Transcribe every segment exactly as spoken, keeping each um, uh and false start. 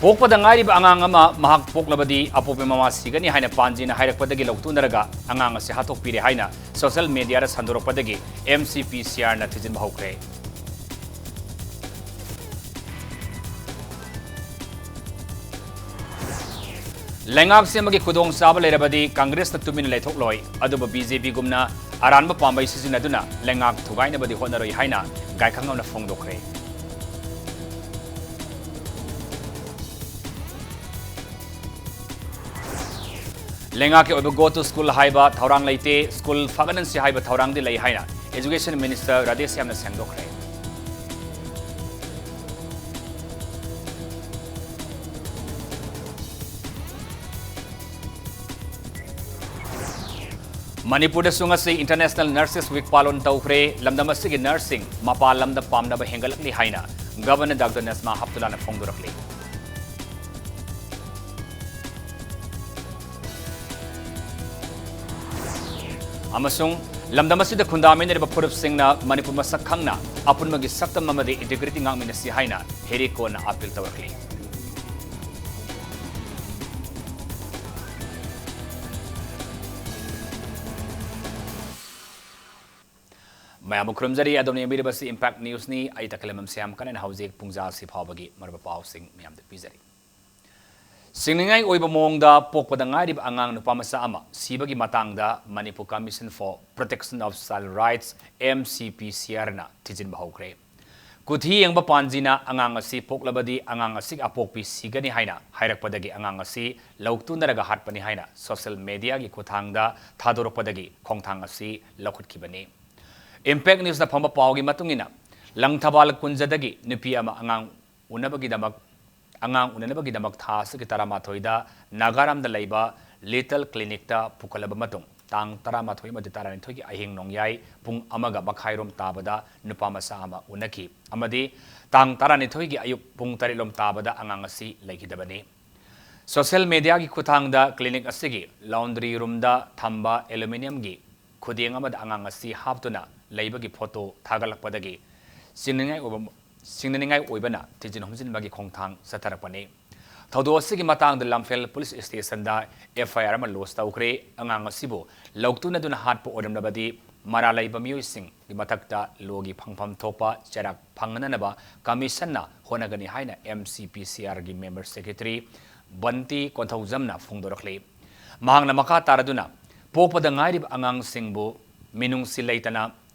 ꯄꯣꯛꯄꯗ ꯉꯥꯏꯔꯤꯕ ꯑꯉꯥꯡ ꯑꯃ ꯃꯍꯥꯛ ꯄꯣꯛꯂꯕꯗꯤ ꯑꯄꯣꯛꯄ ꯃꯃꯥ ꯁꯤꯒꯅꯤ ꯍꯥꯏꯅ ꯄꯥꯟꯖꯤꯅ ꯍꯥꯏꯔꯛꯄꯗꯒꯤ ꯂꯧꯇꯨꯅꯔꯒ ꯑꯉꯥꯡ ꯑꯁꯤ ꯍꯥꯠꯇꯣꯛꯄꯤꯔꯦ ꯍꯥꯏꯅ social mediaꯗ ꯁꯟꯗꯣꯔꯛꯄꯗꯒꯤ M C P C Rꯅ ꯊꯤꯖꯤꯟꯕ ꯍꯧꯈ꯭ꯔꯦ꯫ ꯂꯩꯉꯥꯛ ꯁꯦꯝꯕꯒꯤ ꯈꯨꯗꯣꯡꯆꯥꯕ ꯂꯩꯔꯕꯗꯤ ꯀꯪꯒ꯭ꯔꯦꯁꯅ ꯇꯨꯃꯤꯟꯅ ꯂꯩꯊꯣꯛꯂꯣꯏ, ꯑꯗꯨꯕꯨ B J Pꯒꯨꯝꯅ ꯑꯔꯥꯟꯕ ꯄꯥꯝꯕꯩ ꯁꯤꯖꯤꯟꯅꯗꯨꯅ ꯂꯩꯉꯥꯛ ꯊꯨꯒꯥꯏꯅꯕꯗꯤ ꯍꯣꯠꯅꯔꯣꯏ ꯍꯥꯏꯅ ꯒꯥꯏꯈꯪ ꯑꯃꯅ ꯐꯣꯡꯗꯣꯛꯈ꯭ꯔꯦ꯫ ꯂꯩꯉꯥꯛꯀꯤ ꯑꯣꯏꯕ Go to School ꯍꯥꯏꯕ ꯊꯧꯔꯥꯡ ꯂꯩꯇꯦ, ꯁ꯭ꯀꯨꯜ ꯐꯒꯠꯍꯟꯁꯤ ꯍꯥꯏꯕ ꯊꯧꯔꯥꯡꯗꯤ ꯂꯩ ꯍꯥꯏꯅ Education Minister ꯔꯥꯙꯦꯁ꯭ꯌꯥꯝꯅ ꯁꯦꯡꯗꯣꯛꯈ꯭ꯔꯦ꯫ ꯃꯅꯤꯄꯨꯔꯗꯁꯨ ꯉꯁꯤ International Nurses Week ꯄꯥꯂꯣꯟ ꯇꯧꯈ꯭ꯔꯦ꯫ ꯂꯝꯗꯝ ꯑꯁꯤꯒꯤ ꯅꯔꯁꯁꯤꯡ ꯃꯄꯥꯟ ꯂꯝꯗ ꯄꯥꯝꯅꯕ ꯍꯦꯟꯒꯠꯂꯛꯂꯤ ꯍꯥꯏꯅ Governor Doctor Najma Heptullahꯅ ꯐꯣꯡꯗꯣꯔꯛꯂꯤ꯫ ꯑꯃꯁꯨꯡ ꯂꯝꯗꯝ ꯑꯁꯤꯗ ꯈꯨꯟꯗꯥꯃꯤꯟꯅꯔꯤꯕ ꯐꯨꯔꯨꯞꯁꯤꯡꯅ ꯃꯅꯤꯄꯨꯔ ꯃꯁꯛ ꯈꯪꯅ ꯑꯄꯨꯟꯕꯒꯤ ꯁꯛꯇꯝ ꯑꯃꯗꯤ integrity ꯉꯥꯛꯃꯤꯟꯅꯁꯤ ꯍꯥꯏꯅ ꯍꯦꯔꯤꯀꯣꯟꯅ appeal ꯇꯧꯔꯛꯂꯤ꯫ ꯃꯌꯥꯝꯕꯨ ꯈꯨꯔꯨꯝꯖꯔꯤ꯫ ꯑꯗꯣꯝꯅ ꯌꯦꯡꯕꯤꯔꯤꯕꯁꯤ Impact Newsꯅꯤ꯫ ꯑꯩ ꯇꯈꯦꯂꯝꯕꯝ ꯁ꯭ꯌꯥꯝ ꯀꯔꯟꯅ ꯍꯧꯖꯤꯛ ꯄꯨꯡꯖꯥ ꯑꯁꯤ ꯐꯥꯎꯕꯒꯤ ꯃꯔꯨꯑꯣꯏꯕ ꯄꯥꯎꯁꯤꯡ ꯃꯌꯥꯝꯗ ꯄꯤꯖꯔꯤ꯫ ꯁꯤꯡꯅꯅꯤꯡꯉꯥꯏ ꯑꯣꯏꯕ ꯃꯑꯣꯡꯗ ꯄꯣꯛꯄꯗ ꯉꯥꯏꯔꯤꯕ ꯑꯉꯥꯡ ꯅꯨꯄꯥ ꯃꯆꯥ ꯑꯃ ꯁꯤꯕꯒꯤ ꯃꯇꯥꯡꯗ Manipur Commission for Protection of Child Rights, M C P C Rꯅ ꯊꯤꯖꯤꯟꯕ ꯍꯧꯈ꯭ꯔꯦ꯫ ꯀꯨꯊꯤ ꯌꯦꯡꯕ ꯄꯥꯟꯖꯤꯅ ꯑꯉꯥꯡ ꯑꯁꯤ ꯄꯣꯛꯂꯕꯗꯤ ꯑꯉꯥꯡ ꯑꯁꯤꯒꯤ ꯑꯄꯣꯛꯄꯤ ꯁꯤꯒꯅꯤ ꯍꯥꯏꯅ ꯍꯥꯏꯔꯛꯄꯗꯒꯤ ꯑꯉꯥꯡ ꯑꯁꯤ ꯂꯧꯇꯨꯅꯔꯒ ꯍꯥꯠꯄꯅꯤ ꯍꯥꯏꯅ social mediaꯒꯤ ꯈꯨꯠꯊꯥꯡꯗ ꯊꯥꯗꯣꯔꯛꯄꯗꯒꯤ ꯈꯣꯡꯊꯥꯡ ꯑꯁꯤ ꯂꯧꯈꯠꯈꯤꯕꯅꯤ꯫ Impact Newsꯅ ꯐꯪꯕ ꯄꯥꯎꯒꯤ ꯃꯇꯨꯡ ꯏꯟꯅ, ꯂꯪꯊꯕꯥꯜ ꯀꯨꯟꯖꯗꯒꯤ ꯅꯨꯄꯤ ꯑꯃ ꯑꯉꯥꯡ ꯎꯅꯕꯒꯤꯗꯃꯛ, ꯑꯉꯥꯡ ꯎꯅꯅꯕꯒꯤꯗꯃꯛ ꯊꯥ ꯑꯁꯤꯒꯤ ꯇꯔꯥꯃꯥꯊꯣꯏꯗ ꯅꯥꯒꯥꯔꯥꯝꯗ ꯂꯩꯕ Little Clinicꯇ ꯄꯨꯈꯠꯂꯕ ꯃꯇꯨꯡ, ꯇꯥꯡ ꯇꯔꯥꯃꯥꯊꯣꯏ ꯑꯃꯗꯤ ꯇꯔꯥꯅꯤꯊꯣꯏꯒꯤ ꯑꯍꯤꯡ ꯅꯣꯡꯌꯥꯏ ꯄꯨꯡ ꯑꯃꯒ ꯃꯈꯥꯏꯔꯣꯝ ꯇꯥꯕꯗ ꯅꯨꯄꯥ ꯃꯆꯥ ꯑꯃ ꯎꯅꯈꯤ ꯑꯃꯗꯤ ꯇꯥꯡ ꯇꯔꯥꯅꯤꯊꯣꯏꯒꯤ ꯑꯌꯨꯛ ꯄꯨꯡ ꯇꯔꯦꯠꯂꯣꯝ ꯇꯥꯕꯗ ꯑꯉꯥꯡ ꯑꯁꯤ ꯂꯩꯈꯤꯗꯕꯅꯤ꯫ Social mediaꯒꯤ ꯈꯨꯠꯊꯥꯡꯗ clinic ꯑꯁꯤꯒꯤ laundry roomꯗ ꯊꯝꯕ aluminiumꯒꯤ ꯈꯨꯗꯦꯡ ꯑꯃꯗ ꯑꯉꯥꯡ ꯑꯁꯤ ꯍꯥꯞꯇꯨꯅ ꯂꯩꯕꯒꯤ photo ꯊꯥꯒꯠꯂꯛꯄꯗꯒꯤ ꯁꯤꯡꯅꯅꯤꯡꯉꯥꯏ ꯑꯣꯏꯕ, ꯁꯤꯡꯅꯅꯤꯡꯉꯥꯏ ꯑꯣꯏꯕꯅ ꯊꯤꯖꯤꯟ ꯍꯨꯝꯖꯤꯟꯕꯒꯤ ꯈꯣꯡꯊꯥꯡ ꯆꯠꯊꯔꯛꯄꯅꯤ꯫ ꯊꯧꯗꯣꯛ ꯑꯁꯤꯒꯤ ꯃꯇꯥꯡꯗ ꯂꯝꯐꯦꯜ ꯄꯨꯂꯤꯁ ꯁ꯭ꯇꯦꯁꯟꯗ ꯑꯦꯐ ꯑꯥꯏ ꯑꯥꯔ ꯑꯃ ꯂꯣꯗꯖ ꯇꯧꯈ꯭ꯔꯦ꯫ ꯑꯉꯥꯡ ꯑꯁꯤꯕꯨ ꯂꯧꯇꯨꯅꯗꯨꯅ ꯍꯥꯠꯄ ꯑꯣꯏꯔꯝꯂꯕꯗꯤ ꯃꯔꯥꯜ ꯂꯩꯕ ꯃꯤꯑꯣꯏꯁꯤꯡꯒꯤ ꯃꯊꯛꯇ ꯂꯣꯒꯤ ꯐꯪꯐꯝ ꯊꯣꯛꯄ ꯆꯩꯔꯥꯛ ꯐꯪꯅꯅꯕ ꯀꯃꯤꯁꯟꯅ ꯍꯣꯠꯅꯒꯅꯤ ꯍꯥꯏꯅ ꯑꯦꯝ ꯁꯤ ꯄꯤ ꯁꯤ ꯑꯥꯔꯒꯤ ꯃꯦꯝꯕꯔ ꯁꯦꯀ꯭ꯔꯦꯇꯔꯤ ꯕꯟꯇꯤ ꯀꯣꯟꯊꯧꯖꯝꯅ ꯐꯣꯡꯗꯣꯔꯛꯂꯤ꯫ ꯃꯍꯥꯛꯅ ꯃꯈꯥ ꯇꯥꯔꯗꯨꯅ, ꯄꯣꯛꯄꯗ ꯉꯥꯏꯔꯤꯕ ꯑꯉꯥꯡꯁꯤꯡꯕꯨ ꯃꯤꯅꯨꯡꯁꯤ ꯂꯩꯇꯅ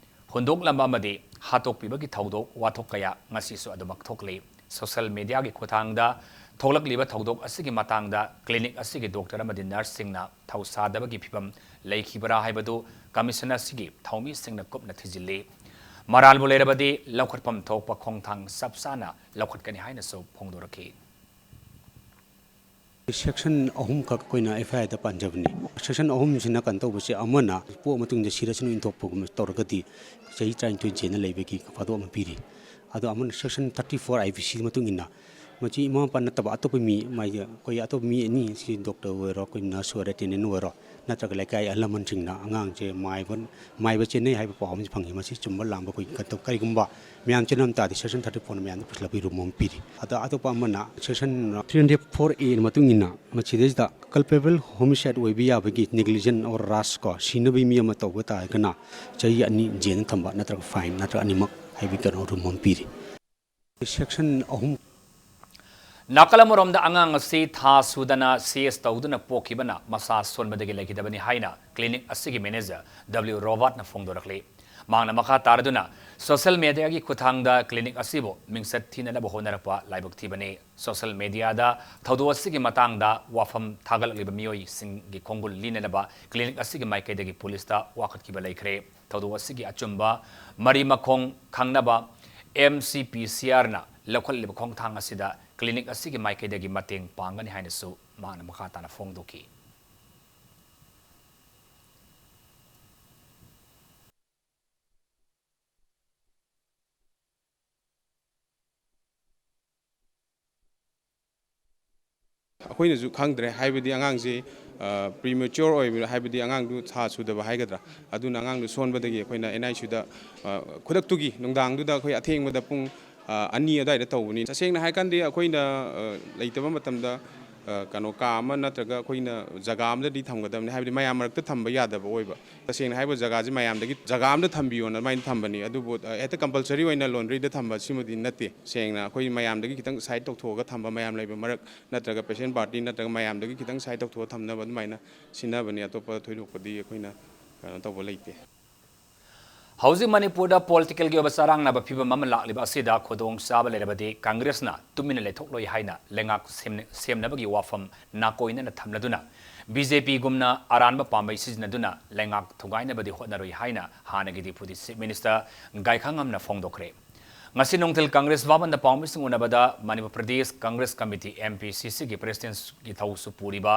ꯍꯨꯟꯗꯣꯛꯂꯝꯕ ꯑꯃꯗꯤ ꯍꯥꯠꯇꯣꯛꯄꯤꯕꯒꯤ ꯊꯧꯗꯣꯛ ꯋꯥꯊꯣꯛ ꯀꯌꯥ ꯉꯁꯤꯁꯨ ꯑꯗꯨꯃꯛ ꯊꯣꯛꯂꯤ꯫ ꯁꯣꯁꯤꯌꯦꯜ ꯃꯤꯗꯤꯌꯥꯒꯤ ꯈꯨꯠꯊꯥꯡꯗ ꯊꯣꯛꯂꯛꯂꯤꯕ ꯊꯧꯗꯣꯛ ꯑꯁꯤꯒꯤ ꯃꯇꯥꯡꯗ ꯀ꯭ꯂꯤꯅꯤꯛ ꯑꯁꯤꯒꯤ ꯗꯣꯛꯇꯔ ꯑꯃꯗꯤ ꯅꯔꯁꯁꯤꯡꯅ ꯊꯧꯁꯥꯗꯕꯒꯤ ꯐꯤꯚꯝ ꯂꯩꯈꯤꯕ꯭ꯔꯥ ꯍꯥꯏꯕꯗꯨ ꯀꯃꯤꯁꯟ ꯑꯁꯤꯒꯤ ꯊꯧꯃꯤꯁꯤꯡꯅ ꯀꯨꯞꯅ ꯊꯤꯖꯤꯜꯂꯤ꯫ ꯃꯔꯥꯜꯕꯨ ꯂꯩꯔꯕꯗꯤ ꯂꯧꯈꯠꯐꯝ ꯊꯣꯛꯄ ꯈꯣꯡꯊꯥꯡ ꯆꯞ ꯆꯥꯅ ꯂꯧꯈꯠꯀꯅꯤ ꯍꯥꯏꯅꯁꯨ ꯐꯣꯡꯗꯣꯔꯛꯈꯤ꯫ ꯁꯦꯛꯁꯟ ꯑꯍꯨꯝꯈꯛ ꯑꯩꯈꯣꯏꯅ ꯑꯦꯐ ꯑꯥꯏ ꯑꯥꯔꯗ ꯄꯥꯟꯖꯕꯅꯤ꯫ ꯁꯦꯛꯁꯟ ꯑꯍꯨꯝꯁꯤꯅ ꯀꯩꯅꯣ ꯇꯧꯕꯁꯦ, ꯑꯃꯅ ꯄꯣꯛꯑ ꯃꯇꯨꯡꯗ ꯁꯤꯔꯁꯅꯨ ꯏꯟꯊꯣꯛꯄꯒꯨꯝꯕ ꯇꯧꯔꯒꯗꯤ ꯆꯍꯤ ꯇꯔꯥꯅꯤꯊꯣꯏ ꯖꯦꯜꯅ ꯂꯩꯕꯒꯤ ꯐꯥꯗꯣꯛ ꯑꯃ ꯄꯤꯔꯤ꯫ ꯑꯗꯣ ꯑꯃꯅ section thirty four I P ꯁꯤ ꯃꯇꯨꯡ ꯏꯟꯅ ꯃꯁꯤ ꯏꯃꯥ ꯃꯄꯥ ꯅꯠꯇꯕ ꯑꯇꯣꯞꯄ ꯃꯤ, ꯃꯥꯒꯤ ꯑꯩꯈꯣꯏ ꯑꯇꯣꯞꯄ ꯃꯤ ꯑꯅꯤ, ꯁꯤ ꯗꯣꯛꯇꯔ ꯑꯣꯏꯔꯣ, ꯑꯩꯈꯣꯏ ꯅꯔꯁ ꯑꯣꯏꯔꯣ, ꯑꯦꯇꯦꯟꯗꯦꯟ ꯑꯣꯏꯔꯣ, ꯅꯠꯇ꯭ꯔꯒ ꯂꯩꯀꯥꯏ ꯑꯍꯜ ꯂꯃꯟꯁꯤꯡꯅ ꯑꯉꯥꯡꯁꯦ ꯃꯥꯏꯕ, ꯃꯥꯏꯕ ꯆꯦꯟꯅꯩ ꯍꯥꯏꯕ ꯄꯥꯎ ꯑꯃꯁꯨ ꯐꯪꯉꯤ꯫ ꯃꯁꯤ ꯆꯨꯝꯕ ꯂꯥꯟꯕ ꯑꯩꯈꯣꯏ ꯀꯟꯇꯧ-, ꯀꯔꯤꯒꯨꯝꯕ ꯃꯌꯥꯝ ꯆꯦꯟꯅꯝ ꯇꯥꯔꯗꯤ ꯁꯦꯛꯁꯟ ꯊꯥꯔꯇꯤ ꯐꯣꯔꯅ ꯃꯌꯥꯝꯗ ꯄꯨꯁꯤꯜꯂꯛꯄꯒꯤ ꯔꯨꯝ ꯑꯃ ꯄꯤꯔꯤ꯫ ꯑꯗ ꯑꯇꯣꯞꯄ ꯑꯃꯅ ꯁꯦꯛꯁꯟ ꯊ꯭ꯔꯤ ꯍꯟꯗ꯭ꯔꯦꯠ ꯐꯣꯔ ꯑꯦ ꯃꯇꯨꯡ ꯏꯟꯅ ꯃꯁꯤꯗꯩꯁꯤꯗ ꯀꯜꯄꯦꯕꯜ ꯍꯣꯃꯤꯁꯥꯏꯗ ꯑꯣꯏꯕ ꯌꯥꯕꯒꯤ ꯅꯦꯒ꯭ꯂꯤꯖꯦꯟ ꯑꯣꯔ ꯔꯥꯁ ꯀꯣ, ꯁꯤꯅꯕꯒꯤ ꯃꯤ ꯑꯃ ꯇꯧꯕ ꯇꯥꯔꯒꯅ ꯆꯍꯤ ꯑꯅꯤ ꯖꯦꯜꯗ ꯊꯝꯕ ꯅꯠꯇ꯭ꯔꯒ ꯐꯥꯏꯟ ꯅꯠꯇ꯭ꯔꯒ ꯑꯅꯤꯃꯛ ꯍꯥꯏꯕꯒꯤ ꯀꯩꯅꯣ ꯔꯨꯝ ꯑꯃ ꯄꯤꯔꯤ꯫ ꯁꯦꯛꯁꯟ ꯑꯍꯨꯝ꯫ ꯅꯥꯀꯜ ꯑꯃꯔꯣꯝꯗ, ꯑꯉꯥꯡ ꯑꯁꯤ ꯊꯥ ꯁꯨꯗꯅ ꯁꯤ ꯑꯦꯁ ꯇꯧꯗꯨꯅ ꯄꯣꯛꯈꯤꯕꯅ ꯃꯁꯥ ꯁꯣꯟꯕꯗꯒꯤ ꯂꯩꯈꯤꯗꯕꯅꯤ ꯍꯥꯏꯅ ꯀ꯭ꯂꯤꯅꯤꯛ ꯑꯁꯤꯒꯤ ꯃꯦꯅꯦꯖꯔ ꯗꯕ꯭ꯂꯤꯎ ꯔꯣꯕꯥꯔꯠꯅ ꯐꯣꯡꯗꯣꯔꯛꯂꯤ꯫ ꯃꯍꯥꯛꯅ ꯃꯈꯥ ꯇꯥꯔꯗꯨꯅ, ꯁꯣꯁꯤꯌꯦꯜ ꯃꯦꯗꯤꯌꯥꯒꯤ ꯈꯨꯠꯊꯥꯡꯗ ꯀ꯭ꯂꯤꯅꯤꯛ ꯑꯁꯤꯕꯨ ꯃꯤꯡꯆꯠ ꯊꯤꯅꯅꯕ ꯍꯣꯠꯅꯔꯛꯄ ꯂꯥꯏꯕꯛ ꯊꯤꯕꯅꯤ꯫ ꯁꯣꯁꯤꯌꯦꯜ ꯃꯦꯗꯤꯌꯥꯗ ꯊꯧꯗꯣꯛ ꯑꯁꯤꯒꯤ ꯃꯇꯥꯡꯗ ꯋꯥꯐꯝ ꯊꯥꯒꯠꯂꯛꯂꯤꯕ ꯃꯤꯑꯣꯏꯁꯤꯡꯒꯤ ꯈꯣꯡꯒꯨꯜ ꯂꯤꯅꯅꯕ ꯀ꯭ꯂꯤꯅꯤꯛ ꯑꯁꯤꯒꯤ ꯃꯥꯏꯀꯩꯗꯒꯤ ꯄꯨꯂꯤꯁꯇ ꯋꯥꯀꯠꯈꯤꯕ ꯂꯩꯈ꯭ꯔꯦ꯫ ꯊꯧꯗꯣꯛ ꯑꯁꯤꯒꯤ ꯑꯆꯨꯝꯕ ꯃꯔꯤ ꯃꯈꯣꯡ ꯈꯪꯅꯕ ꯑꯦꯝ ꯁꯤ ꯄꯤ ꯁꯤ ꯑꯥꯔꯅ ꯂꯧꯈꯠꯂꯤꯕ ꯈꯣꯡꯊꯥꯡ ꯑꯁꯤꯗ ꯀ꯭ꯂꯤꯅꯤꯛ ꯑꯁꯤꯒꯤ ꯃꯥꯏꯀꯩꯗꯒꯤ ꯃꯇꯦꯡ ꯄꯥꯡꯒꯅꯤ ꯍꯥꯏꯅꯁꯨ ꯃꯍꯥꯛꯅ ꯃꯈꯥ ꯇꯥꯅ ꯐꯣꯡꯗꯣꯛꯈꯤ꯫ ꯑꯩꯈꯣꯏꯅꯁꯨ ꯈꯪꯗ꯭ꯔꯦ, ꯍꯥꯏꯕꯗꯤ ꯑꯉꯥꯡꯁꯤ ꯄ꯭ꯔꯤꯃꯦꯆꯣꯔ ꯑꯣꯏꯕ, ꯍꯥꯏꯕꯗꯤ ꯑꯉꯥꯡꯗꯨ ꯊꯥ ꯁꯨꯗꯕ ꯍꯥꯏꯒꯗ꯭ꯔꯥ, ꯑꯗꯨꯅ ꯑꯉꯥꯡꯗꯨ ꯁꯣꯟꯕꯗꯒꯤ ꯑꯩꯈꯣꯏꯅ ꯑꯦꯟ ꯑꯥꯏ ꯁꯤꯗ ꯈꯨꯗꯛꯇꯨꯒꯤ ꯅꯨꯡꯗꯥꯡꯗꯨꯗ ꯑꯩꯈꯣꯏ ꯑꯊꯦꯡꯕꯗ ꯄꯨꯡ ꯑ, ꯑꯅꯤ ꯑꯗꯨꯋꯥꯏꯗ ꯇꯧꯕꯅꯤ꯫ ꯇꯁꯦꯡꯅ ꯍꯥꯏꯔꯀꯥꯟꯗꯤ ꯑꯩꯈꯣꯏꯅ, ꯑ, ꯂꯩꯇꯕ ꯃꯇꯝꯗ, ꯑ, ꯀꯩꯅꯣ, ꯀꯥ ꯑꯃ ꯅꯠꯇ꯭ꯔꯒ ꯑꯩꯈꯣꯏꯅ ꯖꯒꯥ ꯑꯃꯗꯗꯤ ꯊꯝꯒꯗꯕꯅꯤ, ꯍꯥꯏꯕꯗꯤ ꯃꯌꯥꯝ ꯃꯔꯛꯇ ꯊꯝꯕ ꯌꯥꯗꯕ ꯑꯣꯏꯕ꯫ ꯇꯁꯦꯡꯅ ꯍꯥꯏꯕ ꯖꯒꯥꯁꯤ ꯃꯌꯥꯝꯗꯒꯤ ꯖꯒꯥ ꯑꯃꯗ ꯊꯝꯕꯤꯌꯣꯅ ꯑꯗꯨꯃꯥꯏꯅ ꯊꯝꯕꯅꯤ꯫ ꯑꯗꯨꯕꯨ, ꯑ, ꯍꯦꯛꯇ compulsory ꯑꯣꯏꯅ laundryꯗ ꯊꯝꯕ ꯁꯤꯃꯗꯤ ꯅꯠꯇꯦ꯫ ꯁꯦꯡꯅ ꯑꯩꯈꯣꯏ ꯃꯌꯥꯝꯗꯒꯤ ꯈꯤꯇꯪ side ꯇꯧꯊꯣꯛꯑꯒ ꯊꯝꯕ, ꯃꯌꯥꯝ ꯂꯩꯕ ꯃꯔꯛ ꯅꯠꯇ꯭ꯔꯒ patient party ꯅꯠꯇ꯭ꯔꯒ ꯃꯌꯥꯝꯗꯒꯤ ꯈꯤꯇꯪ side ꯇꯧꯊꯣꯛꯑ ꯊꯝꯅꯕ ꯑꯗꯨꯃꯥꯏꯅ ꯁꯤꯟꯅꯕꯅꯤ꯫ ꯑꯇꯣꯞꯄ ꯊꯣꯏꯗꯣꯛꯄꯗꯤ ꯑꯩꯈꯣꯏꯅ ꯀꯩꯅꯣ ꯇꯧꯕ ꯂꯩꯇꯦ꯫ ꯍꯧꯖꯤꯛ ꯃꯅꯤꯄꯨꯔꯗ politicalꯒꯤ ꯑꯣꯏꯕ ꯆꯔꯥꯡꯅꯕ ꯐꯤꯕꯝ ꯑꯃ ꯂꯥꯛꯂꯤꯕ ꯑꯁꯤꯗ ꯈꯨꯗꯣꯡꯆꯥꯕ ꯂꯩꯔꯕꯗꯤ ꯀꯪꯒ꯭ꯔꯦꯁꯅ ꯇꯨꯃꯤꯟꯅ ꯂꯩꯊꯣꯛꯂꯣꯏ ꯍꯥꯏꯅ ꯂꯩꯉꯥꯛ ꯁꯦꯝ-, ꯁꯦꯝꯅꯕꯒꯤ ꯋꯥꯐꯝ ꯅꯥꯀꯣꯏꯅꯅ ꯊꯝꯂꯗꯨꯅ BJPꯒꯨꯝꯅ ꯑꯔꯥꯟꯕ ꯄꯥꯝꯕꯩ ꯁꯤꯖꯤꯟꯅꯗꯨꯅ ꯂꯩꯉꯥꯛ ꯊꯨꯒꯥꯏꯅꯕꯗꯤ ꯍꯣꯠꯅꯔꯣꯏ ꯍꯥꯏꯅ ꯍꯥꯟꯅꯒꯤ Deputy Chief Minister ꯒꯥꯏꯈꯥꯉꯝꯅ ꯐꯣꯡꯗꯣꯛꯈ꯭ꯔꯦ꯫ ꯉꯁꯤ ꯅꯨꯡꯊꯤꯜ ꯀꯪꯒ꯭ꯔꯦꯁ ꯚꯕꯟꯗ ꯄꯥꯎꯃꯤꯁꯤꯡ ꯎꯅꯕꯗ ꯃꯅꯤꯄꯨꯔ ꯄ꯭ꯔꯗꯦꯁ ꯀꯪꯒ꯭ꯔꯦꯁ ꯀꯃꯤꯇꯤ, MPCCꯒꯤ presidentꯒꯤ ꯊꯧꯁꯨ ꯄꯨꯔꯤꯕ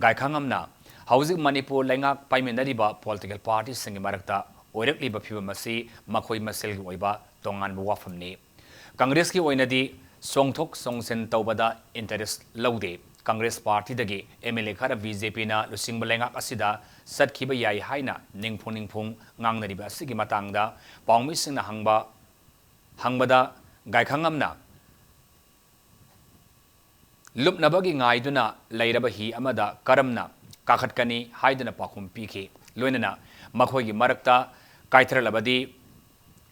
ꯒꯥꯏꯈꯥꯉꯝꯅ ꯍꯧꯖꯤꯛ ꯃꯅꯤꯄꯨꯔ ꯂꯩꯉꯥꯛ ꯄꯥꯏꯃꯤꯟꯅꯔꯤꯕ political partyꯁꯤꯡꯒꯤ ꯃꯔꯛꯇ ꯑꯣꯏꯔꯛꯂꯤꯕ ꯐꯤꯕꯝ ꯑꯁꯤ ꯃꯈꯣꯏ ꯃꯁꯦꯜꯒꯤ ꯑꯣꯏꯕ ꯇꯣꯉꯥꯟꯕ ꯋꯥꯐꯝꯅꯤ꯫ ꯀꯪꯒ꯭ꯔꯦꯁꯀꯤ ꯑꯣꯏꯅꯗꯤ ꯆꯣꯡꯊꯣꯛ ꯆꯣꯡꯁꯤꯟ ꯇꯧꯕꯗ interest ꯂꯧꯗꯦ꯫ ꯀꯪꯒ꯭ꯔꯦꯁ partyꯗꯒꯤ MLA ꯈꯔ BJPꯅ ꯂꯨꯆꯤꯡꯕ ꯂꯩꯉꯥꯛ ꯑꯁꯤꯗ ꯆꯠꯈꯤꯕ ꯌꯥꯏ ꯍꯥꯏꯅ ꯅꯤꯡꯐꯨꯡ ꯅꯤꯡꯐꯨꯡ ꯉꯥꯡꯅꯔꯤꯕ ꯑꯁꯤꯒꯤ ꯃꯇꯥꯡꯗ ꯄꯥꯎꯃꯤꯁꯤꯡꯅ ꯍꯪꯕ, ꯍꯪꯕꯗ ꯒꯥꯏꯈꯥꯉꯝꯅ ꯂꯨꯞꯅꯕꯒꯤ ꯉꯥꯏꯗꯨꯅ ꯂꯩꯔꯕ ꯍꯤ ꯑꯃꯗ ꯀꯔꯝꯅ ꯀꯥꯈꯠꯀꯅꯤ ꯍꯥꯏꯗꯨꯅ ꯄꯥꯎꯈꯨꯝ ꯄꯤꯈꯤ꯫ ꯂꯣꯏꯅꯅ ꯃꯈꯣꯏꯒꯤ ꯃꯔꯛꯇ ꯀꯥꯏꯊꯔꯛꯂꯕꯗꯤ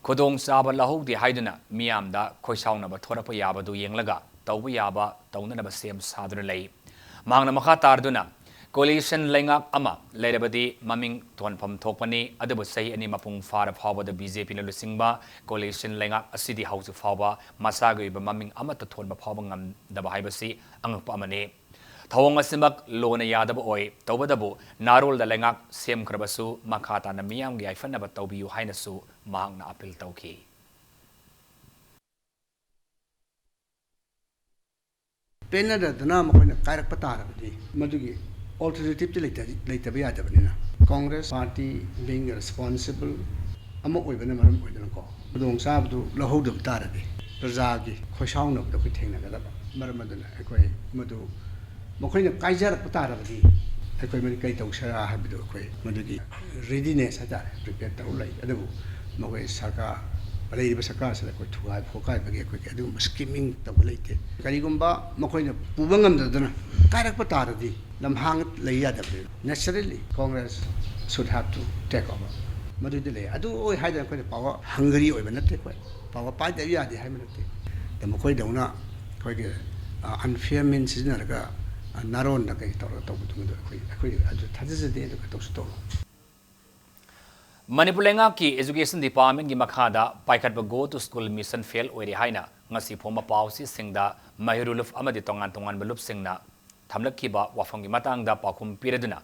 ꯈꯨꯗꯣꯡꯆꯥꯕ ꯂꯧꯍꯧꯗꯦ ꯍꯥꯏꯗꯨꯅ ꯃꯤꯌꯥꯝꯗ ꯈꯣꯏꯁꯥꯎꯅꯕ ꯊꯣꯔꯛꯄ ꯌꯥꯕꯗꯨ ꯌꯦꯡꯂꯒ ꯇꯧꯕ ꯌꯥꯕ ꯇꯧꯅꯅꯕ ꯁꯦꯝ ꯁꯥꯗꯨꯅ ꯂꯩ꯫ ꯃꯍꯥꯛꯅ ꯃꯈꯥ ꯇꯥꯔꯗꯨꯅ, coalition ꯂꯩꯉꯥꯛ ꯑꯃ ꯂꯩꯔꯕꯗꯤ ꯃꯃꯤꯡ ꯊꯣꯟꯐꯝ ꯊꯣꯛꯄꯅꯤ, ꯑꯗꯨꯕꯨ ꯆꯍꯤ ꯑꯅꯤ ꯃꯄꯨꯡ ꯐꯥꯔ ꯐꯥꯎꯕꯗ BJPꯅ ꯂꯨꯆꯤꯡꯕ coalition ꯂꯩꯉꯥꯛ ꯑꯁꯤꯗꯤ ꯍꯧꯖꯤꯛ ꯐꯥꯎꯕ ꯃꯁꯥꯒꯤ ꯑꯣꯏꯕ ꯃꯃꯤꯡ ꯑꯃꯠꯇ ꯊꯣꯟꯕ ꯐꯥꯎꯕ ꯉꯝꯗꯕ ꯍꯥꯏꯕꯁꯤ ꯑꯉꯛꯄ ꯑꯃꯅꯤ꯫ ꯊꯧꯑꯣꯡ ꯑꯁꯤꯃꯛ ꯂꯣꯅ ꯌꯥꯗꯕ ꯑꯣꯏ, ꯇꯧꯕꯇꯕꯨ ꯅꯥꯔꯣꯜꯗ ꯂꯩꯉꯥꯛ ꯁꯦꯝꯈ꯭ꯔꯕꯁꯨ ꯃꯈꯥ ꯇꯥꯅ ꯃꯤꯌꯥꯝꯒꯤ ꯌꯥꯏꯐꯅꯕ ꯇꯧꯕꯤꯌꯨ ꯍꯥꯏꯅꯁꯨ ꯃꯍꯥꯛꯅ appeal ꯇꯧꯈꯤ꯫ ꯄꯦꯟꯅꯗꯗꯨꯅ ꯃꯈꯣꯏꯅ ꯀꯥꯏꯔꯛꯄ ꯇꯥꯔꯕꯗꯤ ꯃꯗꯨꯒꯤ alternativeꯇꯤ ꯂꯩꯇ-, ꯂꯩꯇꯕ ꯌꯥꯗꯕꯅꯤꯅ, Congress party being a responsible ꯑꯃ ꯑꯣꯏꯕꯅ ꯃꯔꯝ ꯑꯣꯏꯗꯨꯅꯀꯣ, ꯈꯨꯗꯣꯡꯆꯥꯕꯗꯨ ꯂꯧꯍꯧꯗꯕ ꯇꯥꯔꯗꯤ ꯄ꯭ꯔꯖꯥꯒꯤ ꯈꯣꯏꯁꯥꯎꯅꯕꯗ ꯑꯩꯈꯣꯏ ꯊꯦꯡꯅꯒꯗꯕ꯫ ꯃꯔꯝ ꯑꯗꯨꯅ ꯑꯩꯈꯣꯏ ꯃꯗꯨ ꯃꯈꯣꯏꯅ ꯀꯥꯏꯖꯔꯛꯄ ꯇꯥꯔꯕꯗꯤ ꯑꯩꯈꯣꯏ ꯃꯗꯨ ꯀꯔꯤ ꯇꯧꯁꯤꯔꯥ ꯍꯥꯏꯕꯗꯨ ꯑꯩꯈꯣꯏ ꯃꯗꯨꯒꯤ readiness ꯍꯥꯏꯇꯥꯔꯦ, prepare ꯇꯧꯔ ꯂꯩ꯫ ꯑꯗꯨꯕꯨ ꯃꯈꯣꯏ ꯁꯔꯀꯥꯔ ꯂꯩꯔꯤꯕ ꯁꯔꯀꯥꯔꯁꯤꯗ ꯑꯩꯈꯣꯏ ꯊꯨꯒꯥꯏꯕ ꯈꯣꯠꯀꯥꯏꯕꯒꯤ ꯑꯩꯈꯣꯏꯒꯤ ꯑꯗꯨꯒꯨꯝꯕ ꯁ꯭ꯀꯤꯃꯤꯡ ꯇꯧꯕ ꯂꯩꯇꯦ꯫ ꯀꯔꯤꯒꯨꯝꯕ ꯃꯈꯣꯏꯅ ꯄꯨꯕ ꯉꯝꯗꯗꯨꯅ ꯀꯥꯏꯔꯛꯄ ꯇꯥꯔꯗꯤ ꯂꯝꯍꯥꯡ ꯂꯩ ꯌꯥꯗꯕꯅꯤ꯫ Naturally, Congress should have to take over. ꯃꯗꯨꯗꯤ ꯂꯩ꯫ ꯑꯗꯨ ꯑꯣꯏ ꯍꯥꯏꯗꯅ ꯑꯩꯈꯣꯏꯅ power hungry ꯑꯣꯏꯕ ꯅꯠꯇꯦ꯫ ꯑꯩꯈꯣꯏ power ꯄꯥꯏꯗꯕ ꯌꯥꯗꯦ ꯍꯥꯏꯕ ꯅꯠꯇꯦ꯫ ꯑꯗ ꯃꯈꯣꯏꯗꯧꯅ ꯑꯩꯈꯣꯏꯒꯤ unfair means ꯁꯤꯖꯤꯟꯅꯔꯒ ꯅꯥꯔꯣꯟꯗ ꯀꯩ ꯇꯧꯔꯒ ꯇꯧꯕꯗꯨꯃꯗꯣ ꯑꯩꯈꯣꯏ ꯑꯩꯈꯣꯏ ꯑꯗꯨ ꯊꯥꯖꯖꯗꯦ꯫ ꯑꯗꯨꯒ ꯇꯧꯁꯨ ꯇꯧꯔꯣꯏ꯫ ꯃꯅꯤꯄꯨꯔ ꯂꯩꯉꯥꯛꯀꯤ Education Department ꯀꯤ ꯃꯈꯥꯗ ꯄꯥꯏꯈꯠꯄ Go to School Mission fail ꯑꯣꯏꯔꯦ ꯍꯥꯏꯅ ꯉꯁꯤ ꯐꯣꯡꯕ ꯄꯥꯎꯆꯦꯁꯤꯡꯗ ꯃꯍꯩꯔꯣꯏ ꯂꯨꯞ ꯑꯃꯗꯤ ꯇꯣꯉꯥꯟ ꯇꯣꯉꯥꯟꯕ ꯂꯨꯞꯁꯤꯡꯅ ꯊꯝꯂꯛꯈꯤꯕ ꯋꯥꯐꯝꯒꯤ ꯃꯇꯥꯡꯗ ꯄꯥꯎꯈꯨꯝ ꯄꯤꯔꯗꯨꯅ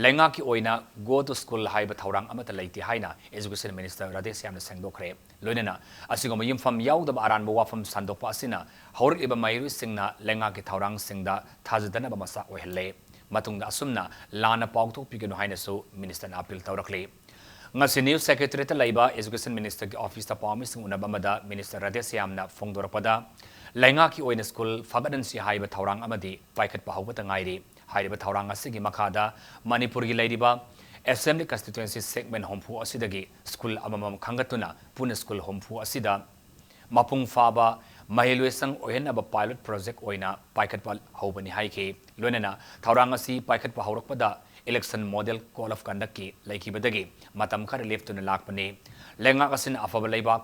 ꯂꯩꯉꯥꯛꯀꯤ ꯑꯣꯏꯅ Go to School ꯍꯥꯏꯕ ꯊꯧꯔꯥꯡ ꯑꯃꯠꯇ ꯂꯩꯇꯦ ꯍꯥꯏꯅ Education Minister ꯔꯥꯙꯦꯁ꯭ꯌꯥꯝꯅ ꯁꯦꯡꯗꯣꯛꯈ꯭ꯔꯦ꯫ ꯂꯣꯏꯅꯅ ꯑꯁꯤꯒꯨꯝꯕ ꯌꯨꯝꯐꯝ ꯌꯥꯎꯗꯕ ꯑꯔꯥꯟꯕ ꯋꯥꯐꯝ ꯁꯟꯗꯣꯛꯄ ꯑꯁꯤꯅ ꯍꯧꯔꯛꯂꯤꯕ ꯃꯍꯩꯔꯣꯏꯁꯤꯡꯅ ꯂꯩꯉꯥꯛꯀꯤ ꯊꯧꯔꯥꯡꯁꯤꯡꯗ ꯊꯥꯖꯗꯅꯕ ꯃꯆꯥꯛ ꯑꯣꯏꯍꯜꯂꯦ꯫ ꯃꯇꯨꯡꯗ ꯑꯁꯨꯝꯅ ꯂꯥꯟꯅ ꯄꯥꯎꯊꯣꯛꯄꯤꯒꯅꯨ ꯍꯥꯏꯅꯁꯨ Minister ꯅ appeal ꯇꯧꯔꯛꯂꯤ꯫ ꯉꯁꯤ News Secretariat ꯇ ꯂꯩꯕ Education Minister ꯒꯤ office ꯇ ꯄꯥꯎꯃꯤꯁꯤꯡ ꯎꯅꯕ ꯑꯃꯗ Minister ꯔꯥꯙꯦꯁ꯭ꯌꯥꯝꯅ ꯐꯣꯡꯗꯣꯔꯛꯄꯗ, ꯂꯩꯉꯥꯛꯀꯤ ꯑꯣꯏꯅ school ꯐꯒꯠꯍꯟꯁꯤ ꯍꯥꯏꯕ ꯊꯧꯔꯥꯡ ꯑꯃꯗꯤ ꯄꯥꯏꯈꯠꯄ ꯍꯧꯕꯇ ꯉꯥꯏꯔꯤ꯫ ꯍꯥꯏꯔꯤꯕ ꯊꯧꯔꯥꯡ ꯑꯁꯤꯒꯤ ꯃꯈꯥꯗ ꯃꯅꯤꯄꯨꯔꯒꯤ ꯂꯩꯔꯤꯕ Assembly Constituency segment ꯍꯨꯝꯐꯨ ꯑꯁꯤꯗꯒꯤ school ꯑꯃꯃꯝ ꯈꯟꯒꯠꯇꯨꯅ ꯄꯨꯟꯅ school ꯍꯨꯝꯐꯨ ꯑꯁꯤꯗ ꯃꯄꯨꯡ ꯐꯥꯕ ꯃꯍꯩꯂꯣꯏꯁꯪ ꯑꯣꯏꯍꯟꯅꯕ pilot project ꯑꯣꯏꯅ ꯄꯥꯏꯈꯠꯄ ꯍꯧꯕꯅꯤ ꯍꯥꯏꯈꯤ꯫ ꯂꯣꯏꯅꯅ ꯊꯧꯔꯥꯡ ꯑꯁꯤ ꯄꯥꯏꯈꯠꯄ ꯍꯧꯔꯛꯄꯗ election model code of conduct ꯀꯤ ꯂꯩꯈꯤꯕꯗꯒꯤ ꯃꯇꯝ ꯈꯔ ꯂꯦꯞꯇꯨꯅ ꯂꯥꯛꯄꯅꯤ꯫ ꯂꯩꯉꯥꯛ ꯑꯁꯤꯅ ꯑꯐꯕ ꯂꯩꯕꯥꯛ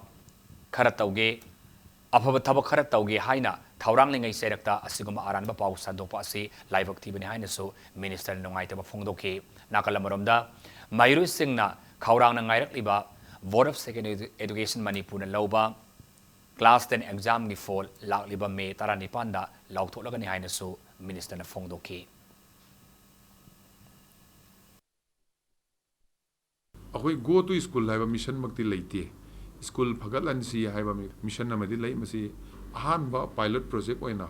ꯈꯔ ꯇꯧꯒꯦ, ꯑꯐꯕ ꯊꯕꯛ ꯈꯔ ꯇꯧꯒꯦ ꯍꯥꯏꯅ ꯊꯧꯔꯥꯡꯂꯤꯉꯩ ꯆꯩꯔꯛꯇ ꯑꯁꯤꯒꯨꯝꯕ ꯑꯔꯥꯟꯕ ꯄꯥꯎ ꯁꯟꯗꯣꯛꯄ ꯑꯁꯤ ꯂꯥꯏꯕꯛ ꯊꯤꯕꯅꯤ ꯍꯥꯏꯅꯁꯨ Minister ꯅ ꯅꯨꯡꯉꯥꯏꯇꯕ ꯐꯣꯡꯗꯣꯛꯈꯤ꯫ ꯅꯥꯀꯜ ꯑꯃꯔꯣꯝꯗ, ꯃꯍꯩꯔꯣꯏꯁꯤꯡꯅ ꯈꯧꯔꯥꯡꯅ ꯉꯥꯏꯔꯛꯂꯤꯕ Board of Secondary Education ꯃꯅꯤꯄꯨꯔꯅ ꯂꯧꯕ class ten exam ꯒꯤ ꯐꯣꯜ ꯂꯥꯛꯂꯤꯕ ꯃꯦ ꯇꯔꯥꯅꯤꯄꯥꯟꯗ ꯂꯥꯎꯊꯣꯛꯂꯒꯅꯤ ꯍꯥꯏꯅꯁꯨ Minister ꯅ ꯐꯣꯡꯗꯣꯛꯈꯤ꯫ ꯑꯩꯈꯣꯏ Go to School ꯍꯥꯏꯕ mission ꯃꯛꯇꯤ ꯂꯩꯇꯦ꯫ School ꯐꯒꯠꯍꯟꯁꯤ ꯍꯥꯏꯕ mission ꯑꯃꯗꯤ ꯂꯩ꯫ ꯃꯁꯤ ꯑꯍꯥꯟꯕ pilot project ꯑꯣꯏꯅ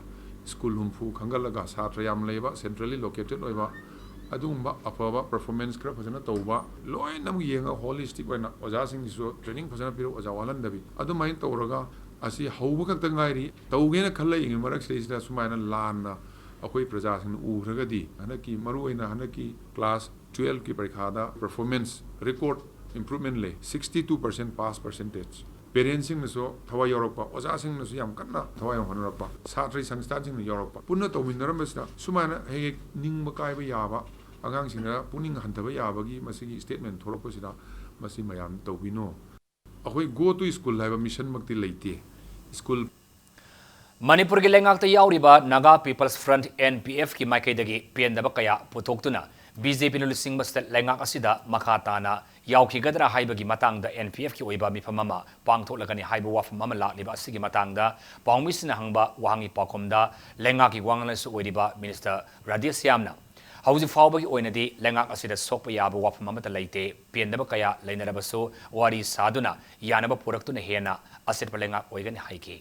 school ꯍꯨꯝꯐꯨ ꯈꯟꯒꯠꯂꯒ ꯁꯥꯇ꯭ꯔ ꯌꯥꯝ ꯂꯩꯕ, centrally located ꯑꯣꯏꯕ, ꯑꯗꯨꯒꯨꯝꯕ ꯑꯐꯕ performance ꯈꯔ ꯐꯖꯅ ꯇꯧꯕ, ꯂꯣꯏꯅꯃꯛ ꯌꯦꯡꯉꯒ holistic ꯑꯣꯏꯅ ꯑꯣꯖꯥꯁꯤꯡꯒꯤꯁꯨ training ꯐꯖꯅ ꯄꯤꯔꯒ ꯑꯣꯖꯥ ꯋꯥꯠꯍꯟꯗꯕꯤ, ꯑꯗꯨꯃꯥꯏꯅ ꯇꯧꯔꯒ ꯑꯁꯤ ꯍꯧꯕ ꯈꯛꯇ ꯉꯥꯏꯔꯤ꯫ ꯇꯧꯒꯦꯅ ꯈꯜꯂꯛꯏꯉꯩ ꯃꯔꯛꯁꯤꯗꯩꯁꯤꯗ ꯁꯨꯃꯥꯏꯅ ꯂꯥꯟꯅ ꯑꯩꯈꯣꯏ ꯄ꯭ꯔꯖꯥꯁꯤꯡꯅ ꯎꯈ꯭ꯔꯒꯗꯤ, ꯍꯟꯗꯛꯀꯤ, ꯃꯔꯨꯑꯣꯏꯅ ꯍꯟꯗꯛꯀꯤ class twelve ꯀꯤ ꯄꯔꯤꯈꯥꯗ performance record improvement ꯂꯩ, sixty two percent pass percentage꯫ ꯄꯦꯔꯦꯟꯁꯁꯤꯡꯅꯁꯨ ꯊꯋꯥꯏ ꯌꯥꯎꯔꯛꯄ, ꯑꯣꯖꯥꯁꯤꯡꯅꯁꯨ ꯌꯥꯝ ꯀꯟꯅ ꯊꯋꯥꯏ ꯌꯥꯎꯍꯟꯅꯔꯛꯄ, ꯁꯥꯇ꯭ꯔ ꯁꯪꯁꯊꯥꯟꯁꯤꯡꯅ ꯌꯥꯎꯔꯛꯄ, ꯄꯨꯟꯅ ꯇꯧꯃꯤꯟꯅꯔꯝꯕꯁꯤꯗ ꯁꯨꯃꯥꯏꯅ ꯍꯦꯛ ꯍꯦꯛ ꯅꯤꯡꯕ ꯀꯥꯏꯕ ꯌꯥꯕ, ꯑꯉꯥꯡꯁꯤꯡꯗ ꯄꯨꯛꯅꯤꯡ ꯍꯟꯊꯕ ꯌꯥꯕꯒꯤ ꯃꯁꯤꯒꯤ ꯁ꯭ꯇꯦꯠꯃꯦꯟ ꯊꯣꯛꯂꯛꯄꯁꯤꯗ ꯃꯁꯤ ꯃꯌꯥꯝ ꯇꯧꯕꯤꯅꯣ꯫ ꯑꯩꯈꯣꯏ Go to School ꯍꯥꯏꯕ ꯃꯤꯁꯟꯃꯛꯇꯤ ꯂꯩꯇꯦ꯫ ꯁ꯭ꯀꯨꯜ ꯃꯅꯤꯄꯨꯔꯒꯤ ꯂꯩꯉꯥꯛꯇ ꯌꯥꯎꯔꯤꯕ Naga People's Front, N P F ꯀꯤ ꯃꯥꯏꯀꯩꯗꯒꯤ ꯄꯦꯟꯗꯕ ꯀꯌꯥ ꯄꯨꯊꯣꯛꯇꯨꯅ B J P ꯂꯨꯆꯤꯡꯕ state ꯂꯩꯉꯥꯛ ꯑꯁꯤꯗ ꯃꯈꯥ ꯇꯥꯅ ꯌꯥꯎꯈꯤꯒꯗ꯭ꯔꯥ ꯍꯥꯏꯕꯒꯤ ꯃꯇꯥꯡꯗ N P F ꯀꯤ ꯑꯣꯏꯕ ꯃꯤꯐꯝ ꯑꯃ ꯄꯥꯡꯊꯣꯛꯂꯒꯅꯤ ꯍꯥꯏꯕ ꯋꯥꯐꯝ ꯑꯃ ꯂꯥꯛꯂꯤꯕ ꯑꯁꯤꯒꯤ ꯃꯇꯥꯡꯗ ꯄꯥꯎꯃꯤꯁꯤꯡꯅ ꯍꯪꯕ ꯋꯥꯍꯪꯒꯤ ꯄꯥꯎꯈꯨꯝꯗ ꯂꯩꯉꯥꯛꯀꯤ ꯋꯥꯉꯥꯡꯂꯣꯏꯁꯨ ꯑꯣꯏꯔꯤꯕ Minister ꯔꯥꯙꯦꯁ꯭ꯌꯥꯝꯅ ꯍꯧꯖꯤꯛ ꯐꯥꯎꯕꯒꯤ ꯑꯣꯏꯅꯗꯤ ꯂꯩꯉꯥꯛ ꯑꯁꯤꯗ ꯁꯣꯛꯄ ꯌꯥꯕ ꯋꯥꯐꯝ ꯑꯃꯠꯇ ꯂꯩꯇꯦ, ꯄꯦꯟꯗꯕ ꯀꯌꯥ ꯂꯩꯅꯔꯕꯁꯨ ꯋꯥꯔꯤ ꯁꯥꯗꯨꯅ ꯌꯥꯅꯕ ꯄꯨꯔꯛꯇꯨꯅ ꯍꯦꯟꯅ ꯑꯆꯦꯠꯄ ꯂꯩꯉꯥꯛ ꯑꯣꯏꯒꯅꯤ ꯍꯥꯏꯈꯤ꯫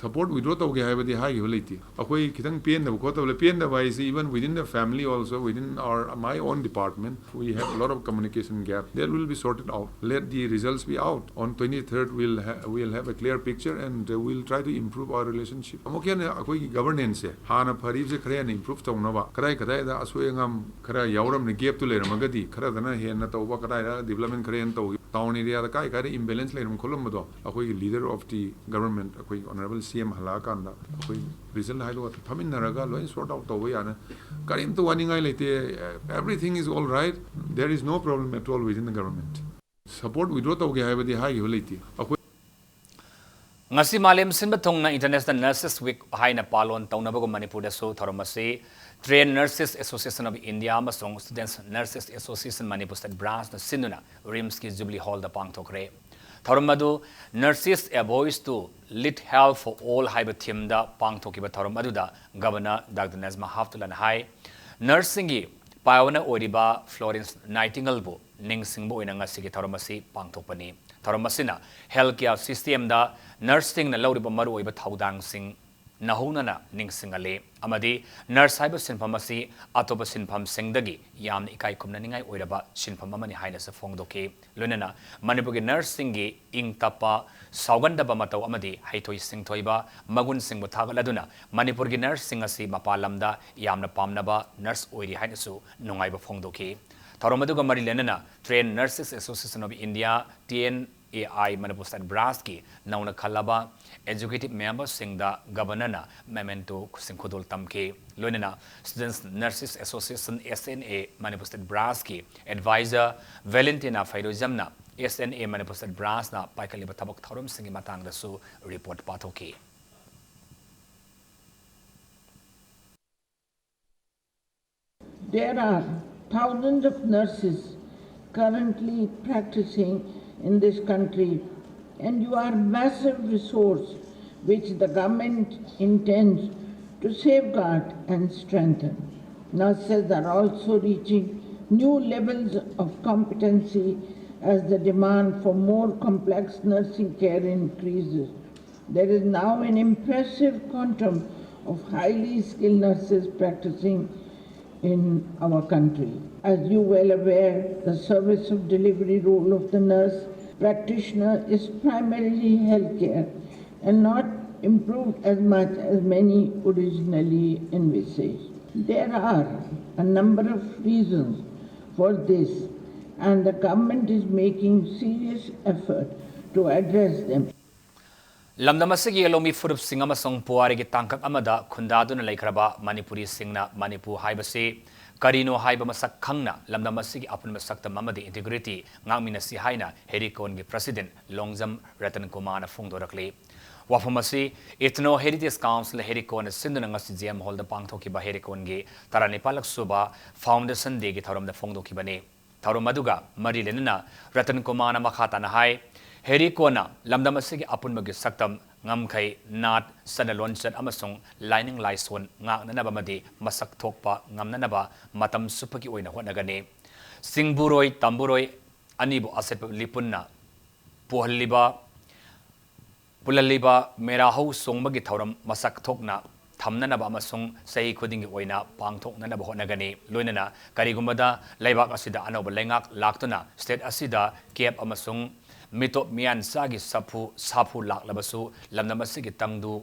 Support withdraw ꯇꯧꯒꯦ ꯍꯥꯏꯕꯗꯤ ꯍꯥꯏꯈꯤꯕ ꯂꯩꯇꯦ꯫ ꯑꯩꯈꯣꯏ ꯈꯤꯇꯪ ꯄꯦꯟꯗꯕ ꯈꯣꯠꯇꯕ ꯂꯩ꯫ ꯄꯦꯟꯗꯕ ꯍꯥꯏꯁꯤ, even within the family also, within our, my own department, we have a lot of communication gap. That will be sorted out. Let the results be out. On twenty-third, we'll ha-, we'll have a clear picture and, uh, we'll try to improve our relationship. ꯑꯃꯨꯛꯀ ꯍꯦꯟꯅ ꯑꯩꯈꯣꯏꯒꯤ governance ꯁꯦ ꯍꯥꯟꯅ ꯐꯔꯤꯕꯁꯦ ꯈꯔ ꯍꯦꯟꯅ improve ꯇꯧꯅꯕ, ꯀꯗꯥꯏ ꯀꯗꯥꯏꯗ ꯑꯁꯣꯏ ꯑꯉꯥꯝ ꯈꯔ ꯌꯥꯎꯔꯝꯅꯤ, gap ꯇꯨ ꯂꯩꯔꯝꯃꯒꯗꯤ, ꯈꯔꯗꯅ ꯍꯦꯟꯅ ꯇꯧꯕ, ꯀꯗꯥꯏꯗ development ꯈꯔ ꯍꯦꯟꯅ ꯇꯧꯈꯤ, town area ꯗ ꯀꯥꯏ ꯀꯥꯏꯗ imbalance ꯂꯩꯔꯝ ꯈꯣꯠꯂꯝꯕꯗꯣ, ꯑꯩꯈꯣꯏꯒꯤ leader of the government, ꯑꯩꯈꯣꯏ honourable C M ꯍꯜꯂꯛꯑꯀꯥꯟꯗ ꯑꯩꯈꯣꯏ result ꯍꯥꯏꯗꯣꯛꯑ ꯐꯝꯃꯤꯟꯅꯔꯒ ꯂꯣꯏ sort out ꯇꯧꯕ ꯌꯥꯅꯤ꯫ ꯀꯔꯤꯝꯇ ꯋꯥꯅꯤꯡꯉꯥꯏ ꯂꯩꯇꯦ꯫ Everything is all right. There is no problem at all within the government. Support withdraw ꯇꯧꯒꯦ ꯍꯥꯏꯕꯗꯤ ꯍꯥꯏꯈꯤꯕ ꯂꯩꯇꯦ꯫ ꯑꯩꯈꯣꯏ ꯉꯁꯤ ꯃꯥꯂꯦꯝ ꯁꯤꯟꯕ ꯊꯨꯡꯅ International Nurses Week ꯍꯥꯏꯅ ꯄꯥꯂꯣꯟ ꯇꯧꯅꯕꯒꯨꯝ ꯃꯅꯤꯄꯨꯔꯗꯁꯨ ꯊꯧꯔꯝ ꯑꯁꯤ Trained Nurses Association of India ꯑꯃꯁꯨꯡ Students Nurses Association Manipur State Branch ꯅ ꯁꯤꯟꯗꯨꯅ RIMS ꯀꯤ Jubilee Hall ꯗ ꯄꯥꯡꯊꯣꯛꯈ꯭ꯔꯦ꯫ ꯊꯧꯔꯝ ꯑꯗꯨ Nurses, A Voice to Lead Health for All ꯍꯥꯏꯕ theme ꯗ ꯄꯥꯡꯊꯣꯛꯈꯤꯕ ꯊꯧꯔꯝ ꯑꯗꯨꯗ Governor Doctor Najma Heptullahꯅ ꯍꯥꯏ, nurse ꯁꯤꯡꯒꯤ pioneer ꯑꯣꯏꯔꯤꯕ Florence Nightingale ꯕꯨ ꯅꯤꯡꯁꯤꯡꯕ ꯑꯣꯏꯅ ꯉꯁꯤꯒꯤ ꯊꯧꯔꯝ ꯑꯁꯤ ꯄꯥꯡꯊꯣꯛꯄꯅꯤ꯫ ꯊꯧꯔꯝ ꯑꯁꯤꯅ health care system ꯗ nurse ꯁꯤꯡꯅ ꯂꯧꯔꯤꯕ ꯃꯔꯨꯑꯣꯏꯕ ꯊꯧꯗꯥꯡꯁꯤꯡ ꯅꯧꯍꯧꯅꯅ ꯅꯤꯡꯁꯤꯡꯍꯜꯂꯤ ꯑꯃꯗꯤ ꯅꯔꯁ ꯍꯥꯏꯕ ꯁꯤꯟꯐꯝ ꯑꯁꯤ ꯑꯇꯣꯞꯄ ꯁꯤꯟꯐꯝꯁꯤꯡꯗꯒꯤ ꯌꯥꯝꯅ ꯏꯀꯥꯏ ꯈꯨꯝꯅꯅꯤꯡꯉꯥꯏ ꯑꯣꯏꯔꯕ ꯁꯤꯟꯐꯝ ꯑꯃꯅꯤ ꯍꯥꯏꯅꯁꯨ ꯐꯣꯡꯗꯣꯛꯈꯤ꯫ ꯂꯣꯏꯅꯅ ꯃꯅꯤꯄꯨꯔꯒꯤ ꯅꯔꯁꯁꯤꯡꯒꯤ ꯏꯪ ꯇꯞꯄ, ꯁꯥꯎꯒꯟꯗꯕ ꯃꯇꯧ ꯑꯃꯗꯤ ꯍꯩꯊꯣꯏ ꯁꯤꯡꯊꯣꯏꯕ ꯃꯒꯨꯟꯁꯤꯡꯕꯨ ꯊꯥꯒꯠꯂꯗꯨꯅ ꯃꯅꯤꯄꯨꯔꯒꯤ ꯅꯔꯁꯁꯤꯡ ꯑꯁꯤ ꯃꯄꯥꯟ ꯂꯝꯗ ꯌꯥꯝꯅ ꯄꯥꯝꯅꯕ ꯅꯔꯁ ꯑꯣꯏꯔꯤ ꯍꯥꯏꯅꯁꯨ ꯅꯨꯡꯉꯥꯏꯕ ꯐꯣꯡꯗꯣꯛꯈꯤ꯫ ꯊꯧꯔꯝ ꯑꯗꯨꯒ ꯃꯔꯤ ꯂꯩꯅꯅ Trained Nurses Association of India, T N A I, Manipur State Branch ꯀꯤ ꯅꯧꯅ ꯈꯜꯂꯕ executive member ꯁꯤꯡꯗ Governor ꯅ memento ꯈꯨꯗꯣꯜ ꯇꯝꯈꯤ꯫ ꯂꯣꯏꯅꯅ Students Nurses Association, S N A, Manipur State Branch ꯀꯤ advisor Valentina ꯐꯩꯔꯣꯏꯖꯝꯅ S N A Manipur State Branch ꯅ ꯄꯥꯏꯈꯠꯂꯤꯕ ꯊꯕꯛ ꯊꯧꯔꯝꯁꯤꯡꯒꯤ ꯃꯇꯥꯡꯗꯁꯨ report ꯄꯥꯊꯣꯛꯈꯤ꯫ There are thousands of nurses currently practicing in this country, and you are a massive resource which the government intends to safeguard and strengthen. Nurses are also reaching new levels of competency as the demand for more complex nursing care increases. There is now an impressive quantum of highly skilled nurses practicing in our country. As you well aware, the service of delivery role of the nurse practitioner is primarily healthcare and not improved as much as many originally envisaged. There are a number of reasons for this, and the government is making serious effort to address them. ꯂꯝꯗꯝ ꯑꯁꯤꯒꯤ ꯂꯧꯃꯤ ꯐꯨꯔꯨꯞꯁꯤꯡ ꯑꯃꯁꯨꯡ ꯄꯨꯋꯥꯔꯤꯒꯤ ꯇꯥꯡꯀꯛ ꯑꯃꯗ ꯈꯨꯟꯗꯥꯗꯨꯅ ꯂꯩꯈ꯭ꯔꯕ ꯃꯅꯤꯄꯨꯔꯤꯁꯤꯡꯅ ꯃꯅꯤꯄꯨꯔ ꯍꯥꯏꯕꯁꯤ ꯀꯔꯤꯅꯣ ꯍꯥꯏꯕ ꯃꯁꯛ ꯈꯪꯅ ꯂꯝꯗꯝ ꯑꯁꯤꯒꯤ ꯑꯄꯨꯟꯕ ꯁꯛꯇꯝ ꯑꯃꯗꯤ integrity ꯉꯥꯛꯃꯤꯟꯅꯁꯤ ꯍꯥꯏꯅ ꯍꯦꯔꯤꯀꯣꯟꯒꯤ president ꯂꯣꯡꯖꯝ ꯔꯇꯟ ꯀꯨꯃꯥꯔꯅ ꯐꯣꯡꯗꯣꯔꯛꯂꯤ꯫ ꯋꯥꯐꯝ ꯑꯁꯤ Ethno Heritage Council ꯍꯦꯔꯤꯀꯣꯟꯅ ꯁꯤꯟꯗꯨꯅ ꯉꯁꯤ J M Hall ꯗ ꯄꯥꯡꯊꯣꯛꯈꯤꯕ ꯍꯦꯔꯤꯀꯣꯟꯒꯤ ꯇꯔꯥꯅꯤꯄꯥꯜꯂꯛ ꯁꯨꯕ Foundation Day ꯒꯤ ꯊꯧꯔꯝꯗ ꯐꯣꯡꯗꯣꯛꯈꯤꯕꯅꯤ꯫ ꯊꯧꯔꯝ ꯑꯗꯨꯒ ꯃꯔꯤ ꯂꯩꯅꯅ ꯔꯇꯟ ꯀꯨꯃꯥꯔꯅ ꯃꯈꯥ ꯇꯥꯅ ꯍꯥꯏ, ꯍꯦꯔꯤꯀꯣꯟꯅ ꯂꯝꯗꯝ ꯑꯁꯤꯒꯤ ꯑꯄꯨꯟꯕꯒꯤ ꯁꯛꯇꯝ, ꯉꯝꯈꯩ, ꯅꯥꯠ, ꯆꯠꯅ ꯂꯣꯟꯆꯠ ꯑꯃꯁꯨꯡ ꯂꯥꯏꯅꯤꯡ ꯂꯥꯏꯁꯣꯟ ꯉꯥꯛꯅꯅꯕ ꯑꯃꯗꯤ ꯃꯁꯛ ꯊꯣꯛꯄ ꯉꯝꯅꯅꯕ ꯃꯇꯝ ꯆꯨꯞꯄꯒꯤ ꯑꯣꯏꯅ ꯍꯣꯠꯅꯒꯅꯤ꯫ ꯆꯤꯡꯕꯨꯔꯣꯏ ꯇꯝꯕꯨꯔꯣꯏ ꯑꯅꯤꯕꯨ ꯑꯆꯦꯠꯄ ꯂꯤꯄꯨꯟꯅ ꯄꯨꯍꯜꯂꯤꯕ ꯄꯨꯜꯍꯜꯂꯤꯕ ꯃꯦꯔꯥ ꯍꯧ ꯆꯣꯡꯕꯒꯤ ꯊꯧꯔꯝ ꯃꯁꯛ ꯊꯣꯛꯅ ꯊꯝꯅꯅꯕ ꯑꯃꯁꯨꯡ ꯆꯍꯤ ꯈꯨꯗꯤꯡꯒꯤ ꯑꯣꯏꯅ ꯄꯥꯡꯊꯣꯛꯅꯅꯕ ꯍꯣꯠꯅꯒꯅꯤ꯫ ꯂꯣꯏꯅꯅ ꯀꯔꯤꯒꯨꯝꯕꯗ ꯂꯩꯕꯥꯛ ꯑꯁꯤꯗ ꯑꯅꯧꯕ ꯂꯩꯉꯥꯛ ꯂꯥꯛꯇꯨꯅ state ꯑꯁꯤꯗ ꯀꯦꯞ ꯑꯃꯁꯨꯡ ꯃꯤꯇꯣꯞ ꯃꯤꯌꯥꯟꯆꯥꯒꯤ ꯁꯥꯐꯨ ꯁꯥꯐꯨ ꯂꯥꯛꯂꯕꯁꯨ, ꯂꯝꯗꯝ ꯑꯁꯤꯒꯤ ꯇꯪꯗꯨ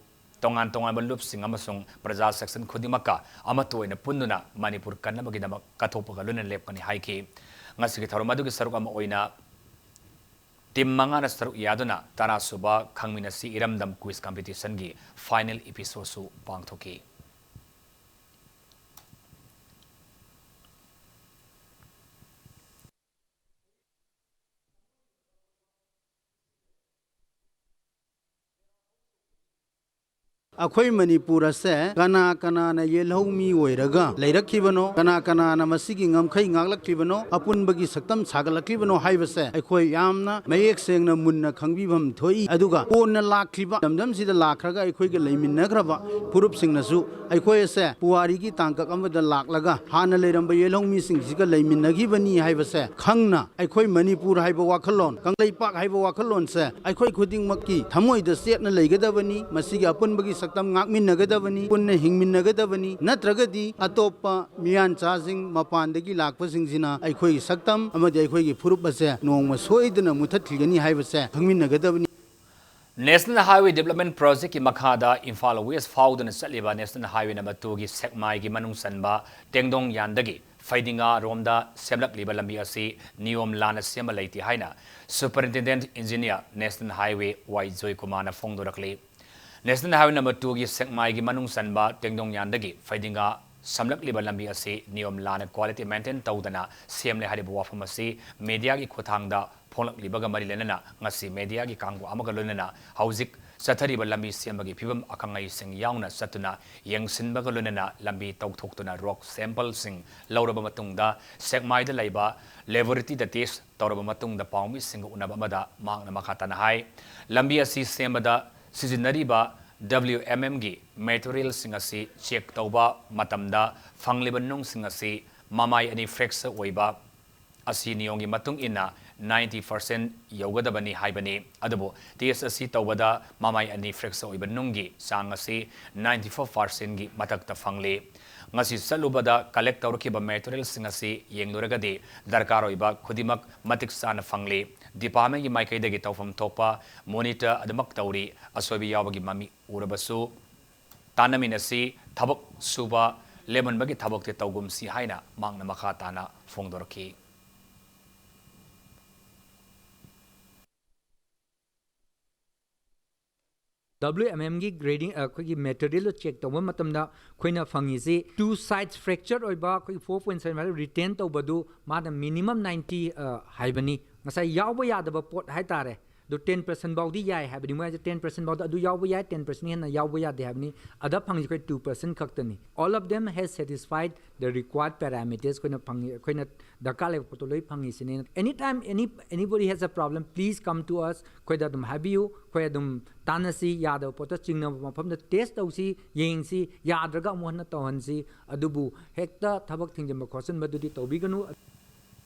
ꯇꯣꯉꯥꯟ ꯇꯣꯉꯥꯟꯕ ꯂꯨꯞꯁꯤꯡ ꯑꯃꯁꯨꯡ ꯄ꯭ꯔꯖꯥ section ꯈꯨꯗꯤꯡꯃꯛꯀ ꯑꯃꯠꯇ ꯑꯣꯏꯅ ꯄꯨꯟꯗꯨꯅ ꯃꯅꯤꯄꯨꯔ ꯀꯟꯅꯕꯒꯤꯗꯃꯛ ꯀꯠꯊꯣꯛꯄꯒ ꯂꯣꯏꯅꯅ ꯂꯦꯞꯀꯅꯤ ꯍꯥꯏꯈꯤ꯫ ꯉꯁꯤꯒꯤ ꯊꯧꯔꯝ ꯑꯗꯨꯒꯤ ꯁꯔꯨꯛ ꯑꯃ ꯑꯣꯏꯅ team ꯃꯉꯥꯅ ꯁꯔꯨꯛ ꯌꯥꯗꯨꯅ ꯇꯔꯥ ꯁꯨꯕ ꯈꯪꯃꯤꯟꯅꯁꯤ ꯏꯔꯝꯗꯝ quiz competitionꯒꯤ final episodeꯁꯨ ꯄꯥꯡꯊꯣꯛꯈꯤ꯫ ꯑꯩꯈꯣꯏ ꯃꯅꯤꯄꯨꯔ ꯑꯁꯦ ꯀꯅꯥ ꯀꯅꯥꯅ ꯌꯦꯜꯍꯧꯃꯤ ꯑꯣꯏꯔꯒ ꯂꯩꯔꯛꯈꯤꯕꯅꯣ, ꯀꯅꯥ ꯀꯅꯥꯅ ꯃꯁꯤꯒꯤ ꯉꯝꯈꯩ ꯉꯥꯛꯂꯛꯈꯤꯕꯅꯣ, ꯑꯄꯨꯟꯕꯒꯤ ꯁꯛꯇꯝ ꯁꯥꯒꯠꯂꯛꯈꯤꯕꯅꯣ ꯍꯥꯏꯕꯁꯦ ꯑꯩꯈꯣꯏ ꯌꯥꯝꯅ ꯃꯌꯦꯛ ꯁꯦꯡꯅ ꯃꯨꯟꯅ ꯈꯪꯕꯤꯐꯝ ꯊꯣꯛꯏ꯫ ꯑꯗꯨꯒ ꯀꯣꯟꯅ ꯂꯥꯛꯈꯤꯕ ꯂꯝꯗꯝꯁꯤꯗ ꯂꯥꯛꯈ꯭ꯔꯒ ꯑꯩꯈꯣꯏꯒ ꯂꯩꯃꯤꯟꯅꯈ꯭ꯔꯕ ꯐꯨꯔꯨꯞꯁꯤꯡꯅꯁꯨ ꯑꯩꯈꯣꯏ ꯑꯁꯦ ꯄꯨꯋꯥꯔꯤꯒꯤ ꯇꯥꯡꯀꯛ ꯑꯃꯗ ꯂꯥꯛꯂꯒ ꯍꯥꯟꯅ ꯂꯩꯔꯝꯕ ꯌꯦꯜꯍꯧꯃꯤꯁꯤꯡꯁꯤꯒ ꯂꯩꯃꯤꯟꯅꯈꯤꯕꯅꯤ ꯍꯥꯏꯕꯁꯦ ꯈꯪꯅ ꯑꯩꯈꯣꯏ ꯃꯅꯤꯄꯨꯔ ꯍꯥꯏꯕ ꯋꯥꯈꯜꯂꯣꯟ, ꯀꯪꯂꯩꯄꯥꯛ ꯍꯥꯏꯕ ꯋꯥꯈꯜꯂꯣꯟꯁꯦ ꯑꯩꯈꯣꯏ ꯈꯨꯗꯤꯡꯃꯛꯀꯤ ꯊꯃꯣꯏꯗ ꯆꯦꯠꯅ ꯂꯩꯒꯗꯕꯅꯤ꯫ ꯃꯁꯤꯒꯤ ꯑꯄꯨꯟꯕꯒꯤ ꯁꯛꯇꯝ ꯉꯥꯛꯃꯤꯟꯅꯒꯗꯕꯅꯤ, ꯄꯨꯟꯅ ꯍꯤꯡꯃꯤꯟꯅꯒꯗꯕꯅꯤ꯫ ꯅꯠꯇ꯭ꯔꯒꯗꯤ ꯑꯇꯣꯞꯄ ꯃꯤꯌꯥꯟꯆꯥꯁꯤꯡ, ꯃꯄꯥꯟꯗꯒꯤ ꯂꯥꯛꯄꯁꯤꯡꯁꯤꯅ ꯑꯩꯈꯣꯏꯒꯤ ꯁꯛꯇꯝ ꯑꯃꯗꯤ ꯑꯩꯈꯣꯏꯒꯤ ꯐꯨꯔꯨꯞ ꯑꯁꯦ ꯅꯣꯡꯃ ꯁꯣꯏꯗꯅ ꯃꯨꯊꯠꯈꯤꯒꯅꯤ ꯍꯥꯏꯕꯁꯦ ꯈꯪꯃꯤꯟꯅꯒꯗꯕꯅꯤ꯫ National Highway Development Projectꯀꯤ ꯃꯈꯥꯗ ꯏꯝꯐꯥꯜ West ꯐꯥꯎꯗꯨꯅ ꯆꯠꯂꯤꯕ National Highway number twoꯒꯤ ꯁꯦꯛꯃꯥꯏꯒꯤ ꯃꯅꯨꯡ ꯆꯟꯕ ꯇꯦꯡꯗꯣꯡ ꯌꯥꯟꯗꯒꯤ ꯐꯩꯗꯤꯡꯒꯥ ꯔꯣꯝꯗ ꯁꯦꯝꯂꯛꯂꯤꯕ ꯂꯝꯕꯤ ꯑꯁꯤ ꯅꯤꯌꯣꯝ ꯂꯥꯟꯅ ꯁꯦꯝꯕ ꯂꯩꯇꯦ ꯍꯥꯏꯅ Superintendent Engineer National Highway ꯋꯥꯏ ꯖꯣꯏꯀꯨꯃꯥꯔꯅ ꯐꯣꯡꯗꯣꯔꯛꯂꯤ꯫ National Highway number twoꯒꯤ ꯁꯦꯛꯃꯥꯏꯒꯤ ꯃꯅꯨꯡ ꯆꯟꯕ ꯇꯦꯡꯗꯣꯡ ꯌꯥꯟꯗꯒꯤ ꯐꯩꯗꯤꯡꯒꯥ ꯁꯝꯂꯛꯂꯤꯕ ꯂꯝꯕꯤ ꯑꯁꯤ ꯅꯤꯌꯣꯝ ꯂꯥꯟꯅ quality maintain ꯇꯧꯗꯅ ꯁꯦꯝꯂꯦ ꯍꯥꯏꯔꯤꯕ ꯋꯥꯐꯝ ꯑꯁꯤ mediaꯒꯤ ꯈꯨꯠꯊꯥꯡꯗ ꯐꯣꯡꯂꯛꯂꯤꯕꯒ ꯃꯔꯤ ꯂꯩꯅꯅ ꯉꯁꯤ mediaꯒꯤ ꯀꯥꯡꯕꯨ ꯑꯃꯒ ꯂꯣꯏꯅꯅ ꯍꯧꯖꯤꯛ ꯆꯠꯊꯔꯤꯕ ꯂꯝꯕꯤ ꯁꯦꯝꯕꯒꯤ ꯐꯤꯕꯝ ꯑꯈꯪ ꯑꯍꯩꯁꯤꯡ ꯌꯥꯎꯅ ꯆꯠꯇꯨꯅ ꯌꯦꯡꯁꯤꯟꯕꯒ ꯂꯣꯏꯅꯅ ꯂꯝꯕꯤ ꯇꯧꯊꯣꯛꯇꯨꯅ rock sampleꯁꯤꯡ ꯂꯧꯔꯕ ꯃꯇꯨꯡꯗ ꯁꯦꯛꯃꯥꯏꯗ ꯂꯩꯕ laboratoryꯗ test ꯇꯧꯔꯕ ꯃꯇꯨꯡꯗ ꯄꯥꯎꯃꯤꯁꯤꯡꯒ ꯎꯅꯕ ꯑꯃꯗ ꯃꯍꯥꯛꯅ ꯃꯈꯥ ꯇꯥꯅ ꯍꯥꯏ, ꯂꯝꯕꯤ ꯑꯁꯤ ꯁꯦꯝꯕꯗ ꯁꯤꯖꯤꯟꯅꯔꯤꯕ WMMꯒꯤ materialꯁꯤꯡ ꯑꯁꯤ check ꯇꯧꯕ ꯃꯇꯝꯗ ꯐꯪꯂꯤꯕ ꯅꯨꯡꯁꯤꯡ ꯑꯁꯤ ꯃꯃꯥꯏ ꯑꯅꯤ fracture ꯑꯣꯏꯕ ꯑꯁꯤ ꯅꯤꯌꯣꯝꯒꯤ ꯃꯇꯨꯡ ꯏꯟꯅ ꯅꯥꯏꯟꯇꯤ ꯄꯥꯔꯁꯦꯟ ꯌꯧꯒꯗꯕꯅꯤ ꯍꯥꯏꯕꯅꯤ꯫ ꯑꯗꯨꯕꯨ ꯇꯦꯁ ꯑꯁꯤ ꯇꯧꯕꯗ ꯃꯃꯥꯏ ꯑꯅꯤ ꯐ꯭ꯔꯦꯛꯆꯔ ꯑꯣꯏꯕ ꯅꯨꯡꯒꯤ ꯆꯥꯡ ꯑꯁꯤ ꯅꯥꯏꯟꯇꯤ ꯐꯣꯔ ꯄꯥꯔꯁꯦꯟꯒꯤ ꯃꯊꯛꯇ ꯐꯪꯂꯤ꯫ ꯉꯁꯤ ꯆꯠꯂꯨꯕꯗ ꯀꯂꯦꯛ ꯇꯧꯔꯛꯈꯤꯕ ꯃꯦꯇꯔꯤꯌꯦꯜꯁꯤꯡ ꯑꯁꯤ ꯌꯦꯡꯂꯨꯔꯒꯗꯤ ꯗꯔꯀꯥꯔ ꯑꯣꯏꯕ ꯈꯨꯗꯤꯡꯃꯛ ꯃꯇꯤꯛ ꯆꯥꯅ ꯐꯪꯂꯤ꯫ ꯗꯤꯄꯥꯔꯠꯃꯦꯟꯒꯤ ꯃꯥꯏꯀꯩꯗꯒꯤ ꯇꯧꯐꯝ ꯊꯣꯛꯄ ꯃꯣꯅꯤꯇꯔ ꯑꯗꯨꯃꯛ ꯇꯧꯔꯤ꯫ ꯑꯁꯣꯏꯕ ꯌꯥꯎꯕꯒꯤ ꯃꯃꯤ ꯎꯔꯕꯁꯨ ꯇꯥꯟꯅꯃꯤꯟꯅꯁꯤ, ꯊꯕꯛ ꯁꯨꯕ ꯂꯦꯞꯍꯟꯕꯒꯤ ꯊꯕꯛꯇꯤ ꯇꯧꯒꯨꯝꯁꯤ ꯍꯥꯏꯅ ꯃꯍꯥꯛꯅ ꯃꯈꯥ ꯇꯥꯅ ꯐꯣꯡꯗꯣꯔꯛꯈꯤ꯫ ꯗꯕ꯭ꯂꯤꯎ ꯑꯦꯝ ꯑꯦꯝꯒꯤ ꯒ꯭ꯔꯦꯗꯤꯡ, ꯑꯩꯈꯣꯏꯒꯤ ꯃꯦꯇꯔꯤꯌꯦꯜꯗꯣ ꯆꯦꯛ ꯇꯧꯕ ꯃꯇꯝꯗ ꯑꯩꯈꯣꯏꯅ ꯐꯪꯉꯤꯁꯤ, ꯇꯨ ꯁꯥꯏꯗ ꯐ꯭ꯔꯦꯛꯆꯔ ꯑꯣꯏꯕ ꯑꯩꯈꯣꯏꯒꯤ ꯐꯣꯔ ꯄꯣꯏꯟ ꯁꯚꯦꯟ ꯍꯥꯏꯕ ꯔꯤꯇꯦꯟ ꯇꯧꯕꯗꯨ ꯃꯥꯅ ꯃꯤꯅꯤꯃꯝ ꯅꯥꯏꯟꯇꯤ ꯍꯥꯏꯕꯅꯤ꯫ ꯉꯁꯥꯏ ꯌꯥꯎꯕ ꯌꯥꯗꯕ ꯄꯣꯠ ꯍꯥꯏꯇꯥꯔꯦ, ꯑꯗꯨ ꯇꯦꯟ ꯄꯥꯔꯁꯦꯟ ꯐꯥꯎꯗꯤ ꯌꯥꯏ ꯍꯥꯏꯕꯅꯤ꯫ ꯃꯣꯏ ꯍꯥꯏꯁꯦ ꯇꯦꯟ ꯄꯥꯔꯁꯦꯟ ꯐꯥꯎꯗ ꯑꯗꯨ ꯌꯥꯎꯕ ꯌꯥꯏ, ꯇꯦꯟ ꯄꯥꯔꯁꯦꯟ ꯍꯦꯟꯅ ꯌꯥꯎꯕ ꯌꯥꯗꯦ ꯍꯥꯏꯕꯅꯤ꯫ ꯑꯗ ꯐꯪꯉꯤꯁꯦ ꯑꯩꯈꯣꯏ ꯇꯨ ꯄꯥꯔꯁꯦꯟ ꯈꯛꯇꯅꯤ꯫ All of them has satisfied the required parameters꯫ ꯑꯩꯈꯣꯏꯅ ꯐꯪꯉꯤ, ꯑꯩꯈꯣꯏꯅ ꯗꯔꯀꯥꯔ ꯂꯩꯕ ꯄꯣꯠꯇꯣ ꯂꯣꯏ ꯐꯪꯉꯤꯁꯤꯅꯤ꯫ Any time any, anybody has a problem, please come to us꯫ ꯑꯩꯈꯣꯏꯗ ꯑꯗꯨꯝ ꯍꯥꯏꯕꯤꯌꯨ, ꯑꯩꯈꯣꯏ ꯑꯗꯨꯝ ꯇꯥꯟꯅꯁꯤ꯫ ꯌꯥꯗꯕ ꯄꯣꯠꯇ ꯆꯤꯡꯅꯕ ꯃꯐꯝꯗ ꯇꯦꯁ ꯇꯧꯁꯤ, ꯌꯦꯡꯁꯤ, ꯌꯥꯗ꯭ꯔꯒ ꯑꯃꯨꯛ ꯍꯟꯅ ꯇꯧꯍꯟꯁꯤ꯫ ꯑꯗꯨꯕꯨ ꯍꯦꯛꯇ ꯊꯕꯛ ꯊꯤꯡꯖꯤꯟꯕ ꯈꯣꯠꯆꯤꯟꯕꯗꯨꯗꯤ ꯇꯧꯕꯤꯒꯅꯨ꯫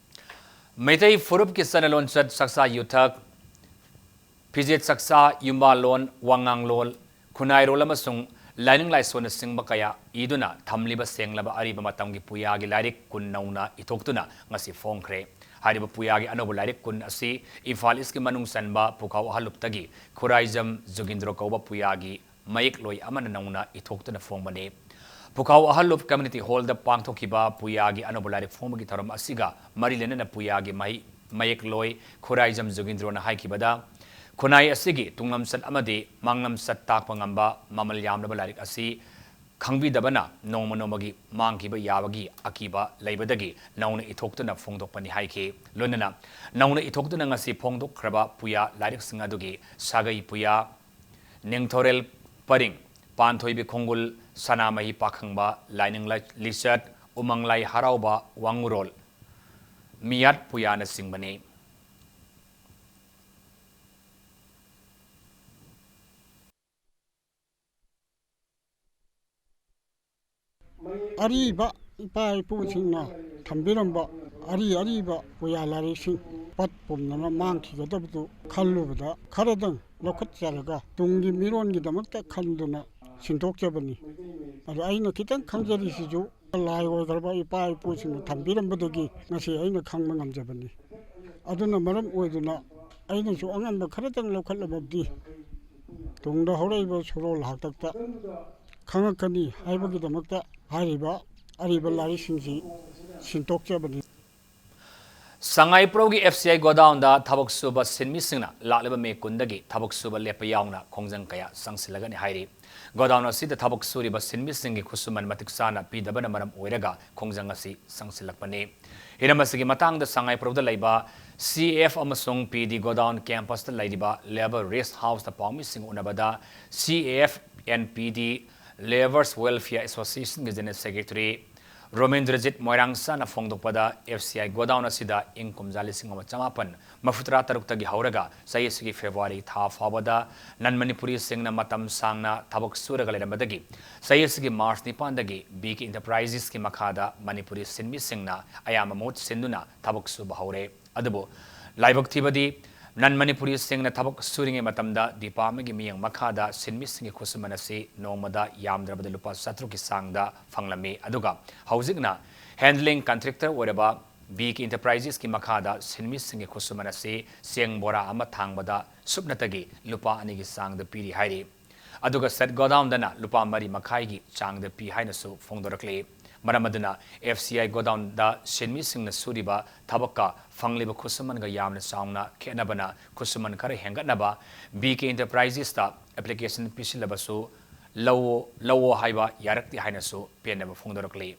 ꯃꯩꯇꯩ ꯐꯨꯔꯨꯞꯀꯤ ꯆꯠꯅ ꯂꯣꯟꯆꯠ, ꯆꯥꯛꯆꯥ ꯌꯨꯊꯛ, ꯐꯤꯖꯦꯠ ꯆꯥꯛꯆꯥ, ꯌꯨꯝꯕꯥꯜꯂꯣꯟ, ꯋꯥꯉꯥꯡꯂꯣꯟ, ꯈꯨꯟꯅꯥꯏꯔꯣꯜ ꯑꯃꯁꯨꯡ ꯂꯥꯏꯅꯤꯡ ꯂꯥꯏꯁꯣꯟꯅꯆꯤꯡꯕ ꯀꯌꯥ ꯏꯗꯨꯅ ꯊꯝꯂꯤꯕ ꯁꯦꯡꯂꯕ ꯑꯔꯤꯕ ꯃꯇꯝꯒꯤ ꯄꯨꯌꯥꯒꯤ ꯂꯥꯏꯔꯤꯛ ꯀꯨꯟ ꯅꯧꯅ ꯏꯊꯣꯛꯇꯨꯅ ꯉꯁꯤ ꯐꯣꯡꯈ꯭ꯔꯦ꯫ ꯍꯥꯏꯔꯤꯕ ꯄꯨꯌꯥꯒꯤ ꯑꯅꯧꯕ ꯂꯥꯏꯔꯤꯛ ꯀꯨꯟ ꯑꯁꯤ ꯏꯝꯐꯥꯜ ꯏꯁꯀꯤ ꯃꯅꯨꯡ ꯆꯟꯕ ꯄꯨꯈꯥꯎ ꯑꯍꯜꯂꯨꯞꯇꯒꯤ ꯈꯨꯔꯥꯏꯖꯝ ꯖꯨꯒꯤꯟꯗ꯭ꯔꯣ ꯀꯧꯕ ꯄꯨꯌꯥꯒꯤ ꯃꯌꯦꯛꯂꯣꯏ ꯑꯃꯅ ꯅꯧꯅ ꯏꯊꯣꯛꯇꯨꯅ ꯐꯣꯡꯕꯅꯤ꯫ ꯄꯨꯈꯥꯎ ꯑꯍꯜꯂꯨꯞ ꯀꯝꯃ꯭ꯌꯨꯅꯤꯇꯤ ꯍꯣꯜꯗ ꯄꯥꯡꯊꯣꯛꯈꯤꯕ ꯄꯨꯌꯥꯒꯤ ꯑꯅꯧꯕ ꯂꯥꯏꯔꯤꯛ ꯐꯣꯡꯕꯒꯤ ꯊꯧꯔꯝ ꯑꯁꯤꯒ ꯃꯔꯤ ꯂꯩꯅꯅ ꯄꯨꯌꯥꯒꯤ ꯃꯍꯩ ꯃꯌꯦꯛꯂꯣꯏ ꯈꯨꯔꯥꯏꯖꯝ ꯖꯨꯒꯤꯟꯗ꯭ꯔꯣꯅ ꯍꯥꯏꯈꯤꯕꯗ, ꯈꯨꯟꯅꯥꯏ ꯑꯁꯤꯒꯤ ꯇꯨꯡꯂꯝꯆꯠ ꯑꯃꯗꯤ ꯃꯥꯡꯂꯝꯆꯠ ꯇꯥꯛꯄ ꯉꯝꯕ ꯃꯃꯜ ꯌꯥꯝꯂꯕ ꯂꯥꯏꯔꯤꯛ ꯑꯁꯤ ꯈꯪꯕꯤꯗꯕꯅ ꯅꯣꯡꯃ ꯅꯣꯡꯃꯒꯤ ꯃꯥꯡꯈꯤꯕ ꯌꯥꯕꯒꯤ ꯑꯀꯤꯕ ꯂꯩꯕꯗꯒꯤ ꯅꯧꯅ ꯏꯊꯣꯛꯇꯨꯅ ꯐꯣꯡꯗꯣꯛꯄꯅꯤ ꯍꯥꯏꯈꯤ꯫ ꯂꯣꯏꯅꯅ ꯅꯧꯅ ꯏꯊꯣꯛꯇꯨꯅ ꯉꯁꯤ ꯐꯣꯡꯗꯣꯛꯈ꯭ꯔꯕ ꯄꯨꯌꯥ ꯂꯥꯏꯔꯤꯛꯁꯤꯡ ꯑꯗꯨꯒꯤ ꯁꯥꯒꯩ ꯄꯨꯌꯥ, ꯅꯤꯡꯊꯧꯔꯦꯜ ꯄꯔꯤꯡ, ꯄꯥꯟꯊꯣꯏꯕꯤ ꯈꯣꯡꯒꯨꯜ, ꯁꯅꯥꯃꯍꯤ ꯄꯥꯈꯪꯕ, ꯂꯥꯏꯅꯤꯡ ꯂꯥꯏ-, ꯂꯤꯆꯠ, ꯎꯃꯪ ꯂꯥꯏ ꯍꯔꯥꯎꯕ, ꯋꯥꯉꯨꯔꯣꯜ, ꯃꯤꯌꯥꯠ ꯄꯨꯌꯥꯅꯆꯤꯡꯕꯅꯤ꯫ ꯑꯔꯤꯕ ꯏꯄꯥ ꯏꯄꯨꯁꯤꯡꯅ ꯊꯝꯕꯤꯔꯝꯕ ꯑꯔꯤ ꯑꯔꯤꯕ ꯄꯨꯌꯥ ꯂꯥꯏꯔꯤꯛꯁꯤꯡ ꯄꯠ ꯄꯨꯝꯗꯅ ꯃꯥꯡꯈꯤꯒꯗꯕꯗꯨ ꯈꯜꯂꯨꯕꯗ ꯈꯔꯗꯪ ꯂꯧꯈꯠꯆꯔꯒ ꯇꯨꯡꯒꯤ ꯃꯤꯔꯣꯟꯒꯤꯗꯃꯛꯇ ꯈꯟꯗꯨꯅ ꯁꯤꯟꯗꯣꯛꯆꯕꯅꯤ꯫ ꯑꯗꯣ ꯑꯩꯅ ꯈꯤꯇꯪ ꯈꯪꯖꯔꯤꯁꯤꯁꯨ ꯂꯥꯏ ꯑꯣꯏꯈ꯭ꯔꯕ ꯏꯄꯥ ꯏꯄꯨꯁꯤꯡꯅ ꯊꯝꯕꯤꯔꯝꯕꯗꯒꯤ ꯉꯁꯤ ꯑꯩꯅ ꯈꯪꯕ ꯉꯝꯖꯕꯅꯤ꯫ ꯑꯗꯨꯅ ꯃꯔꯝ ꯑꯣꯏꯗꯨꯅ ꯑꯩꯅꯁꯨ ꯑꯉꯝꯕ ꯈꯔꯇꯪ ꯂꯧꯈꯠꯂꯕꯗꯤ ꯇꯨꯡꯗ ꯍꯧꯔꯛꯏꯕ ꯁꯨꯔꯣꯜ ꯍꯥꯛꯇꯛꯇ ꯈꯪꯉꯛꯀꯅꯤ ꯍꯥꯏꯕꯒꯤꯗꯃꯛꯇ ꯍꯥꯏꯔꯤꯕ ꯑꯔꯤꯕ ꯂꯥꯏꯔꯤꯛꯁꯤꯡꯁꯤ ꯁꯤꯟꯗꯣꯛꯆꯕꯅꯤ꯫ ꯁꯉꯥꯏꯄ꯭ꯔꯧꯒꯤ ꯑꯦꯐ ꯁꯤ ꯑꯥꯏ ꯒꯣꯗꯥꯎꯟꯗ ꯊꯕꯛ ꯁꯨꯕ ꯁꯤꯟꯃꯤꯁꯤꯡꯅ ꯂꯥꯛꯂꯤꯕ ꯃꯦ ꯀꯨꯟꯗꯒꯤ ꯊꯕꯛ ꯁꯨꯕ ꯂꯦꯞꯄ ꯌꯥꯎꯅ ꯈꯣꯡꯖꯪ ꯀꯌꯥ ꯆꯪꯁꯤꯜꯂꯒꯅꯤ ꯍꯥꯏꯔꯤ꯫ ꯒꯣꯗꯥꯎꯟ ꯑꯁꯤꯗ ꯊꯕꯛ ꯁꯨꯔꯤꯕ ꯁꯤꯟꯃꯤꯁꯤꯡꯒꯤ ꯈꯨꯠꯁꯨꯃꯟ ꯃꯇꯤꯛ ꯆꯥꯅ ꯄꯤꯗꯕꯅ ꯃꯔꯝ ꯑꯣꯏꯔꯒ ꯈꯣꯡꯖꯪ ꯑꯁꯤ ꯆꯪꯁꯤꯜꯂꯛꯄꯅꯤ꯫ ꯍꯤꯔꯝ ꯑꯁꯤꯒꯤ ꯃꯇꯥꯡꯗ ꯁꯉꯥꯏꯄ꯭ꯔꯧꯗ ꯂꯩꯕ ꯁꯤ ꯑꯦꯐ ꯑꯃꯁꯨꯡ ꯄꯤ ꯗꯤ ꯒꯣꯗꯥꯎꯟ ꯀꯦꯝꯄꯁꯇ ꯂꯩꯔꯤꯕ ꯂꯦꯕꯔ ꯔꯦꯁ ꯍꯥꯎꯁꯇ ꯄꯥꯎꯃꯤꯁꯤꯡ ꯎꯅꯕꯗ C F N P D labourers welfare ꯑꯦꯁꯣꯁꯤꯌꯦꯁꯟꯒꯤ ꯖꯦꯅꯔꯦꯜ ꯁꯦꯀ꯭ꯔꯦꯇꯔꯤ ꯔꯣꯃꯦꯟꯗ꯭ꯔꯖꯤꯠ ꯃꯣꯏꯔꯥꯡꯆꯥꯅ ꯐꯣꯡꯗꯣꯛꯄꯗ ꯑꯦꯐ ꯁꯤ ꯑꯥꯏ ꯒꯣꯗꯥꯎꯟ ꯑꯁꯤꯗ ꯏꯪ ꯀꯨꯝꯖꯥ ꯂꯤꯁꯤꯡ ꯑꯃ ꯆꯃꯥꯄꯟ ꯃꯔꯤꯐꯨꯇꯔꯥ ꯇꯔꯨꯛꯇꯒꯤ ꯍꯧꯔꯒ ꯆꯍꯤ ꯑꯁꯤꯒꯤ ꯐꯦꯕ꯭ꯔꯨꯋꯥꯔꯤ ꯊꯥ ꯐꯥꯎꯕꯗ ꯅꯟ ꯃꯅꯤꯄꯨꯔꯤꯁꯤꯡꯅ ꯃꯇꯝ ꯁꯥꯡꯅ ꯊꯕꯛ ꯁꯨꯔꯒ ꯂꯩꯔꯝꯕꯗꯒꯤ ꯆꯍꯤ ꯑꯁꯤꯒꯤ ꯃꯥꯔꯆ ꯅꯤꯄꯥꯟꯗꯒꯤ ꯕꯤ ꯀꯦ ꯏꯟꯇꯔꯄ꯭ꯔꯥꯏꯖꯦꯁꯀꯤ ꯃꯈꯥꯗ ꯃꯅꯤꯄꯨꯔꯤ ꯁꯤꯟꯃꯤꯁꯤꯡꯅ ꯑꯌꯥꯝꯕ ꯃꯍꯨꯠ ꯁꯤꯟꯗꯨꯅ ꯊꯕꯛ ꯁꯨꯕ ꯍꯧꯔꯦ꯫ ꯑꯗꯨꯕꯨ ꯂꯥꯏꯕꯛ ꯊꯤꯕꯗꯤ ꯅꯟ ꯃꯅꯤꯄꯨꯔꯤꯁꯤꯡꯅ ꯊꯕꯛ ꯁꯨꯔꯤꯉꯩ ꯃꯇꯝꯗ ꯗꯤꯄꯥꯔꯠꯃꯦꯟꯒꯤ ꯃꯤꯠꯌꯦꯡ ꯃꯈꯥꯗ ꯁꯤꯟꯃꯤꯁꯤꯡꯒꯤ ꯈꯨꯠꯁꯨꯃꯟ ꯑꯁꯤ ꯅꯣꯡꯃꯗ ꯌꯥꯝꯗ꯭ꯔꯕꯗ ꯂꯨꯄꯥ ꯆꯥꯇ꯭ꯔꯨꯛꯀꯤ ꯆꯥꯡꯗ ꯐꯪꯂꯝꯃꯤ꯫ ꯑꯗꯨꯒ ꯍꯧꯖꯤꯛꯅ ꯍꯦꯟꯗꯂꯤꯡ ꯀꯟꯇ꯭ꯔꯦꯛꯇꯔ ꯑꯣꯏꯔꯕ ꯕꯤ ꯀꯦ ꯏꯟꯇꯔꯄ꯭ꯔꯥꯏꯖꯦꯁꯀꯤ ꯃꯈꯥꯗ ꯁꯤꯟꯃꯤꯁꯤꯡꯒꯤ ꯈꯨꯠꯁꯨꯃꯟ ꯑꯁꯤ ꯆꯦꯡ ꯕꯣꯔꯥ ꯑꯃ ꯊꯥꯡꯕꯗ ꯁꯨꯞꯅꯇꯒꯤ ꯂꯨꯄꯥ ꯑꯅꯤꯒꯤ ꯆꯥꯡꯗ ꯄꯤꯔꯤ ꯍꯥꯏꯔꯤ꯫ ꯑꯗꯨꯒ ꯁꯦꯠ ꯒꯣꯗꯥꯎꯟꯗꯅ ꯂꯨꯄꯥ ꯃꯔꯤ ꯃꯈꯥꯏꯒꯤ ꯆꯥꯡꯗ ꯄꯤ ꯍꯥꯏꯅꯁꯨ ꯐꯣꯡꯗꯣꯔꯛꯂꯤ꯫ ꯃꯔꯝ ꯑꯗꯨꯅ ꯑꯦꯐ ꯁꯤ ꯑꯥꯏ ꯒꯣꯗꯥꯎꯟꯗ ꯁꯤꯟꯃꯤꯁꯤꯡꯅ ꯁꯨꯔꯤꯕ ꯊꯕꯛꯀ ꯐꯪꯂꯤꯕ ꯈꯨꯠꯁꯨꯃꯟꯒ ꯌꯥꯝꯅ ꯆꯥꯎꯅ ꯈꯦꯠꯅꯕꯅ ꯈꯨꯠꯁꯨꯃꯟ ꯈꯔ ꯍꯦꯟꯒꯠꯅꯕ ꯕꯤ ꯀꯦ ꯏꯟꯇꯔꯄ꯭ꯔꯥꯏꯖꯦꯁꯇ ꯑꯦꯄ꯭ꯂꯤꯀꯦꯁꯟ ꯄꯤꯁꯤꯜꯂꯕꯁꯨ ꯂꯧꯑꯣ, ꯂꯧꯑꯣ ꯍꯥꯏꯕ ꯌꯥꯔꯛꯇꯦ ꯍꯥꯏꯅꯁꯨ ꯄꯦꯟꯗꯕ ꯐꯣꯡꯗꯣꯔꯛꯂꯤ꯫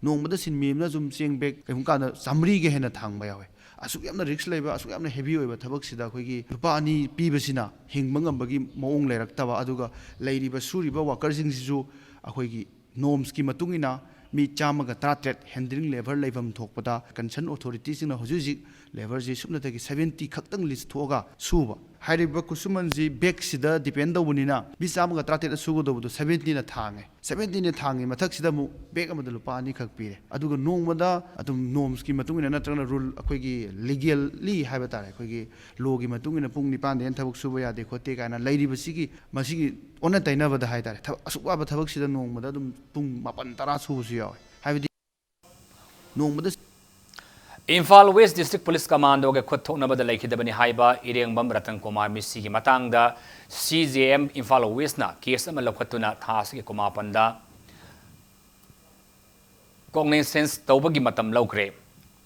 ꯅꯣꯡꯃꯗ ꯁꯤꯟꯃꯤ ꯑꯃꯅ ꯁꯨꯝ ꯆꯦꯡ ꯕꯦꯒ ꯀꯩꯒꯨꯝꯕ ꯀꯥꯟꯗ ꯆꯥꯃꯔꯤꯒ ꯍꯦꯟꯅ ꯊꯥꯡꯕ ꯌꯥꯎꯋꯦ꯫ ꯑꯁꯨꯛ ꯌꯥꯝꯅ ꯔꯤꯛꯁ ꯂꯩꯕ, ꯑꯁꯨꯛ ꯌꯥꯝꯅ ꯍꯦꯚꯤ ꯑꯣꯏꯕ ꯊꯕꯛꯁꯤꯗ ꯑꯩꯈꯣꯏꯒꯤ ꯂꯨꯄꯥ ꯑꯅꯤ ꯄꯤꯕꯁꯤꯅ ꯍꯤꯡꯕ ꯉꯝꯕꯒꯤ ꯃꯑꯣꯡ ꯂꯩꯔꯛꯇꯕ, ꯑꯗꯨꯒ ꯂꯩꯔꯤꯕ ꯁꯨꯔꯤꯕ ꯋꯥꯀꯔꯁꯤꯡꯁꯤꯁꯨ ꯑꯩꯈꯣꯏꯒꯤ ꯅꯣꯔꯝꯁꯀꯤ ꯃꯇꯨꯡ ꯏꯟꯅ ꯃꯤ ꯆꯥꯝꯃꯒ ꯇꯔꯥꯇꯔꯦꯠ ꯍꯦꯟꯗ꯭ꯔꯤꯡ ꯂꯦꯕꯔ ꯂꯩꯐꯝ ꯊꯣꯛꯄꯗ ꯀꯟꯁꯔꯟ ꯑꯣꯊꯣꯔꯤꯇꯤꯁꯤꯡꯅ ꯍꯧꯖꯤꯛ ꯍꯧꯖꯤꯛ ꯂꯦꯕꯔꯁꯤ ꯁꯨꯞꯅꯇꯒꯤ ꯁꯕꯦꯟꯇꯤ ꯈꯛꯇꯪ ꯂꯤꯁ ꯊꯣꯛꯑꯒ ꯁꯨꯕ꯫ ꯍꯥꯏꯔꯤꯕ ꯈꯨꯠꯁꯨꯃꯟꯁꯤ ꯕꯦꯒꯁꯤꯗ ꯗꯤꯄꯦꯟ ꯇꯧꯕꯅꯤꯅ, ꯃꯤ ꯆꯥꯝꯃꯒ ꯇꯔꯥꯇꯔꯦꯠꯅ ꯁꯨꯒꯗꯧꯕꯗꯣ ꯁꯕꯦꯟꯇꯤꯅ ꯊꯥꯡꯉꯦ꯫ ꯁꯕꯦꯟꯇꯤꯅ ꯊꯥꯡꯉꯤ ꯃꯊꯛꯁꯤꯗ ꯑꯃꯨꯛ ꯕꯦꯒ ꯑꯃꯗ ꯂꯨꯄꯥ ꯑꯅꯤꯈꯛ ꯄꯤꯔꯦ꯫ ꯑꯗꯨꯒ ꯅꯣꯡꯃꯗ ꯑꯗꯨꯝ ꯅꯣꯔꯝꯁꯀꯤ ꯃꯇꯨꯡ ꯏꯟꯅ ꯅꯠꯇ꯭ꯔꯒꯅ ꯔꯨꯜ, ꯑꯩꯈꯣꯏꯒꯤ ꯂꯤꯒꯦꯜꯂꯤ ꯍꯥꯏꯕ ꯇꯥꯔꯦ, ꯑꯩꯈꯣꯏꯒꯤ ꯂꯣꯒꯤ ꯃꯇꯨꯡ ꯏꯟꯅ ꯄꯨꯡ ꯅꯤꯄꯥꯟꯗꯒꯤ ꯍꯦꯟꯅ ꯊꯕꯛ ꯁꯨꯕ ꯌꯥꯗꯦ ꯈꯣꯠꯇꯦ ꯀꯥꯏꯅ ꯂꯩꯔꯤꯕꯁꯤꯒꯤ, ꯃꯁꯤꯒꯤ ꯑꯣꯟꯅ ꯇꯩꯅꯕꯗ ꯍꯥꯏ ꯇꯥꯔꯦ, ꯊꯕꯛ ꯑꯁꯨꯛ ꯋꯥꯕ ꯊꯕꯛꯁꯤꯗ ꯅꯣꯡꯃꯗ ꯑꯗꯨꯝ ꯄꯨꯡ ꯃꯥꯄꯟ ꯇꯔꯥ ꯁꯨꯕꯁꯨ ꯌꯥꯎꯋꯦ꯫ ꯍꯥꯏꯕꯗꯤ ꯅꯣꯡꯃꯗ ꯏꯝꯐꯥꯜ ꯋꯦꯁ ꯗꯤꯁꯇ꯭ꯔꯤꯛ ꯄꯨꯂꯤꯁ ꯀꯃꯥꯟꯗꯣꯒ ꯈꯨꯠ ꯊꯣꯛꯅꯕꯗ ꯂꯩꯈꯤꯗꯕꯅꯤ ꯍꯥꯏꯕ ꯏꯔꯦꯡꯕꯝ ꯔꯇꯟ ꯀꯨꯃꯥꯔ ꯃꯤꯁꯤꯒꯤ ꯃꯇꯥꯡꯗ ꯁꯤ ꯖꯦ ꯑꯦꯝ ꯏꯝꯐꯥꯜ ꯋꯦꯁꯅ ꯀꯦꯁ ꯑꯃ ꯂꯧꯈꯠꯇꯨꯅ ꯊꯥ ꯑꯁꯤꯒꯤ ꯀꯨꯟꯃꯥꯄꯟꯗ ꯀꯣꯒꯅꯤꯁꯦꯟꯁ ꯇꯧꯕꯒꯤ ꯃꯇꯝ ꯂꯧꯈ꯭ꯔꯦ꯫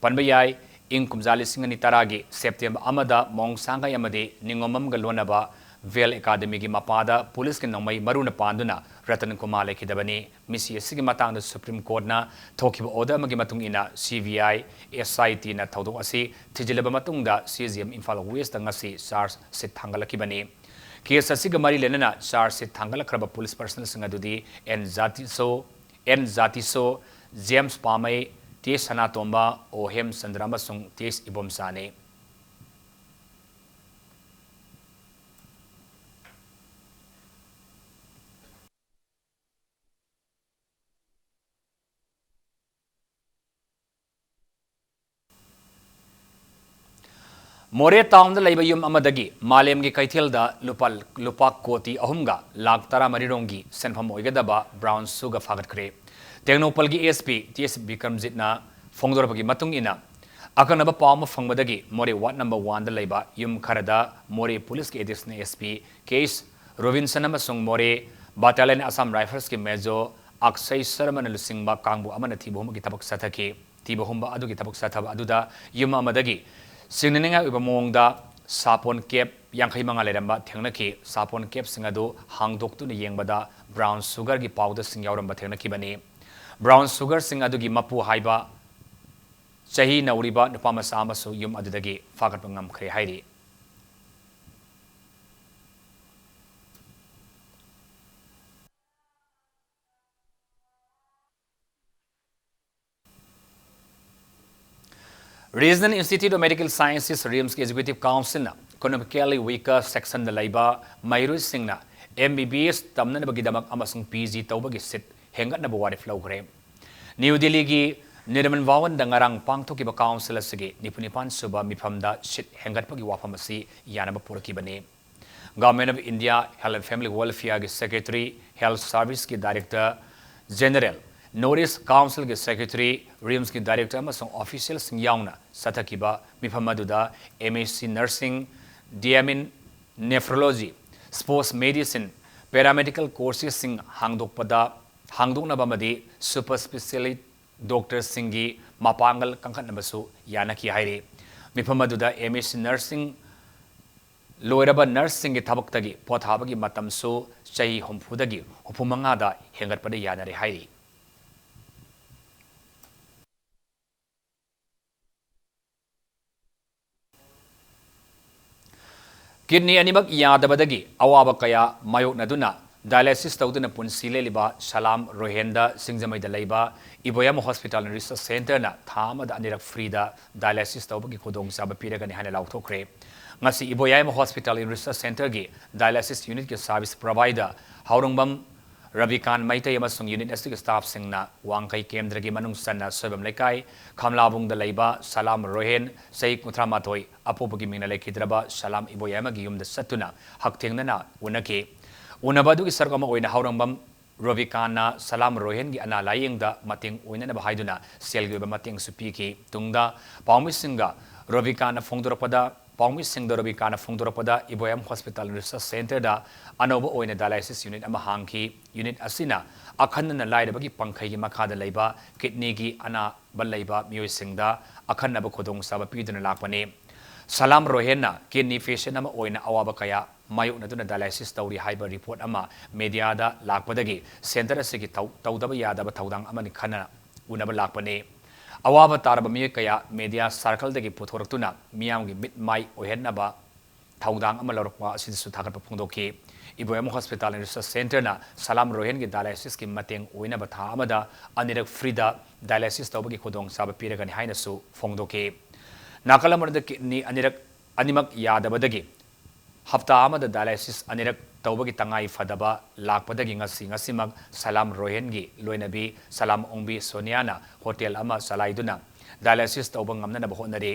ꯄꯟꯕ ꯌꯥꯏ, ꯏꯪ ꯀꯨꯝꯖꯥ ꯂꯤꯁꯤꯡ ꯑꯅꯤ ꯇꯔꯥꯒꯤ ꯁꯦꯞꯇꯦꯝꯕꯔ ꯑꯃꯗ ꯃꯣꯡꯁꯥꯡꯒꯩ ꯑꯃꯗꯤ ꯅꯤꯉꯣꯝꯕꯝꯒ ꯂꯣꯟꯅꯕ ꯚꯦꯜ ꯑꯦꯀꯥꯗꯃꯤꯒꯤ ꯃꯄꯥꯗ ꯄꯨꯂꯤꯁꯀꯤ ꯅꯣꯡꯃꯩ ꯃꯔꯨꯅ ꯄꯥꯟꯗꯨꯅ ꯔꯇꯟ ꯀꯨꯃꯥꯔ ꯂꯩꯈꯤꯗꯕꯅꯤ꯫ ꯃꯤꯁꯤ ꯑꯁꯤꯒꯤ ꯃꯇꯥꯡꯗ ꯁꯨꯄ꯭ꯔꯤꯝ ꯀꯣꯔꯠꯅ ꯊꯣꯛꯈꯤꯕ ꯑꯣꯔꯗꯔ ꯑꯃꯒꯤ ꯃꯇꯨꯡ ꯏꯟꯅ ꯁꯤ ꯕꯤ ꯑꯥꯏ, ꯑꯦꯁ ꯑꯥꯏ ꯇꯤꯅ ꯊꯧꯗꯣꯛ ꯑꯁꯤ ꯊꯤꯖꯤꯜꯂꯕ ꯃꯇꯨꯡꯗ C G M Imphal west ꯉꯁꯤ ꯆꯥꯔꯖ ꯁꯤꯠ ꯊꯥꯡꯒꯠꯂꯛꯈꯤꯕꯅꯤ꯫ ꯀꯦꯁ ꯑꯁꯤꯒ ꯃꯔꯤ ꯂꯩꯅꯅ ꯆꯥꯔꯖ ꯁꯤꯠ ꯊꯥꯡꯒꯠꯂꯛꯈ꯭ꯔꯕ ꯄꯨꯂꯤꯁ ꯄꯔꯁꯅꯦꯜꯁꯤꯡ ꯑꯗꯨꯗꯤ ꯑꯦꯟ ꯖꯥꯇꯤꯁꯣ, ꯑꯦꯟ ꯖꯥꯇꯤꯁꯣ, ꯖꯦꯝꯁ ꯄꯥꯃꯩ, ꯇꯤ ꯑꯦꯁ ꯁꯅꯥꯇꯣꯝꯕ, ꯑꯣ ꯍꯦꯝꯆꯟꯗ꯭ꯔ ꯑꯃꯁꯨꯡ ꯇꯤ ꯑꯦꯁ ꯏꯕꯣꯝꯆꯥꯅꯤ꯫ ꯃꯣꯔꯦ ꯇꯥꯎꯟꯗ ꯂꯩꯕ ꯌꯨꯝ ꯑꯃꯗꯒꯤ ꯃꯥꯂꯦꯝꯒꯤ ꯀꯩꯊꯦꯜꯗ ꯂꯨꯄꯥ, ꯂꯨꯄꯥ ꯀꯣꯇꯤ ꯑꯍꯨꯝꯒ ꯂꯥꯈ ꯇꯔꯥꯃꯔꯤ ꯔꯣꯝꯒꯤ ꯁꯦꯟꯐꯝ ꯑꯣꯏꯒꯗꯕ ꯕ꯭ꯔꯥꯎꯟ ꯁꯨꯒꯔ ꯐꯥꯒꯠꯈ꯭ꯔꯦ꯫ ꯇꯦꯡꯅꯧꯄꯜꯒꯤ ꯑꯦꯁ ꯄꯤ ꯇꯤ ꯑꯦꯁ ꯕꯤꯀ꯭ꯔꯝꯖꯤꯠꯅ ꯐꯣꯡꯗꯣꯔꯛꯄꯒꯤ ꯃꯇꯨꯡ ꯏꯟꯅ, ꯑꯀꯛꯅꯕ ꯄꯥꯎ ꯑꯃ ꯐꯪꯕꯗꯒꯤ ꯃꯣꯔꯦ ꯋꯥꯔꯗ ꯅꯝꯕꯔ ꯋꯥꯟꯗ ꯂꯩꯕ ꯌꯨꯝ ꯈꯔꯗ ꯃꯣꯔꯦ ꯄꯨꯂꯤꯁꯀꯤ ꯑꯦꯗꯤꯁꯅꯦꯜ ꯑꯦꯁ ꯄꯤ ꯀꯦ ꯑꯦꯁ ꯔꯣꯕꯤꯟꯁꯟ ꯑꯃꯁꯨꯡ ꯃꯣꯔꯦ ꯕꯥꯇꯥꯂꯤꯌꯟ ꯑꯁꯥꯝ ꯔꯥꯏꯐꯜꯁꯀꯤ ꯃꯦꯖꯣꯔ ꯑꯛꯁꯩ ꯁꯔꯃꯅ ꯂꯨꯆꯤꯡꯕ ꯀꯥꯡꯕꯨ ꯑꯃꯅ ꯊꯤꯕ ꯍꯨꯝꯕꯒꯤ ꯊꯕꯛ ꯆꯠꯊꯈꯤ꯫ ꯊꯤꯕ ꯍꯨꯝꯕ ꯑꯗꯨꯒꯤ ꯊꯕꯛ ꯆꯠꯊꯕ ꯑꯗꯨꯗ ꯌꯨꯝ ꯑꯃꯗꯒꯤ ꯆꯤꯡꯅꯅꯤꯡꯉꯥꯏ ꯑꯣꯏꯕ ꯃꯑꯣꯡꯗ ꯁꯥꯄꯣꯟ ꯀꯦꯞ ꯌꯥꯡꯈꯩ ꯃꯉꯥ ꯂꯩꯔꯝꯕ ꯊꯦꯡꯅꯈꯤ꯫ ꯁꯥꯄꯣꯟ ꯀꯦꯞꯁꯤꯡ ꯑꯗꯨ ꯍꯥꯡꯗꯣꯛꯇꯨꯅ ꯌꯦꯡꯕꯗ ꯕ꯭ꯔꯥꯎꯟ ꯁꯨꯒꯔꯒꯤ ꯄꯥꯎꯗꯔꯁꯤꯡ ꯌꯥꯎꯔꯝꯕ ꯊꯦꯡꯅꯈꯤꯕꯅꯤ꯫ ꯕ꯭ꯔꯥꯎꯟ ꯁꯨꯒꯔꯁꯤꯡ ꯑꯗꯨꯒꯤ ꯃꯄꯨ ꯍꯥꯏꯕ ꯆꯍꯤ ꯅꯧꯔꯤꯕ ꯅꯨꯄꯥ ꯃꯆꯥ ꯑꯃꯁꯨ ꯌꯨꯝ ꯑꯗꯨꯗꯒꯤ ꯐꯥꯒꯠꯄ ꯉꯝꯈ꯭ꯔꯦ ꯍꯥꯏꯔꯤ꯫ Regional Institute of Medical Sciences, RIMSꯀꯤ Executive Councilꯅ Economically Weaker Sectionꯗ ꯂꯩꯕ ꯃꯍꯩꯔꯣꯏꯁꯤꯡꯅ MBBS ꯇꯝꯅꯅꯕꯒꯤꯗꯃꯛ ꯑꯃꯁꯨꯡ PG ꯇꯧꯕꯒꯤ seat ꯍꯦꯟꯒꯠꯅꯕ ꯋꯥꯔꯦꯞ ꯂꯧꯈ꯭ꯔꯦ꯫ ꯅ꯭ꯌꯨ ꯗꯤꯜꯂꯤꯒꯤ ꯅꯤꯔꯃꯜ ꯚꯋꯟꯗ ꯉꯔꯥꯡ ꯄꯥꯡꯊꯣꯛꯈꯤꯕ council ꯑꯁꯤꯒꯤ ꯅꯤꯐꯨ ꯅꯤꯄꯥꯟ ꯁꯨꯕ ꯃꯤꯐꯝꯗ seat ꯍꯦꯟꯒꯠꯄꯒꯤ ꯋꯥꯐꯝ ꯑꯁꯤ ꯌꯥꯅꯕ ꯄꯨꯔꯛꯈꯤꯕꯅꯤ꯫ Government of India Health and Family Welfareꯒꯤ Secretary, Health Serviceꯀꯤ Director General, Northeast Councilꯒꯤ Secretary, RIMSꯀꯤ Director ꯑꯃꯁꯨꯡ officialꯁꯤꯡ ꯌꯥꯎꯅ ꯆꯠꯊꯈꯤꯕ ꯃꯤꯐꯝ ꯑꯗꯨꯗ MSc Nursing, DME in Nephrology, Sports Medicine, Paramedical courses ꯁꯤꯡ ꯍꯥꯡꯗꯣꯛꯄꯗ, ꯍꯥꯡꯗꯣꯛꯅꯕ ꯑꯃꯗꯤ super specialist doctorꯁꯤꯡꯒꯤ ꯃꯄꯥꯡꯒꯜ ꯀꯟꯈꯠꯅꯕꯁꯨ ꯌꯥꯅꯈꯤ ꯍꯥꯏꯔꯤ꯫ ꯃꯤꯐꯝ ꯑꯗꯨꯗ MSc Nursing ꯂꯣꯏꯔꯕ nurseꯁꯤꯡꯒꯤ ꯊꯕꯛꯇꯒꯤ ꯄꯣꯊꯥꯕꯒꯤ ꯃꯇꯝꯁꯨ ꯆꯍꯤ ꯍꯨꯝꯐꯨꯗꯒꯤ ꯍꯨꯝꯐꯨ ꯃꯉꯥꯗ ꯍꯦꯟꯒꯠꯄꯗ ꯌꯥꯅꯔꯦ ꯍꯥꯏꯔꯤ꯫ Kidney ꯑꯅꯤꯃꯛ ꯌꯥꯗꯕꯗꯒꯤ ꯑꯋꯥꯕ ꯀꯌꯥ ꯃꯥꯌꯣꯛꯅꯗꯨꯅ dialysis ꯇꯧꯗꯨꯅ ꯄꯨꯟꯁꯤ ꯂꯦꯜꯂꯤꯕ ꯁꯂꯥꯝ ꯔꯣꯍꯦꯟꯗ ꯁꯤꯡꯖꯃꯩꯗ ꯂꯩꯕ ꯏꯕꯣꯌꯥꯏꯃ Hospital and Research Centreꯅ ꯊꯥ ꯑꯃꯗ ꯑꯅꯤꯔꯛ freeꯗ dialysis ꯇꯧꯕꯒꯤ ꯈꯨꯗꯣꯡꯆꯥꯕ ꯄꯤꯔꯒꯅꯤ ꯍꯥꯏꯅ ꯂꯥꯎꯊꯣꯛꯈ꯭ꯔꯦ꯫ ꯉꯁꯤ ꯏꯕꯣꯌꯥꯏꯃ Hospital and Research Centreꯒꯤ dialysis unitꯀꯤ service provider ꯍꯥꯎꯔꯣꯡꯕꯝ ꯔꯕꯤꯀꯥꯟ Meitei ꯑꯃꯁꯨꯡ unit ꯑꯁꯤꯒꯤ staffꯁꯤꯡꯅ ꯋꯥꯡꯈꯩ ꯀꯦꯟꯗ꯭ꯔꯒꯤ ꯃꯅꯨꯡ ꯆꯟꯅ ꯁꯣꯏꯕꯝ ꯂꯩꯀꯥꯏ ꯈꯝꯂꯥꯕꯨꯡꯗ ꯂꯩꯕ ꯁꯂꯥꯝ ꯔꯣꯍꯦꯟ, ꯆꯍꯤ ꯀꯨꯟꯊ꯭ꯔꯥ ꯃꯥꯊꯣꯏ, ꯑꯄꯣꯛꯄꯒꯤ ꯃꯤꯡꯅ ꯂꯩꯈꯤꯗ꯭ꯔꯕ ꯁꯂꯥꯝ ꯏꯕꯣꯌꯥꯏꯃꯒꯤ ꯌꯨꯝꯗ ꯆꯠꯇꯨꯅ ꯍꯛꯊꯦꯡꯅꯅ ꯎꯅꯈꯤ꯫ ꯎꯅꯕ ꯑꯗꯨꯒꯤ ꯁꯔꯨꯛ ꯑꯃ ꯑꯣꯏꯅ ꯍꯥꯎꯔꯣꯡꯕꯝ ꯔꯣꯕꯤꯀꯥꯟꯅ ꯁꯂꯥꯝ ꯔꯣꯍꯦꯟꯒꯤ ꯑꯅꯥ ꯂꯥꯌꯦꯡꯗ ꯃꯇꯦꯡ ꯑꯣꯏꯅꯅꯕ ꯍꯥꯏꯗꯨꯅ ꯁꯦꯜꯒꯤ ꯑꯣꯏꯕ ꯃꯇꯦꯡꯁꯨ ꯄꯤꯈꯤ꯫ ꯇꯨꯡꯗ ꯄꯥꯎꯃꯤꯁꯤꯡꯒ ꯔꯣꯕꯤꯀꯥꯟꯅ ꯐꯣꯡꯗꯣꯔꯛꯄꯗ, ꯄꯥꯎꯃꯤꯁꯤꯡꯗ ꯔꯣꯕꯤꯀꯥꯟꯅ ꯐꯣꯡꯗꯣꯔꯛꯄꯗ ꯏꯕꯣꯌꯥꯏꯃ Hospital and Research Centreꯗ ꯑꯅꯧꯕ ꯑꯣꯏꯅ dialysis unit ꯑꯃ ꯍꯥꯡꯈꯤ꯫ Unit ꯑꯁꯤꯅ ꯑꯈꯟꯅꯅ ꯂꯥꯏꯔꯕꯒꯤ ꯄꯪꯈꯩꯒꯤ ꯃꯈꯥꯗ ꯂꯩꯕ kidneyꯒꯤ ꯑꯅꯥꯕ ꯂꯩꯕ ꯃꯤꯑꯣꯏꯁꯤꯡꯗ ꯑꯈꯟꯅꯕ ꯈꯨꯗꯣꯡꯆꯥꯕ ꯄꯤꯗꯨꯅ ꯂꯥꯛꯄꯅꯤ꯫ ꯁꯂꯥꯝ ꯔꯣꯍꯦꯟꯅ kidney patient ꯑꯃ ꯑꯣꯏꯅ ꯑꯋꯥꯕ ꯀꯌꯥ ꯃꯥꯌꯣꯛꯅꯗꯨꯅ dialysis ꯇꯧꯔꯤ ꯍꯥꯏꯕ report ꯑꯃ mediaꯗ ꯂꯥꯛꯄꯗꯒꯤ centre ꯑꯁꯤꯒꯤ ꯇꯧ-, ꯇꯧꯗꯕ ꯌꯥꯗꯕ ꯊꯧꯗꯥꯡ ꯑꯃꯅꯤ ꯈꯟꯅ ꯎꯅꯕ ꯂꯥꯛꯄꯅꯤ꯫ ꯑꯋꯥꯕ ꯇꯥꯔꯕ ꯃꯤꯑꯣꯏ ꯀꯌꯥ media circleꯗꯒꯤ ꯄꯨꯊꯣꯔꯛꯇꯨꯅ ꯃꯤꯌꯥꯝꯒꯤ ꯃꯤꯠ ꯃꯥꯏ ꯑꯣꯏꯍꯟꯅꯕ ꯊꯧꯗꯥꯡ ꯑꯃ ꯂꯧꯔꯛꯄ ꯑꯁꯤꯗꯁꯨ ꯊꯥꯒꯠꯄ ꯐꯣꯡꯗꯣꯛꯈꯤ꯫ ꯏꯕꯣꯌꯥꯝ ꯍꯣꯁꯄꯤꯇꯥꯜ ꯑꯦꯟ ꯔꯤꯁꯔꯁ ꯁꯦꯟꯇꯔꯅ ꯁꯂꯥꯝ ꯔꯣꯍꯦꯟꯒꯤ dialysisꯀꯤ ꯃꯇꯦꯡ ꯑꯣꯏꯅꯕ ꯊꯥ ꯑꯃꯗ ꯑꯅꯤꯔꯛ freeꯗ dialysis ꯇꯧꯕꯒꯤ ꯈꯨꯗꯣꯡꯆꯥꯕ ꯄꯤꯔꯒꯅꯤ ꯍꯥꯏꯅꯁꯨ ꯐꯣꯡꯗꯣꯛꯈꯤ꯫ ꯅꯥꯀꯜ ꯑꯃꯔꯣꯝꯗ kidney ꯑꯅꯤꯔꯛ, ꯑꯅꯤꯃꯛ ꯌꯥꯗꯕꯗꯒꯤ ꯍꯞꯇꯥ ꯑꯃꯗ dialysis ꯑꯅꯤꯔꯛ ꯇꯧꯕꯒꯤ ꯇꯉꯥꯏ ꯐꯗꯕ ꯂꯥꯛꯄꯗꯒꯤ ꯉꯁꯤ, ꯉꯁꯤꯃꯛ ꯁꯂꯥꯝ ꯔꯣꯍꯦꯟꯒꯤ ꯂꯣꯏꯅꯕꯤ ꯁꯂꯥꯝ ꯑꯣꯡꯕꯤ ꯁꯣꯅꯤꯌꯥꯅ ꯍꯣꯇꯦꯜ ꯑꯃ ꯆꯂꯥꯏꯗꯨꯅ dialysis ꯇꯧꯕ ꯉꯝꯅꯅꯕ ꯍꯣꯠꯅꯔꯤ꯫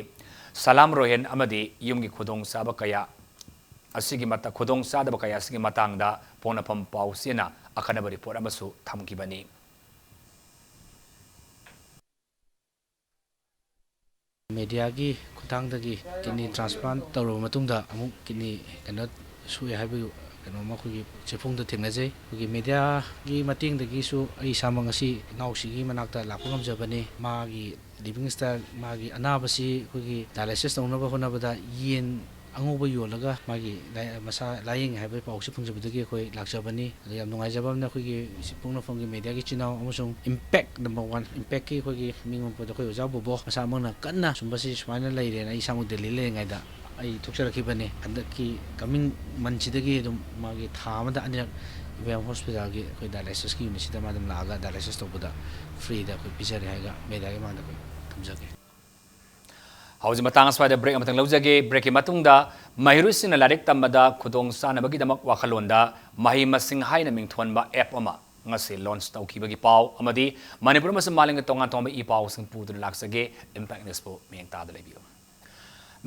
ꯁꯂꯥꯝ ꯔꯣꯍꯦꯟ ꯑꯃꯗꯤ ꯌꯨꯝꯒꯤ ꯈꯨꯗꯣꯡꯆꯥꯕ ꯀꯌꯥ ꯑꯁꯤꯒꯤ ꯃꯇ-, ꯈꯨꯗꯣꯡꯆꯥꯗꯕ ꯀꯌꯥ ꯑꯁꯤꯒꯤ ꯃꯇꯥꯡꯗ ꯄꯣꯛꯅꯐꯝ ꯄꯥꯎꯆꯦꯅ ꯑꯈꯟꯅꯕ report ꯑꯃꯁꯨ ꯊꯝꯈꯤꯕꯅꯤ꯫ Mediaꯒꯤ ꯈꯨꯠꯊꯥꯡꯗꯒꯤ kidney transplant ꯇꯧꯔꯕ ꯃꯇꯨꯡꯗ ꯑꯃꯨꯛ kidney ꯀꯩꯅꯣ ꯁꯣꯛꯑꯦ ꯍꯥꯏꯕꯒꯤ ꯀꯩꯅꯣꯝꯃ ꯑꯩꯈꯣꯏꯒꯤ ꯆꯦꯐꯣꯡꯗ ꯊꯦꯡꯅꯖꯩ꯫ ꯑꯩꯈꯣꯏꯒꯤ mediaꯒꯤ ꯃꯇꯦꯡꯗꯒꯤꯁꯨ ꯑꯩ ꯏꯁꯥꯃꯛ ꯉꯁꯤ ꯏꯅꯥꯎꯁꯤꯒꯤ ꯃꯅꯥꯛꯇ ꯂꯥꯛꯄ ꯉꯝꯖꯕꯅꯤ꯫ ꯃꯥꯒꯤ living style, ꯃꯥꯒꯤ ꯑꯅꯥꯕꯁꯤ ꯑꯩꯈꯣꯏꯒꯤ dialysis ꯇꯧꯅꯕ ꯍꯣꯠꯅꯕꯗ ꯌꯦꯟ ꯑꯉꯧꯕ ꯌꯣꯜꯂꯒ ꯃꯥꯒꯤ ꯂꯥꯏ-, ꯃꯁꯥ ꯂꯥꯏꯌꯦꯡꯉꯦ ꯍꯥꯏꯕꯒꯤ ꯄꯥꯎꯁꯤ ꯐꯪꯖꯕꯗꯒꯤ ꯑꯩꯈꯣꯏ ꯂꯥꯛꯆꯕꯅꯤ꯫ ꯑꯗꯣ ꯌꯥꯝ ꯅꯨꯡꯉꯥꯏꯖꯕ ꯑꯃꯅ ꯑꯩꯈꯣꯏꯒꯤ ꯁꯤ ꯄꯣꯛꯅꯐꯝꯒꯤ mediaꯒꯤ ꯏꯆꯤꯟ ꯏꯅꯥꯎ ꯑꯃꯁꯨꯡ Impact number one, Impactꯀꯤ ꯑꯩꯈꯣꯏꯒꯤ ꯃꯤꯡ ꯑꯣꯟꯕꯗ ꯑꯩꯈꯣꯏ ꯑꯣꯖꯥ ꯕꯣꯕꯣ ꯃꯁꯥꯃꯛꯅ ꯀꯟꯅ ꯁꯨꯝꯕꯁꯤ ꯁꯨꯃꯥꯏꯅ ꯂꯩꯔꯦꯅ ꯑꯩ ꯏꯁꯥꯃꯛ ꯗꯦꯜꯂꯤ ꯂꯩꯔꯤꯉꯩꯗ ꯑꯩ ꯊꯣꯛꯆꯔꯛꯈꯤꯕꯅꯤ꯫ ꯍꯟꯗꯛꯀꯤ coming monthꯁꯤꯗꯒꯤ ꯑꯗꯨꯝ ꯃꯥꯒꯤ ꯊꯥ ꯑꯃꯗ ꯑꯅꯤꯔꯛ ꯏꯕꯣꯌꯥꯝ ꯍꯣꯁꯄꯤꯇꯥꯜꯒꯤ ꯑꯩꯈꯣꯏ dialysisꯀꯤ unitꯁꯤꯗ ꯃꯥ ꯑꯗꯨꯝ ꯂꯥꯛꯑꯒ dialysis ꯇꯧꯕꯗ freeꯗ ꯑꯩꯈꯣꯏ ꯄꯤꯖꯔꯦ ꯍꯥꯏꯔꯒ mediaꯒꯤ ꯃꯥꯡꯗ ꯑꯩꯈꯣꯏ ꯊꯝꯖꯒꯦ꯫ ꯍꯧꯖꯤꯛ ꯃꯇꯥꯡ ꯑꯁ꯭ꯋꯥꯏꯗ break ꯑꯃꯇꯪ ꯂꯧꯖꯒꯦ꯫ Breakꯀꯤ ꯃꯇꯨꯡꯗ ꯃꯍꯩꯔꯣꯏꯁꯤꯡꯅ ꯂꯥꯏꯔꯤꯛ ꯇꯝꯕꯗ ꯈꯨꯗꯣꯡ ꯆꯥꯅꯕꯒꯤꯗꯃꯛ ꯋꯥꯈꯜꯂꯣꯟꯗ ꯃꯍꯩ ꯃꯁꯤꯡ ꯍꯥꯏꯅ ꯃꯤꯡꯊꯣꯟꯕ app ꯑꯃ ꯉꯁꯤ launch ꯇꯧꯈꯤꯕꯒꯤ ꯄꯥꯎ ꯑꯃꯗꯤ ꯃꯅꯤꯄꯨꯔ ꯑꯃꯁꯨꯡ ꯃꯥꯂꯦꯝꯒꯤ ꯇꯣꯉꯥꯟ ꯇꯣꯉꯥꯟꯕ ꯏ ꯄꯥꯎꯁꯤꯡ ꯄꯨꯗꯨꯅ ꯂꯥꯛꯆꯒꯦ꯫ Impact Newsꯄꯨ ꯃꯤꯠꯌꯦꯡ ꯇꯥꯗꯨꯅ ꯂꯩꯕꯤꯌꯨ꯫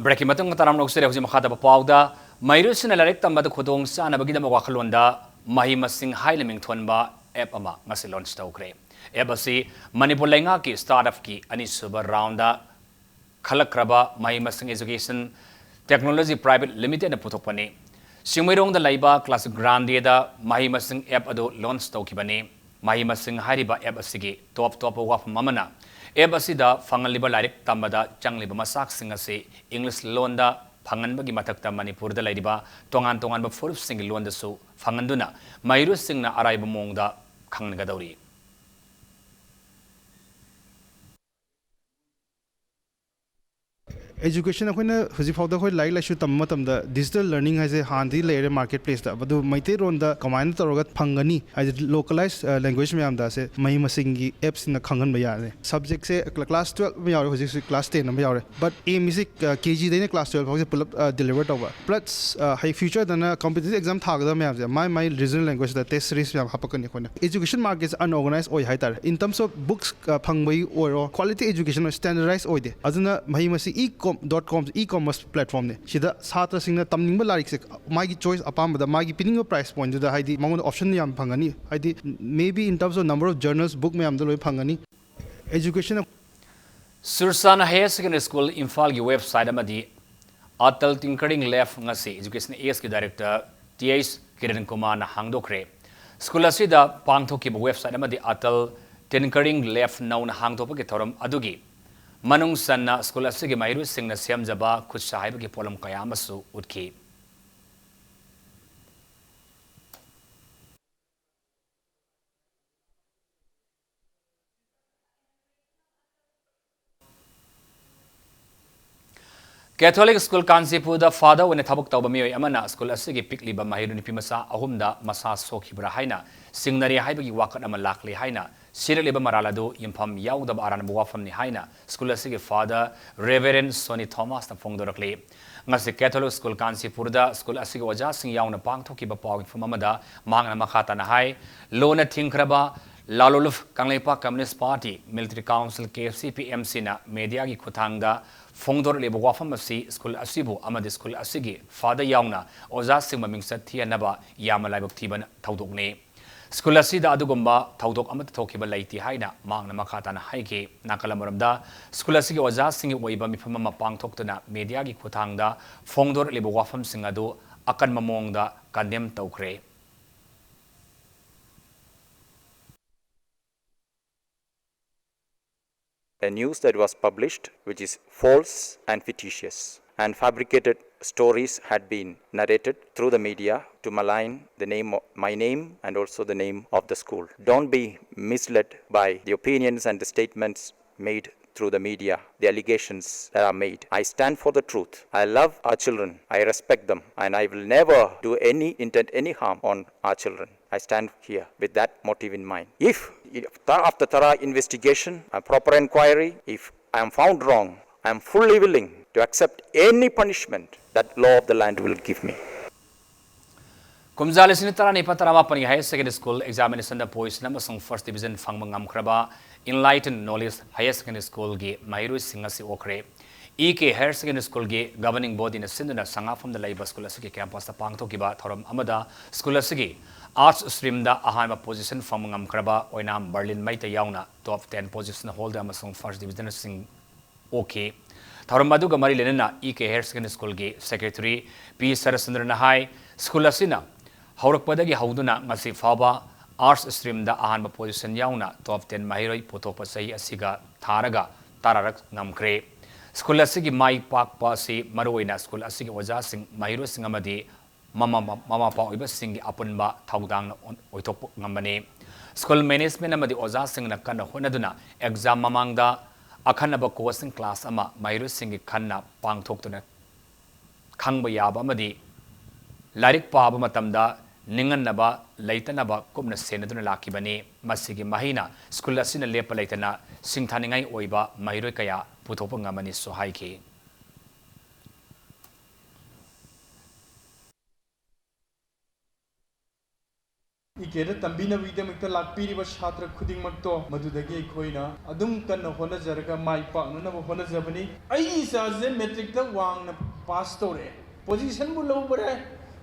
Breakꯀꯤ ꯃꯇꯨꯡ ꯇꯔꯥꯝꯅ ꯂꯧꯖꯔꯦ꯫ ꯍꯧꯖꯤꯛ ꯃꯈꯥ ꯇꯥꯕ ꯄꯥꯎꯗ ꯃꯍꯩꯔꯣꯏꯁꯤꯡꯅ ꯂꯥꯏꯔꯤꯛ ꯇꯝꯕꯗ ꯈꯨꯗꯣꯡ ꯆꯥꯅꯕꯒꯤꯗꯃꯛ ꯋꯥꯈꯜꯂꯣꯟꯗ ꯃꯍꯩ ꯃꯁꯤꯡ ꯍꯥꯏꯅ ꯃꯤꯡꯊꯣꯟꯕ app ꯑꯃ ꯉꯁꯤ launch ꯇꯧꯈ꯭ꯔꯦ꯫ App ꯑꯁꯤ ꯃꯅꯤꯄꯨꯔ ꯂꯩꯉꯥꯛꯀꯤ startupꯀꯤ ꯑꯅꯤꯁꯨꯕ roundꯗ ꯈꯜꯂꯛꯈ꯭ꯔꯕ ꯃꯍꯩ ꯃꯁꯤꯡ Education Technology Private Limitedꯅ ꯄꯨꯊꯣꯛꯄꯅꯤ꯫ ꯆꯤꯡꯃꯩꯔꯣꯡꯗ ꯂꯩꯕ Classic Grandeꯗ ꯃꯍꯩ ꯃꯁꯤꯡ app ꯑꯗꯨ launch ꯇꯧꯈꯤꯕꯅꯤ꯫ ꯃꯍꯩ ꯃꯁꯤꯡ ꯍꯥꯏꯔꯤꯕ app ꯑꯁꯤꯒꯤ ꯇꯣꯞ ꯇꯣꯞꯄ ꯋꯥꯐꯝ ꯑꯃꯅ app ꯑꯁꯤꯗ ꯐꯪꯍꯜꯂꯤꯕ ꯂꯥꯏꯔꯤꯛ ꯇꯝꯕꯗ ꯆꯪꯂꯤꯕ ꯃꯆꯥꯛꯁꯤꯡ ꯑꯁꯤ English ꯂꯣꯟꯗ ꯐꯪꯍꯟꯕꯒꯤ ꯃꯊꯛꯇ ꯃꯅꯤꯄꯨꯔꯗ ꯂꯩꯔꯤꯕ ꯇꯣꯉꯥꯟ ꯇꯣꯉꯥꯟꯕ ꯐꯨꯔꯨꯞꯁꯤꯡꯒꯤ ꯂꯣꯟꯗꯁꯨ ꯐꯪꯍꯟꯗꯨꯅ ꯃꯍꯩꯔꯣꯏꯁꯤꯡꯅ ꯑꯔꯥꯏꯕ ꯃꯑꯣꯡꯗ ꯈꯪꯒꯗꯧꯔꯤ꯫ Education ꯑꯩꯈꯣꯏꯅ ꯍꯧꯖꯤꯛ ꯐꯥꯎꯗ ꯑꯩꯈꯣꯏ ꯂꯥꯏꯔꯤꯛ ꯂꯥꯏꯁꯨ ꯇꯝꯕ ꯃꯇꯝꯗ digital learning ꯍꯥꯏꯁꯦ ꯍꯥꯟꯅꯗꯤ ꯂꯩꯔꯦ market place ꯇ, ꯑꯗꯨ ꯃꯩꯇꯩꯔꯣꯟꯗ ꯀꯃꯥꯏꯅ ꯇꯧꯔꯒ ꯐꯪꯒꯅꯤ ꯍꯥꯏꯗꯤ localized language ꯃꯌꯥꯝꯗ ꯑꯁꯦ ꯃꯍꯩ ꯃꯁꯤꯡꯒꯤ apps ꯁꯤꯅ ꯈꯪꯍꯟꯕ ꯌꯥꯔꯦ꯫ Subject ꯁꯦ class twelve ꯑꯃ ꯌꯥꯎꯔꯦ, ꯍꯧꯖꯤꯛ ꯍꯧꯖꯤꯛ class ten ꯑꯃ ꯌꯥꯎꯔꯦ, but aim ꯁꯤ KG ꯗꯩꯅ class twelve ꯐꯥꯎꯁꯦ ꯄꯨꯂꯞ deliver ꯇꯧꯕ, plus ꯍꯌꯦꯡ future ꯗꯅ competitive exam ꯊꯥꯒꯗꯕ ꯃꯌꯥꯝꯁꯦ ꯃꯥꯏ ꯃꯥꯏ regional language ꯇ test series ꯃꯌꯥꯝ ꯍꯥꯞꯄꯛꯀꯅꯤ꯫ ꯑꯩꯈꯣꯏꯅ education market ꯁꯦ unorganized ꯑꯣꯏ ꯍꯥꯏꯇꯥꯔꯦ, in terms of books ꯐꯪꯕꯒꯤ ꯑꯣꯏꯔꯣ, quality education ꯑꯣꯏ standardize ꯑꯣꯏꯗꯦ꯫ ꯑꯗꯨꯅ ꯃꯍꯩ ꯃꯁꯤꯡ e-com dot com e-commerce platform ꯅꯦ, ꯁꯤꯗ ꯁꯥꯇ꯭ꯔꯁꯤꯡꯅ ꯇꯝꯅꯤꯡꯕ ꯂꯥꯏꯔꯤꯛꯁꯦ ꯃꯥꯒꯤ choice ꯑꯄꯥꯝꯕꯗ ꯃꯥꯒꯤ ꯄꯤꯅꯤꯡꯕ price point ꯗꯨꯗ ꯍꯥꯏꯗꯤ ꯃꯉꯣꯟꯗ option ꯌꯥꯝ ꯐꯪꯒꯅꯤ, ꯍꯥꯏꯗꯤ maybe in terms of number of journals, book ꯃꯌꯥꯝꯗꯣ ꯂꯣꯏ ꯐꯪꯒꯅꯤ꯫ Education Sursana Higher Secondary School ꯏꯝꯐꯥꯜꯒꯤ website ꯑꯃꯗꯤ Atal Tinkering Lab ꯉꯁꯤ Education S ꯀꯤ Director Th ꯀꯤꯔꯟ ꯀꯨꯃꯥꯔꯅ ꯍꯥꯡꯗꯣꯛꯈ꯭ꯔꯦ꯫ ꯁ꯭ꯀꯨꯜ ꯑꯁꯤꯗ ꯄꯥꯡꯊꯣꯛꯈꯤꯕ website ꯑꯃꯗꯤ Atal Tinkering Lab ꯅꯧꯅ ꯍꯥꯡꯗꯣꯛꯄꯒꯤ ꯊꯧꯔꯝ ꯑꯗꯨꯒꯤ ꯃꯅꯨꯡ ꯆꯟꯅ ꯁ꯭ꯀꯨꯜ ꯑꯁꯤꯒꯤ ꯃꯍꯩꯔꯣꯏꯁꯤꯡꯅ ꯁꯦꯝꯖꯕ ꯈꯨꯠꯁꯥ ꯍꯩꯕꯒꯤ ꯄꯣꯠꯂꯝ ꯀꯌꯥ ꯑꯃꯁꯨ ꯎꯠꯈꯤ꯫ Catholic School ꯀꯥꯟꯆꯤꯄꯨꯔꯗ father ꯑꯣꯏꯅ ꯊꯕꯛ ꯇꯧꯕ ꯃꯤꯑꯣꯏ ꯑꯃꯅ ꯁ꯭ꯀꯨꯜ ꯑꯁꯤꯒꯤ ꯄꯤꯛꯂꯤꯕ ꯃꯍꯩꯔꯣꯏ ꯅꯨꯄꯤꯃꯆꯥ ꯑꯍꯨꯝꯗ ꯃꯁꯥ ꯁꯣꯛꯈꯤꯕ꯭ꯔꯥ ꯍꯥꯏꯅ ꯆꯤꯡꯅꯔꯤ ꯍꯥꯏꯕꯒꯤ ꯋꯥꯀꯠ ꯑꯃ ꯂꯥꯛꯂꯤ ꯍꯥꯏꯅ ꯁꯤꯔꯛꯂꯤꯕ ꯃꯔꯥꯜ ꯑꯗꯨ ꯌꯨꯝꯐꯝ ꯌꯥꯎꯗꯕ ꯑꯔꯥꯟꯕ ꯋꯥꯐꯝꯅꯤ ꯍꯥꯏꯅ ꯁ꯭ꯀꯨꯜ ꯑꯁꯤꯒꯤ father Reverend Sonny Thomasꯅ ꯐꯣꯡꯗꯣꯔꯛꯂꯤ꯫ ꯉꯁꯤ Catholic School ꯀꯥꯟꯆꯤꯄꯨꯔꯗ ꯁ꯭ꯀꯨꯜ ꯑꯁꯤꯒꯤ ꯑꯣꯖꯥꯁꯤꯡ ꯌꯥꯎꯅ ꯄꯥꯡꯊꯣꯛꯈꯤꯕ ꯄꯥꯎ ꯃꯤꯐꯝ ꯑꯃꯗ ꯃꯍꯥꯛꯅ ꯃꯈꯥ ꯇꯥꯅ ꯍꯥꯏ, ꯂꯣꯟꯅ ꯊꯤꯡꯈ꯭ꯔꯕ ꯂꯥꯂꯣꯂꯨꯞ Kangleipak Communist Party Military Council, KCP MCꯅ mediaꯒꯤ ꯈꯨꯠꯊꯥꯡꯗ ꯐꯣꯡꯗꯣꯔꯛꯂꯤꯕ ꯋꯥꯐꯝ ꯑꯁꯤ ꯁ꯭ꯀꯨꯜ ꯑꯁꯤꯕꯨ ꯑꯃꯗꯤ ꯁ꯭ꯀꯨꯜ ꯑꯁꯤꯒꯤ father ꯌꯥꯎꯅ ꯑꯣꯖꯥꯁꯤꯡꯕꯨ ꯃꯤꯡꯆꯠ ꯊꯤꯍꯟꯅꯕ ꯌꯥꯝꯅ ꯂꯥꯏꯕꯛ ꯊꯤꯕ ꯊꯧꯗꯣꯛꯅꯤ꯫ ꯁ꯭ꯀꯨꯜ ꯑꯁꯤꯗ ꯑꯗꯨꯒꯨꯝꯕ ꯊꯧꯗꯣꯛ ꯑꯃꯠꯇ ꯊꯣꯛꯈꯤꯕ ꯂꯩꯇꯦ ꯍꯥꯏꯅ ꯃꯍꯥꯛꯅ ꯃꯈꯥ ꯇꯥꯅ ꯍꯥꯏꯈꯤ꯫ ꯅꯥꯀꯜ ꯑꯃꯔꯣꯝꯗ ꯁ꯭ꯀꯨꯜ ꯑꯁꯤꯒꯤ ꯑꯣꯖꯥꯁꯤꯡꯒꯤ ꯑꯣꯏꯕ ꯃꯤꯐꯝ ꯑꯃ ꯄꯥꯡꯊꯣꯛꯇꯨꯅ mediaꯒꯤ ꯈꯨꯠꯊꯥꯡꯗ ꯐꯣꯡꯗꯣꯔꯛꯂꯤꯕ ꯋꯥꯐꯝꯁꯤꯡ ꯑꯗꯨ ꯑꯀꯟꯕ ꯃꯑꯣꯡꯗ condemn ꯇꯧꯈ꯭ꯔꯦ꯫ A news that was published which is false and fictitious, and fabricated stories had been narrated through the media to malign the name, my name, and also the name of the school. Don't be misled by the opinions and the statements made through the media, the allegations that are made. I stand for the truth. I love our children. I respect them. And I will never do any, intend any harm on our children. I stand here with that motive in mind. If, if after thorough investigation, a proper inquiry, if I am found wrong, I am fully willing to accept any punishment that law of the land will give me. ꯀꯨꯝꯖꯥ ꯂꯤꯁꯤꯡ ꯇꯔꯥꯅꯤꯄꯥꯜ ꯇꯔꯥꯃꯥꯄꯜꯒꯤ Higher Secondary School Examination ꯗ position ꯑꯃꯁꯨꯡ first division ꯐꯪꯕ ꯉꯝꯈ꯭ꯔꯕ Enlighten Knowledge Higher Secondary School ꯒꯤ ꯃꯍꯩꯔꯣꯏꯁꯤꯡ ꯑꯁꯤ ꯑꯣꯛꯈ꯭ꯔꯦ꯫ E ꯀꯦ Higher Secondary School ꯒꯤ governing body ꯅ ꯁꯤꯟꯗꯨꯅ ꯁꯉꯥꯐꯝꯗ ꯂꯩꯕ school ꯑꯁꯤꯒꯤ campus ꯇ ꯄꯥꯡꯊꯣꯛꯈꯤꯕ ꯊꯧꯔꯝ ꯑꯃꯗ school ꯑꯁꯤꯒꯤ Arts stream ꯗ ꯑꯍꯥꯟꯕ position ꯐꯪꯕ ꯉꯝꯈ꯭ꯔꯕ ꯑꯣꯏꯅꯥꯝ ꯕꯔꯂꯤꯟ ꯃꯩꯇꯩ ꯌꯥꯎꯅ top ten position holder ꯑꯃꯁꯨꯡ first division ꯁꯤꯡ ꯑꯣꯛꯈꯤ꯫ ꯊꯧꯔꯝ ꯑꯗꯨꯒ ꯃꯔꯤ ꯂꯩꯅꯅ ꯏ ꯀꯦ Higher Secondary School ꯒꯤ secretary ꯄꯤ ꯁꯔꯆꯟꯗ꯭ꯔꯅ ꯍꯥꯏ, school ꯑꯁꯤꯅ ꯍꯧꯔꯛꯄꯗꯒꯤ ꯍꯧꯗꯨꯅ ꯉꯁꯤ ꯐꯥꯎꯕ Arts stream ꯗ ꯑꯍꯥꯟꯕ position ꯌꯥꯎꯅ top ten ꯃꯍꯩꯔꯣꯏ ꯄꯨꯊꯣꯛꯄ ꯆꯍꯤ ꯑꯁꯤꯒ ꯊꯥꯔꯒ ꯇꯔꯥꯔꯛ ꯉꯝꯈ꯭ꯔꯦ꯫ School ꯑꯁꯤꯒꯤ ꯃꯥꯏ ꯄꯥꯛꯄ ꯑꯁꯤ ꯃꯔꯨꯑꯣꯏꯅ school ꯑꯁꯤꯒꯤ ꯑꯣꯖꯥꯁꯤꯡ, ꯃꯍꯩꯔꯣꯏꯁꯤꯡ ꯑꯃꯗꯤ ꯃꯃꯥ ꯃꯄꯥ ꯑꯣꯏꯕꯁꯤꯡꯒꯤ ꯑꯄꯨꯟꯕ ꯊꯧꯗꯥꯡꯅ ꯑꯣꯏꯊꯣꯛꯄ ꯉꯝꯕꯅꯤ꯫ School management ꯑꯃꯗꯤ ꯑꯣꯖꯥꯁꯤꯡꯅ ꯀꯟꯅ ꯍꯣꯠꯅꯗꯨꯅ exam ꯃꯃꯥꯡꯗ ꯑꯈꯟꯅꯕ coaching class ꯑꯃ ꯃꯍꯩꯔꯣꯏꯁꯤꯡꯒꯤ ꯈꯟꯅ ꯄꯥꯡꯊꯣꯛꯇꯨꯅ ꯈꯪꯕ ꯌꯥꯕ ꯑꯃꯗꯤ ꯂꯥꯏꯔꯤꯛ ꯄꯥꯕ ꯃꯇꯝꯗ ꯅꯤꯡꯍꯟꯅꯕ ꯂꯩꯇꯅꯕ ꯀꯨꯞꯅ ꯁꯦꯟꯅꯗꯨꯅ ꯂꯥꯛꯈꯤꯕꯅꯤ꯫ ꯃꯁꯤꯒꯤ ꯃꯍꯩꯅ school ꯑꯁꯤꯅ ꯂꯦꯞꯄ ꯂꯩꯇꯅ ꯁꯤꯡꯊꯥꯅꯤꯡꯉꯥꯏ ꯑꯣꯏꯕ ꯃꯍꯩꯔꯣꯏ ꯀꯌꯥ ꯄꯨꯊꯣꯛꯄ ꯉꯝꯃꯅꯤꯁꯨ ꯍꯥꯏꯈꯤ꯫ ꯏ ꯀꯦꯗ ꯇꯝꯕꯤꯅꯕꯒꯤꯗꯃꯛꯇ ꯂꯥꯛꯄꯤꯔꯤꯕ ꯁꯥꯇ꯭ꯔ ꯈꯨꯗꯤꯡꯃꯛꯇꯣ ꯃꯗꯨꯗꯒꯤ ꯑꯩꯈꯣꯏꯅ ꯑꯗꯨꯝ ꯀꯟꯅ ꯍꯣꯠꯅꯖꯔꯒ ꯃꯥꯏ ꯄꯥꯛꯅꯅꯕ ꯍꯣꯠꯅꯖꯕꯅꯤ꯫ ꯑꯩꯒꯤ ꯏꯆꯥꯁꯦ matric ꯇ ꯋꯥꯡꯅ pass ꯇꯧꯔꯛꯑꯦ꯫ Position ꯕꯨ ꯂꯧꯕꯔꯦ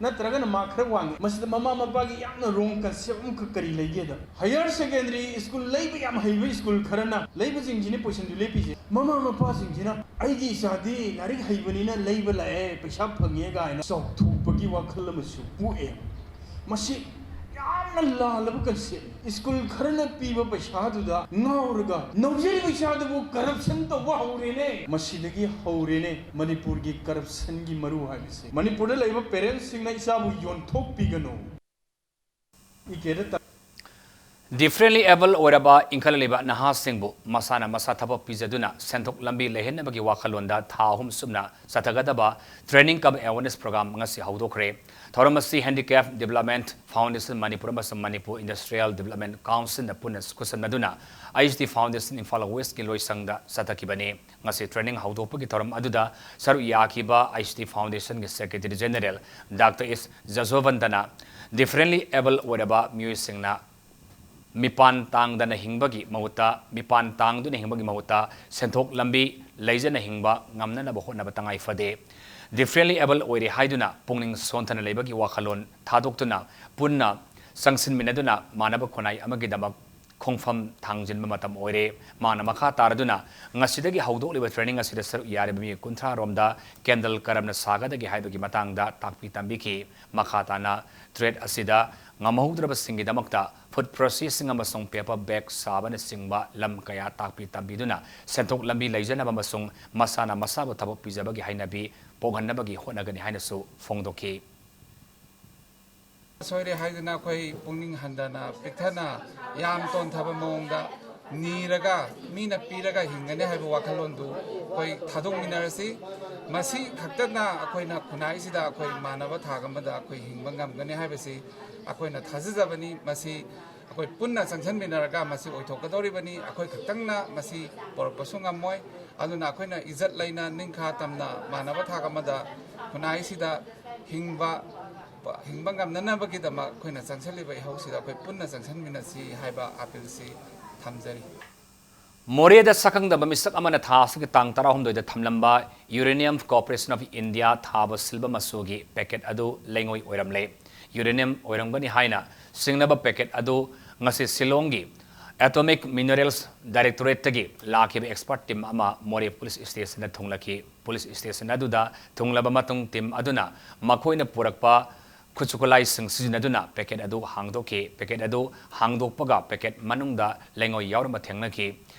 ꯅꯠꯇ꯭ꯔꯒꯅ ꯃꯥ ꯈꯔ ꯋꯥꯡꯉꯦ꯫ ꯃꯁꯤꯗ ꯃꯃꯥ ꯃꯄꯥꯒꯤ ꯌꯥꯝꯅ wrong concept ꯑꯃꯈꯛ ꯀꯔꯤ ꯂꯩꯒꯦꯗ, higher secondary school ꯂꯩꯕ ꯌꯥꯝ ꯍꯩꯕ school ꯈꯔꯅ ꯂꯩꯕꯁꯤꯡꯁꯤꯅ position ꯗꯨ ꯂꯦꯞꯄꯤꯁꯦ꯫ ꯃꯃꯥ ꯃꯄꯥꯁꯤꯡꯁꯤꯅ ꯑꯩꯒꯤ ꯏꯆꯥꯗꯤ ꯂꯥꯏꯔꯤꯛ ꯍꯩꯕꯅꯤꯅ ꯂꯩꯕ ꯂꯥꯛꯑꯦ, ꯄꯩꯁꯥ ꯐꯪꯉꯦ ꯀꯥꯏꯅ ꯆꯥꯎꯊꯣꯛꯄꯒꯤ ꯋꯥꯈꯜ ꯑꯃꯁꯨ ꯄꯣꯛꯑꯦ꯫ ꯃꯁꯤ ꯌꯥꯝꯅ ꯂꯥꯜꯂꯕ concept ꯅꯤ꯫ School ꯈꯔꯅ ꯄꯤꯕ ꯄꯩꯁꯥꯗꯨꯗ ꯉꯥꯎꯔꯒ ꯅꯧꯖꯔꯤꯕ ꯏꯆꯥꯗꯨꯕꯨ corruption ꯇꯧꯕ ꯍꯧꯔꯦꯅꯦ꯫ ꯃꯁꯤꯗꯒꯤ ꯍꯧꯔꯦꯅꯦ ꯃꯅꯤꯄꯨꯔꯒꯤ corruption ꯒꯤ ꯃꯔꯨ ꯍꯥꯏꯕꯁꯦ꯫ ꯃꯅꯤꯄꯨꯔꯗ ꯂꯩꯕ parents ꯁꯤꯡꯅ ꯏꯆꯥꯕꯨ ꯌꯣꯟꯊꯣꯛꯄꯤꯒꯅꯨ꯫ ꯏ ꯀꯦꯗ ꯇꯝ- Differently able ꯑꯣꯏꯔꯕ ꯏꯟꯈꯠꯂꯛꯂꯤꯕ ꯅꯍꯥꯁꯤꯡꯕꯨ ꯃꯁꯥꯅ ꯃꯁꯥ ꯊꯕꯛ ꯄꯤꯖꯗꯨꯅ ꯁꯦꯟꯊꯣꯛ ꯂꯝꯕꯤ ꯂꯩꯍꯟꯅꯕꯒꯤ ꯋꯥꯈꯜꯂꯣꯟꯗ ꯊꯥ ꯑꯍꯨꯝ ꯆꯨꯞꯅ ꯆꯠꯊꯒꯗꯕ training cum awareness program ꯉꯁꯤ ꯍꯧꯗꯣꯛꯈ꯭ꯔꯦ꯫ ꯊꯧꯔꯝ ꯑꯁꯤ Handicap Development Foundation ꯃꯅꯤꯄꯨꯔ ꯑꯃꯁꯨꯡ ꯃꯅꯤꯄꯨꯔ Industrial Development Councilꯅ ꯄꯨꯟꯅ ꯈꯨꯠꯁꯝꯅꯗꯨꯅ H D Foundation Imphal Westꯀꯤ ꯂꯣꯏꯁꯪꯗ ꯆꯠꯊꯈꯤꯕꯅꯤ꯫ ꯉꯁꯤ training ꯍꯧꯗꯣꯛꯄꯒꯤ ꯊꯧꯔꯝ ꯑꯗꯨꯗ ꯁꯔꯨꯛ ꯌꯥꯈꯤꯕ H D Foundationꯒꯤ Secretary General Doctor S ꯖꯁꯣꯕꯟꯇꯅ differently able ꯑꯣꯏꯔꯕ ꯃꯤꯑꯣꯏꯁꯤꯡꯅ ꯃꯤꯄꯥꯟ ꯇꯥꯡꯗꯅ ꯍꯤꯡꯕꯒꯤ ꯃꯍꯨꯠꯇ, ꯃꯤꯄꯥꯟ ꯇꯥꯡꯗꯨꯅ ꯍꯤꯡꯕꯒꯤ ꯃꯍꯨꯠꯇ ꯁꯦꯟꯊꯣꯛ ꯂꯝꯕꯤ ꯂꯩꯖꯅ ꯍꯤꯡꯕ ꯉꯝꯅꯅꯕ ꯍꯣꯠꯅꯕ ꯇꯉꯥꯏ ꯐꯗꯦ꯫ Differently able ꯑꯣꯏꯔꯦ ꯍꯥꯏꯗꯨꯅ ꯄꯨꯛꯅꯤꯡ ꯁꯣꯟꯊꯅ ꯂꯩꯕꯒꯤ ꯋꯥꯈꯜꯂꯣꯟ ꯊꯥꯗꯣꯛꯇꯨꯅ ꯄꯨꯟꯅ ꯆꯪꯁꯤꯟꯃꯤꯟꯅꯗꯨꯅ ꯃꯥꯟꯅꯕ ꯈꯨꯟꯅꯥꯏ ꯑꯃꯒꯤꯗꯃꯛ ꯈꯣꯡꯐꯝ ꯊꯥꯡꯖꯤꯟꯕ ꯃꯇꯝ ꯑꯣꯏꯔꯦ꯫ ꯃꯥꯅ ꯃꯈꯥ ꯇꯥꯔꯗꯨꯅ ꯉꯁꯤꯗꯒꯤ ꯍꯧꯗꯣꯛꯂꯤꯕ training ꯑꯁꯤꯗ ꯁꯔꯨꯛ ꯌꯥꯔꯤꯕ ꯃꯤꯑꯣꯏ ꯀꯨꯟꯊ꯭ꯔꯥ ꯔꯣꯝꯗ candle ꯀꯔꯝꯅ ꯁꯥꯒꯗꯒꯦ ꯍꯥꯏꯕꯒꯤ ꯃꯇꯥꯡꯗ ꯇꯥꯛꯄꯤ ꯇꯝꯕꯤꯈꯤ꯫ ꯃꯈꯥ ꯇꯥꯅ trade ꯑꯁꯤꯗ ꯉꯝꯍꯧꯗ꯭ꯔꯕꯁꯤꯡꯒꯤꯗꯃꯛꯇ food processing ꯑꯃꯁꯨꯡ paper bag ꯁꯥꯕꯅꯆꯤꯡꯕ ꯂꯝ ꯀꯌꯥ ꯇꯥꯛꯄꯤ ꯇꯝꯕꯤꯗꯨꯅ ꯁꯦꯟꯊꯣꯛ ꯂꯝꯕꯤ ꯂꯩꯖꯅꯕ ꯑꯃꯁꯨꯡ ꯃꯁꯥꯅ ꯃꯁꯥꯕꯨ ꯊꯕꯛ ꯄꯤꯖꯕꯒꯤ ꯍꯩꯅꯕꯤ ꯄꯣꯛꯍꯟꯅꯕꯒꯤ ꯍꯣꯠꯅꯒꯅꯤ ꯍꯥꯏꯅꯁꯨ ꯐꯣꯡꯗꯣꯛꯈꯤ꯫ ꯁꯣꯏꯔꯦ ꯍꯥꯏꯗꯨꯅ ꯑꯩꯈꯣꯏ ꯄꯨꯛꯅꯤꯡ ꯍꯟꯊꯅ, ꯄꯤꯛꯊꯅ, ꯌꯥꯝ ꯇꯣꯟꯊꯕ ꯃꯑꯣꯡꯗ ꯅꯤꯔꯒ, ꯃꯤꯅ ꯄꯤꯔꯒ ꯍꯤꯡꯒꯅꯤ ꯍꯥꯏꯕ ꯋꯥꯈꯜꯂꯣꯟꯗꯨ ꯑꯩꯈꯣꯏ ꯊꯥꯗꯣꯛꯃꯤꯟꯅꯔꯁꯤ꯫ ꯃꯁꯤ ꯈꯛꯇꯅ ꯑꯩꯈꯣꯏꯅ ꯈꯨꯟꯅꯥꯏꯁꯤꯗ ꯑꯩꯈꯣꯏ ꯃꯥꯟꯅꯕ ꯊꯥꯛ ꯑꯃꯗ ꯑꯩꯈꯣꯏ ꯍꯤꯡꯕ ꯉꯝꯒꯅꯤ ꯍꯥꯏꯕꯁꯤ ꯑꯩꯈꯣꯏꯅ ꯊꯥꯖꯖꯕꯅꯤ꯫ ꯃꯁꯤ ꯑꯩꯈꯣꯏ ꯄꯨꯟꯅ ꯆꯪꯁꯤꯟꯃꯤꯟꯅꯔꯒ ꯃꯁꯤ ꯑꯣꯏꯊꯣꯛꯀꯗꯧꯔꯤꯕꯅꯤ꯫ ꯑꯩꯈꯣꯏ ꯈꯛꯇꯪꯅ ꯃꯁꯤ ꯄꯨꯔꯛꯄꯁꯨ ꯉꯝꯃꯣꯏ꯫ ꯑꯗꯨꯅ ꯑꯩꯈꯣꯏꯅ ꯏꯖꯠ ꯂꯩꯅ, ꯅꯤꯡꯈꯥ ꯇꯝꯅ, ꯃꯥꯟꯅꯕ ꯊꯥꯛ ꯑꯃꯗ ꯈꯨꯟꯅꯥꯏꯁꯤꯗ ꯍꯤꯡꯕ, ꯍꯤꯡꯕ ꯉꯝꯅꯅꯕꯒꯤꯗꯃꯛ ꯑꯩꯈꯣꯏꯅ ꯆꯪꯁꯤꯜꯂꯤꯕ ꯏꯍꯧꯁꯤꯗ ꯑꯩꯈꯣꯏ ꯄꯨꯟꯅ ꯆꯪꯁꯤꯟꯃꯤꯟꯅꯁꯤ ꯍꯥꯏꯕ ꯑꯥꯄꯤꯜꯁꯤ ꯊꯝꯖꯔꯤ꯫ ꯃꯣꯔꯦꯗ ꯁꯛꯈꯪꯗꯕ ꯃꯤꯁꯛ ꯑꯃꯅ ꯊꯥ ꯑꯁꯤꯒꯤ ꯇꯥꯡ ꯇꯔꯥꯍꯨꯝꯗꯣꯏꯗ ꯊꯝꯂꯝꯕ Uranium Corporation of India ꯊꯥꯕ silver ꯃꯆꯨꯒꯤ packet ꯑꯗꯨ ꯂꯩꯉꯣꯏ ꯑꯣꯏꯔꯝꯂꯦ꯫ Uranium ꯑꯣꯏꯔꯝꯒꯅꯤ ꯍꯥꯏꯅ ꯆꯤꯡꯅꯕ packet ꯑꯗꯨ ꯉꯁꯤ ꯁꯤꯂꯣꯡꯒꯤ Atomic Minerals Directorateꯇꯒꯤ ꯂꯥꯛꯈꯤꯕ expert team ꯑꯃ ꯃꯣꯔꯦ police stationꯗ ꯊꯨꯡꯂꯈꯤ꯫ Police station ꯑꯗꯨꯗ ꯊꯨꯡꯂꯕ ꯃꯇꯨꯡ team ꯑꯗꯨꯅ ꯃꯈꯣꯏꯅ ꯄꯨꯔꯛꯄ ꯈꯨꯠꯁꯨ ꯈꯨꯠꯂꯥꯏꯁꯤꯡ ꯁꯤꯖꯤꯟꯅꯗꯨꯅ packet ꯑꯗꯨ ꯍꯥꯡꯗꯣꯛꯈꯤ꯫ Packet ꯑꯗꯨ ꯍꯥꯡꯗꯣꯛꯄꯒ packet ꯃꯅꯨꯡꯗ ꯂꯩꯉꯣꯏ ꯌꯥꯎꯔꯝꯕ ꯊꯦꯡꯅꯈꯤ꯫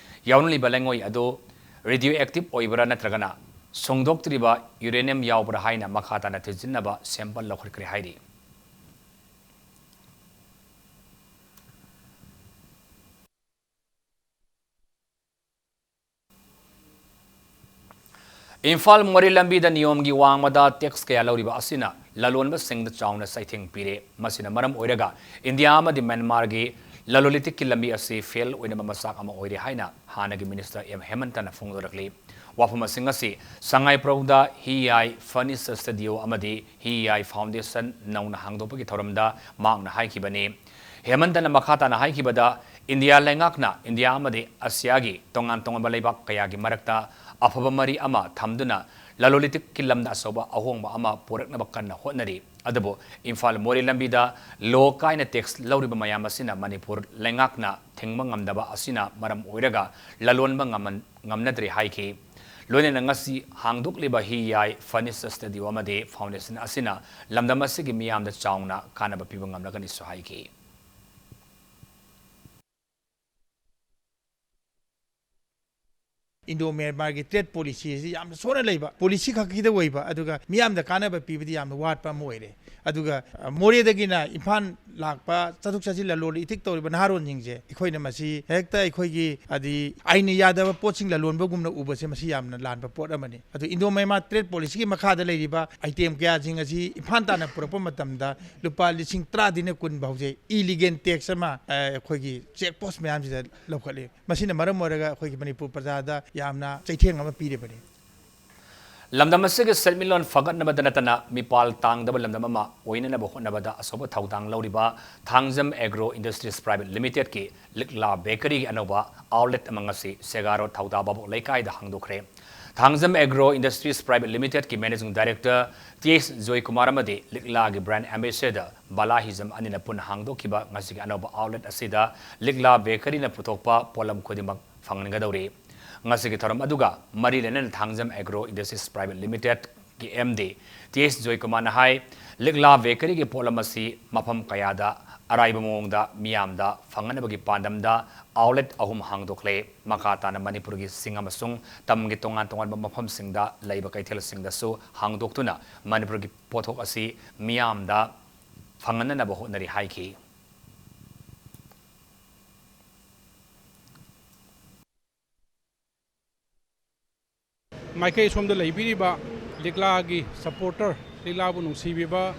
ꯌꯥꯎꯔꯝꯂꯤꯕ ꯂꯩꯉꯣꯏ ꯑꯗꯨ radioactive ꯑꯣꯏꯕ꯭ꯔꯥ ꯅꯠꯇ꯭ꯔꯒꯅ ꯁꯨꯡꯗꯣꯛꯇ꯭ꯔꯤꯕ uranium ꯌꯥꯎꯕ꯭ꯔꯥ ꯍꯥꯏꯅ ꯃꯈꯥ ꯇꯥꯅ ꯊꯤꯖꯤꯟꯅꯕ sample ꯂꯧꯈꯠꯈ꯭ꯔꯦ ꯍꯥꯏꯔꯤ꯫ ꯏꯝꯐꯥꯜ ꯃꯣꯔꯦ ꯂꯝꯕꯤꯗ ꯅꯤꯌꯣꯝꯒꯤ ꯋꯥꯡꯃꯗ ꯇꯦꯛꯁ ꯀꯌꯥ ꯂꯧꯔꯤꯕ ꯑꯁꯤꯅ ꯂꯂꯣꯟꯕꯁꯤꯡꯗ ꯆꯥꯎꯅ ꯆꯩꯊꯦꯡ ꯄꯤꯔꯦ꯫ ꯃꯁꯤꯅ ꯃꯔꯝ ꯑꯣꯏꯔꯒ ꯏꯟꯗꯤꯌꯥ ꯑꯃꯗꯤ ꯃ꯭ꯌꯥꯟꯃꯥꯔꯒꯤ ꯂꯂꯣꯟ ꯏꯇꯤꯛꯀꯤ ꯂꯝꯕꯤ ꯑꯁꯤ ꯐꯦꯜ ꯑꯣꯏꯅꯕ ꯃꯆꯥꯛ ꯑꯃ ꯑꯣꯏꯔꯦ ꯍꯥꯏꯅ ꯍꯥꯟꯅꯒꯤ ꯃꯤꯅꯤꯁꯇꯔ ꯑꯦꯝ ꯍꯦꯃꯟꯇꯅ ꯐꯣꯡꯗꯣꯔꯛꯂꯤ꯫ ꯋꯥꯐꯝ ꯑꯁꯤꯡ ꯑꯁꯤ ꯁꯉꯥꯏꯄ꯭ꯔꯧꯗ ꯍꯤ ꯌꯥꯏ ꯐꯔꯅꯤꯆꯔ ꯁ꯭ꯇꯨꯗꯤꯑꯣ ꯑꯃꯗꯤ ꯍꯤ ꯌꯥꯏ ꯐꯥꯎꯟꯗꯦꯁꯟ ꯅꯧꯅ ꯍꯥꯡꯗꯣꯛꯄꯒꯤ ꯊꯧꯔꯝꯗ ꯃꯍꯥꯛꯅ ꯍꯥꯏꯈꯤꯕꯅꯤ꯫ ꯍꯦꯃꯟꯇꯅ ꯃꯈꯥ ꯇꯥꯅ ꯍꯥꯏꯈꯤꯕꯗ, ꯏꯟꯗꯤꯌꯥ ꯂꯩꯉꯥꯛꯅ ꯏꯟꯗꯤꯌꯥ ꯑꯃꯗꯤ ꯑꯁꯤꯌꯥꯒꯤ ꯇꯣꯉꯥꯟ ꯇꯣꯉꯥꯟꯕ ꯂꯩꯕꯥꯛ ꯀꯌꯥꯒꯤ ꯃꯔꯛꯇ ꯑꯐꯕ ꯃꯔꯤ ꯑꯃ ꯊꯝꯗꯨꯅ ꯂꯂꯣꯟ ꯏꯇꯤꯛꯀꯤ ꯂꯝꯗ ꯑꯆꯧꯕ ꯑꯍꯣꯡꯕ ꯑꯃ ꯄꯨꯔꯛꯅꯕ ꯀꯟꯅ ꯍꯣꯠꯅꯔꯤ꯫ ꯑꯗꯨꯕꯨ ꯏꯝꯐꯥꯜ ꯃꯣꯔꯦ ꯂꯝꯕꯤꯗ ꯂꯣ ꯀꯥꯏꯅ ꯇꯦꯛꯁ ꯂꯧꯔꯤꯕ ꯃꯌꯥꯝ ꯑꯁꯤꯅ ꯃꯅꯤꯄꯨꯔ ꯂꯩꯉꯥꯛꯅ ꯊꯤꯡꯕ ꯉꯝꯗꯕ ꯑꯁꯤꯅ ꯃꯔꯝ ꯑꯣꯏꯔꯒ ꯂꯂꯣꯟꯕ ꯉꯝꯍꯟ-, ꯉꯝꯅꯗ꯭ꯔꯦ ꯍꯥꯏꯈꯤ꯫ ꯂꯣꯏꯅꯅ ꯉꯁꯤ ꯍꯥꯡꯗꯣꯛꯂꯤꯕ ꯍꯤ ꯌꯥꯏ ꯐꯔꯅꯤꯆꯔ ꯁ꯭ꯇꯨꯗꯤꯑꯣ ꯑꯃꯗꯤ ꯐꯥꯎꯟꯗꯦꯁꯟ ꯑꯁꯤꯅ ꯂꯝꯗꯝ ꯑꯁꯤꯒꯤ ꯃꯤꯌꯥꯝꯗ ꯆꯥꯎꯅ ꯀꯥꯟꯅꯕ ꯄꯤꯕ ꯉꯝꯂꯒꯅꯤꯁꯨ ꯍꯥꯏꯈꯤ꯫ ꯏꯟꯗꯣ ꯃ꯭ꯌꯥꯟꯃꯥꯔꯒꯤ ꯇ꯭ꯔꯦꯗ ꯄꯣꯂꯤꯁꯤ ꯑꯁꯤ ꯌꯥꯝꯅ ꯁꯣꯟꯅ ꯂꯩꯕ, ꯄꯣꯂꯤꯁꯤ ꯈꯛꯀꯤꯗ ꯑꯣꯏꯕ, ꯑꯗꯨꯒ ꯃꯤꯌꯥꯝꯗ ꯀꯥꯟꯅꯕ ꯄꯤꯕꯗꯤ ꯌꯥꯝꯅ ꯋꯥꯠꯄ ꯑꯃ ꯑꯣꯏꯔꯦ꯫ ꯑꯗꯨꯒ, ꯑ, ꯃꯣꯔꯦꯗꯒꯤꯅ ꯏꯝꯐꯥꯜ ꯂꯥꯛꯄ, ꯆꯠꯊꯣꯛ ꯆꯠꯁꯤꯟ ꯂꯂꯣꯟ ꯏꯇꯤꯛ ꯇꯧꯔꯤꯕ ꯅꯍꯥꯔꯣꯟꯁꯤꯡꯁꯦ ꯑꯩꯈꯣꯏꯅ ꯃꯁꯤ ꯍꯦꯛꯇ ꯑꯩꯈꯣꯏꯒꯤ, ꯍꯥꯏꯗꯤ, ꯑꯥꯏꯟꯅ ꯌꯥꯗꯕ ꯄꯣꯠꯁꯤꯡ ꯂꯂꯣꯟꯕꯒꯨꯝꯅ ꯎꯕꯁꯦ ꯃꯁꯤ ꯌꯥꯝꯅ ꯂꯥꯟꯕ ꯄꯣꯠ ꯑꯃꯅꯤ꯫ ꯑꯗꯨ ꯏꯟꯗꯣ ꯃ꯭ꯌꯥꯟꯃꯥꯔ ꯇ꯭ꯔꯦꯗ ꯄꯣꯂꯤꯁꯤꯒꯤ ꯃꯈꯥꯗ ꯂꯩꯔꯤꯕ ꯑꯥꯏꯇꯦꯝ ꯀꯌꯥꯁꯤꯡ ꯑꯁꯤ ꯏꯝꯐꯥꯜ ꯇꯥꯟꯅ ꯄꯨꯔꯛꯄ ꯃꯇꯝꯗ ꯂꯨꯄꯥ ꯂꯤꯁꯤꯡ ꯇꯔꯥꯗꯩꯅ ꯀꯨꯟ ꯐꯥꯎꯁꯦ ꯏꯂꯤꯒꯦꯜ ꯇꯦꯛꯁ ꯑꯃ, ꯑ, ꯑꯩꯈꯣꯏꯒꯤ ꯆꯦꯛ ꯄꯣꯁ ꯃꯌꯥꯝꯁꯤꯗ ꯂꯧꯈꯠꯂꯤ꯫ ꯃꯁꯤꯅ ꯃꯔꯝ ꯑꯣꯏꯔꯒ ꯑꯩꯈꯣꯏꯒꯤ ꯃꯅꯤꯄꯨꯔ ꯄ꯭ꯔꯖꯥꯗ ꯌꯥꯝꯅ ꯆꯩꯊꯦꯡ ꯑꯃ ꯄꯤꯔꯤꯕꯅꯤ꯫ ꯂꯝꯗꯝ ꯑꯁꯤꯒꯤ ꯁꯦꯟꯃꯤꯠꯂꯣꯟ ꯐꯒꯠꯅꯕꯗ ꯅꯠꯇꯅ ꯃꯤꯄꯥꯜ ꯇꯥꯡꯗꯕ ꯂꯝꯗꯝ ꯑꯃ ꯑꯣꯏꯅꯅꯕ ꯍꯣꯠꯅꯕꯗ ꯑꯆꯧꯕ ꯊꯧꯗꯥꯡ ꯂꯧꯔꯤꯕ ꯊꯥꯡꯖꯝ ꯑꯦꯒ꯭ꯔꯣ ꯏꯟꯗꯁꯇ꯭ꯔꯤꯁ ꯄ꯭ꯔꯥꯏꯚꯦꯠ ꯂꯤꯃꯤꯇꯦꯗꯀꯤ ꯂꯤꯛꯂꯥ ꯕꯦꯀꯔꯤꯒꯤ ꯑꯅꯧꯕ ꯑꯥꯎꯠꯂꯦꯠ ꯑꯃ ꯉꯁꯤ ꯁꯦꯒꯥꯔꯣ ꯊꯧꯗꯥ ꯚꯥꯕꯣꯛ ꯂꯩꯀꯥꯏꯗ ꯍꯥꯡꯗꯣꯛꯈ꯭ꯔꯦ꯫ ꯊꯥꯡꯖꯝ ꯑꯦꯒ꯭ꯔꯣ ꯏꯟꯗꯁꯇ꯭ꯔꯤꯁ ꯄ꯭ꯔꯥꯏꯚꯦꯠ ꯂꯤꯃꯤꯇꯦꯗꯀꯤ managing director T S Joykumar ꯑꯃꯗꯤ ꯂꯤꯛꯂꯥꯒꯤ ꯕ꯭ꯔꯥꯟꯗ ꯑꯦꯝꯕꯦꯁꯦꯗꯔ ꯕꯥꯂꯥ ꯍꯤꯖꯝ ꯑꯅꯤꯅ ꯄꯨꯟꯅ ꯍꯥꯡꯗꯣꯛꯈꯤꯕ ꯉꯁꯤꯒꯤ ꯑꯅꯧꯕ ꯑꯥꯎꯠꯂꯦꯠ ꯑꯁꯤꯗ ꯂꯤꯛꯂꯥ ꯕꯦꯀꯔꯤꯅ ꯄꯨꯊꯣꯛꯄ ꯄꯣꯠꯂꯝ ꯈꯨꯗꯤꯡꯃꯛ ꯐꯪꯍꯟꯒꯗꯧꯔꯤ꯫ ꯉꯁꯤꯒꯤ ꯊꯧꯔꯝ ꯑꯗꯨꯒ ꯃꯔꯤ ꯂꯩꯅꯅ ꯊꯥꯡꯖꯝ ꯑꯦꯒ꯭ꯔꯣ ꯏꯟꯗꯁꯇ꯭ꯔꯤꯁ ꯄ꯭ꯔꯥꯏꯚꯦꯠ ꯂꯤꯃꯤꯇꯦꯗꯀꯤ ꯑꯦꯝ ꯗꯤ ꯇꯤ ꯑꯦꯁ ꯖꯣꯏꯀꯨꯃꯥꯔꯅ ꯍꯥꯏ, ꯂꯤꯛꯂꯥ ꯕꯦꯀꯔꯤꯒꯤ ꯄꯣꯠꯂꯝ ꯑꯁꯤ ꯃꯐꯝ ꯀꯌꯥꯗ ꯑꯔꯥꯏꯕ ꯃꯑꯣꯡꯗ ꯃꯤꯌꯥꯝꯗ ꯐꯪꯍꯟꯅꯕꯒꯤ ꯄꯥꯟꯗꯝꯗ ꯑꯥꯎꯠꯂꯦꯠ ꯑꯍꯨꯝ ꯍꯥꯡꯗꯣꯛꯂꯦ꯫ ꯃꯈꯥ ꯇꯥꯅ ꯃꯅꯤꯄꯨꯔꯒꯤ ꯆꯤꯡ ꯑꯃꯁꯨꯡ ꯇꯝꯒꯤ ꯇꯣꯉꯥꯟ ꯇꯣꯉꯥꯟꯕ ꯃꯐꯝꯁꯤꯡꯗ ꯂꯩꯕ ꯀꯩꯊꯦꯜꯁꯤꯡꯗꯁꯨ ꯍꯥꯡꯗꯣꯛꯇꯨꯅ ꯃꯅꯤꯄꯨꯔꯒꯤ ꯄꯣꯠꯊꯣꯛ ꯑꯁꯤ ꯃꯤꯌꯥꯝꯗ ꯐꯪꯍꯟꯅꯅꯕ ꯍꯣꯠꯅꯔꯤ ꯍꯥꯏꯈꯤ꯫ ꯃꯥꯏꯀꯩ ꯁꯣꯝꯗ ꯂꯩꯕꯤꯔꯤꯕ ꯂꯤꯛꯂꯥꯒꯤ supporter, ꯂꯤꯛꯂꯥꯕꯨ ꯅꯨꯡꯁꯤꯕꯤꯕ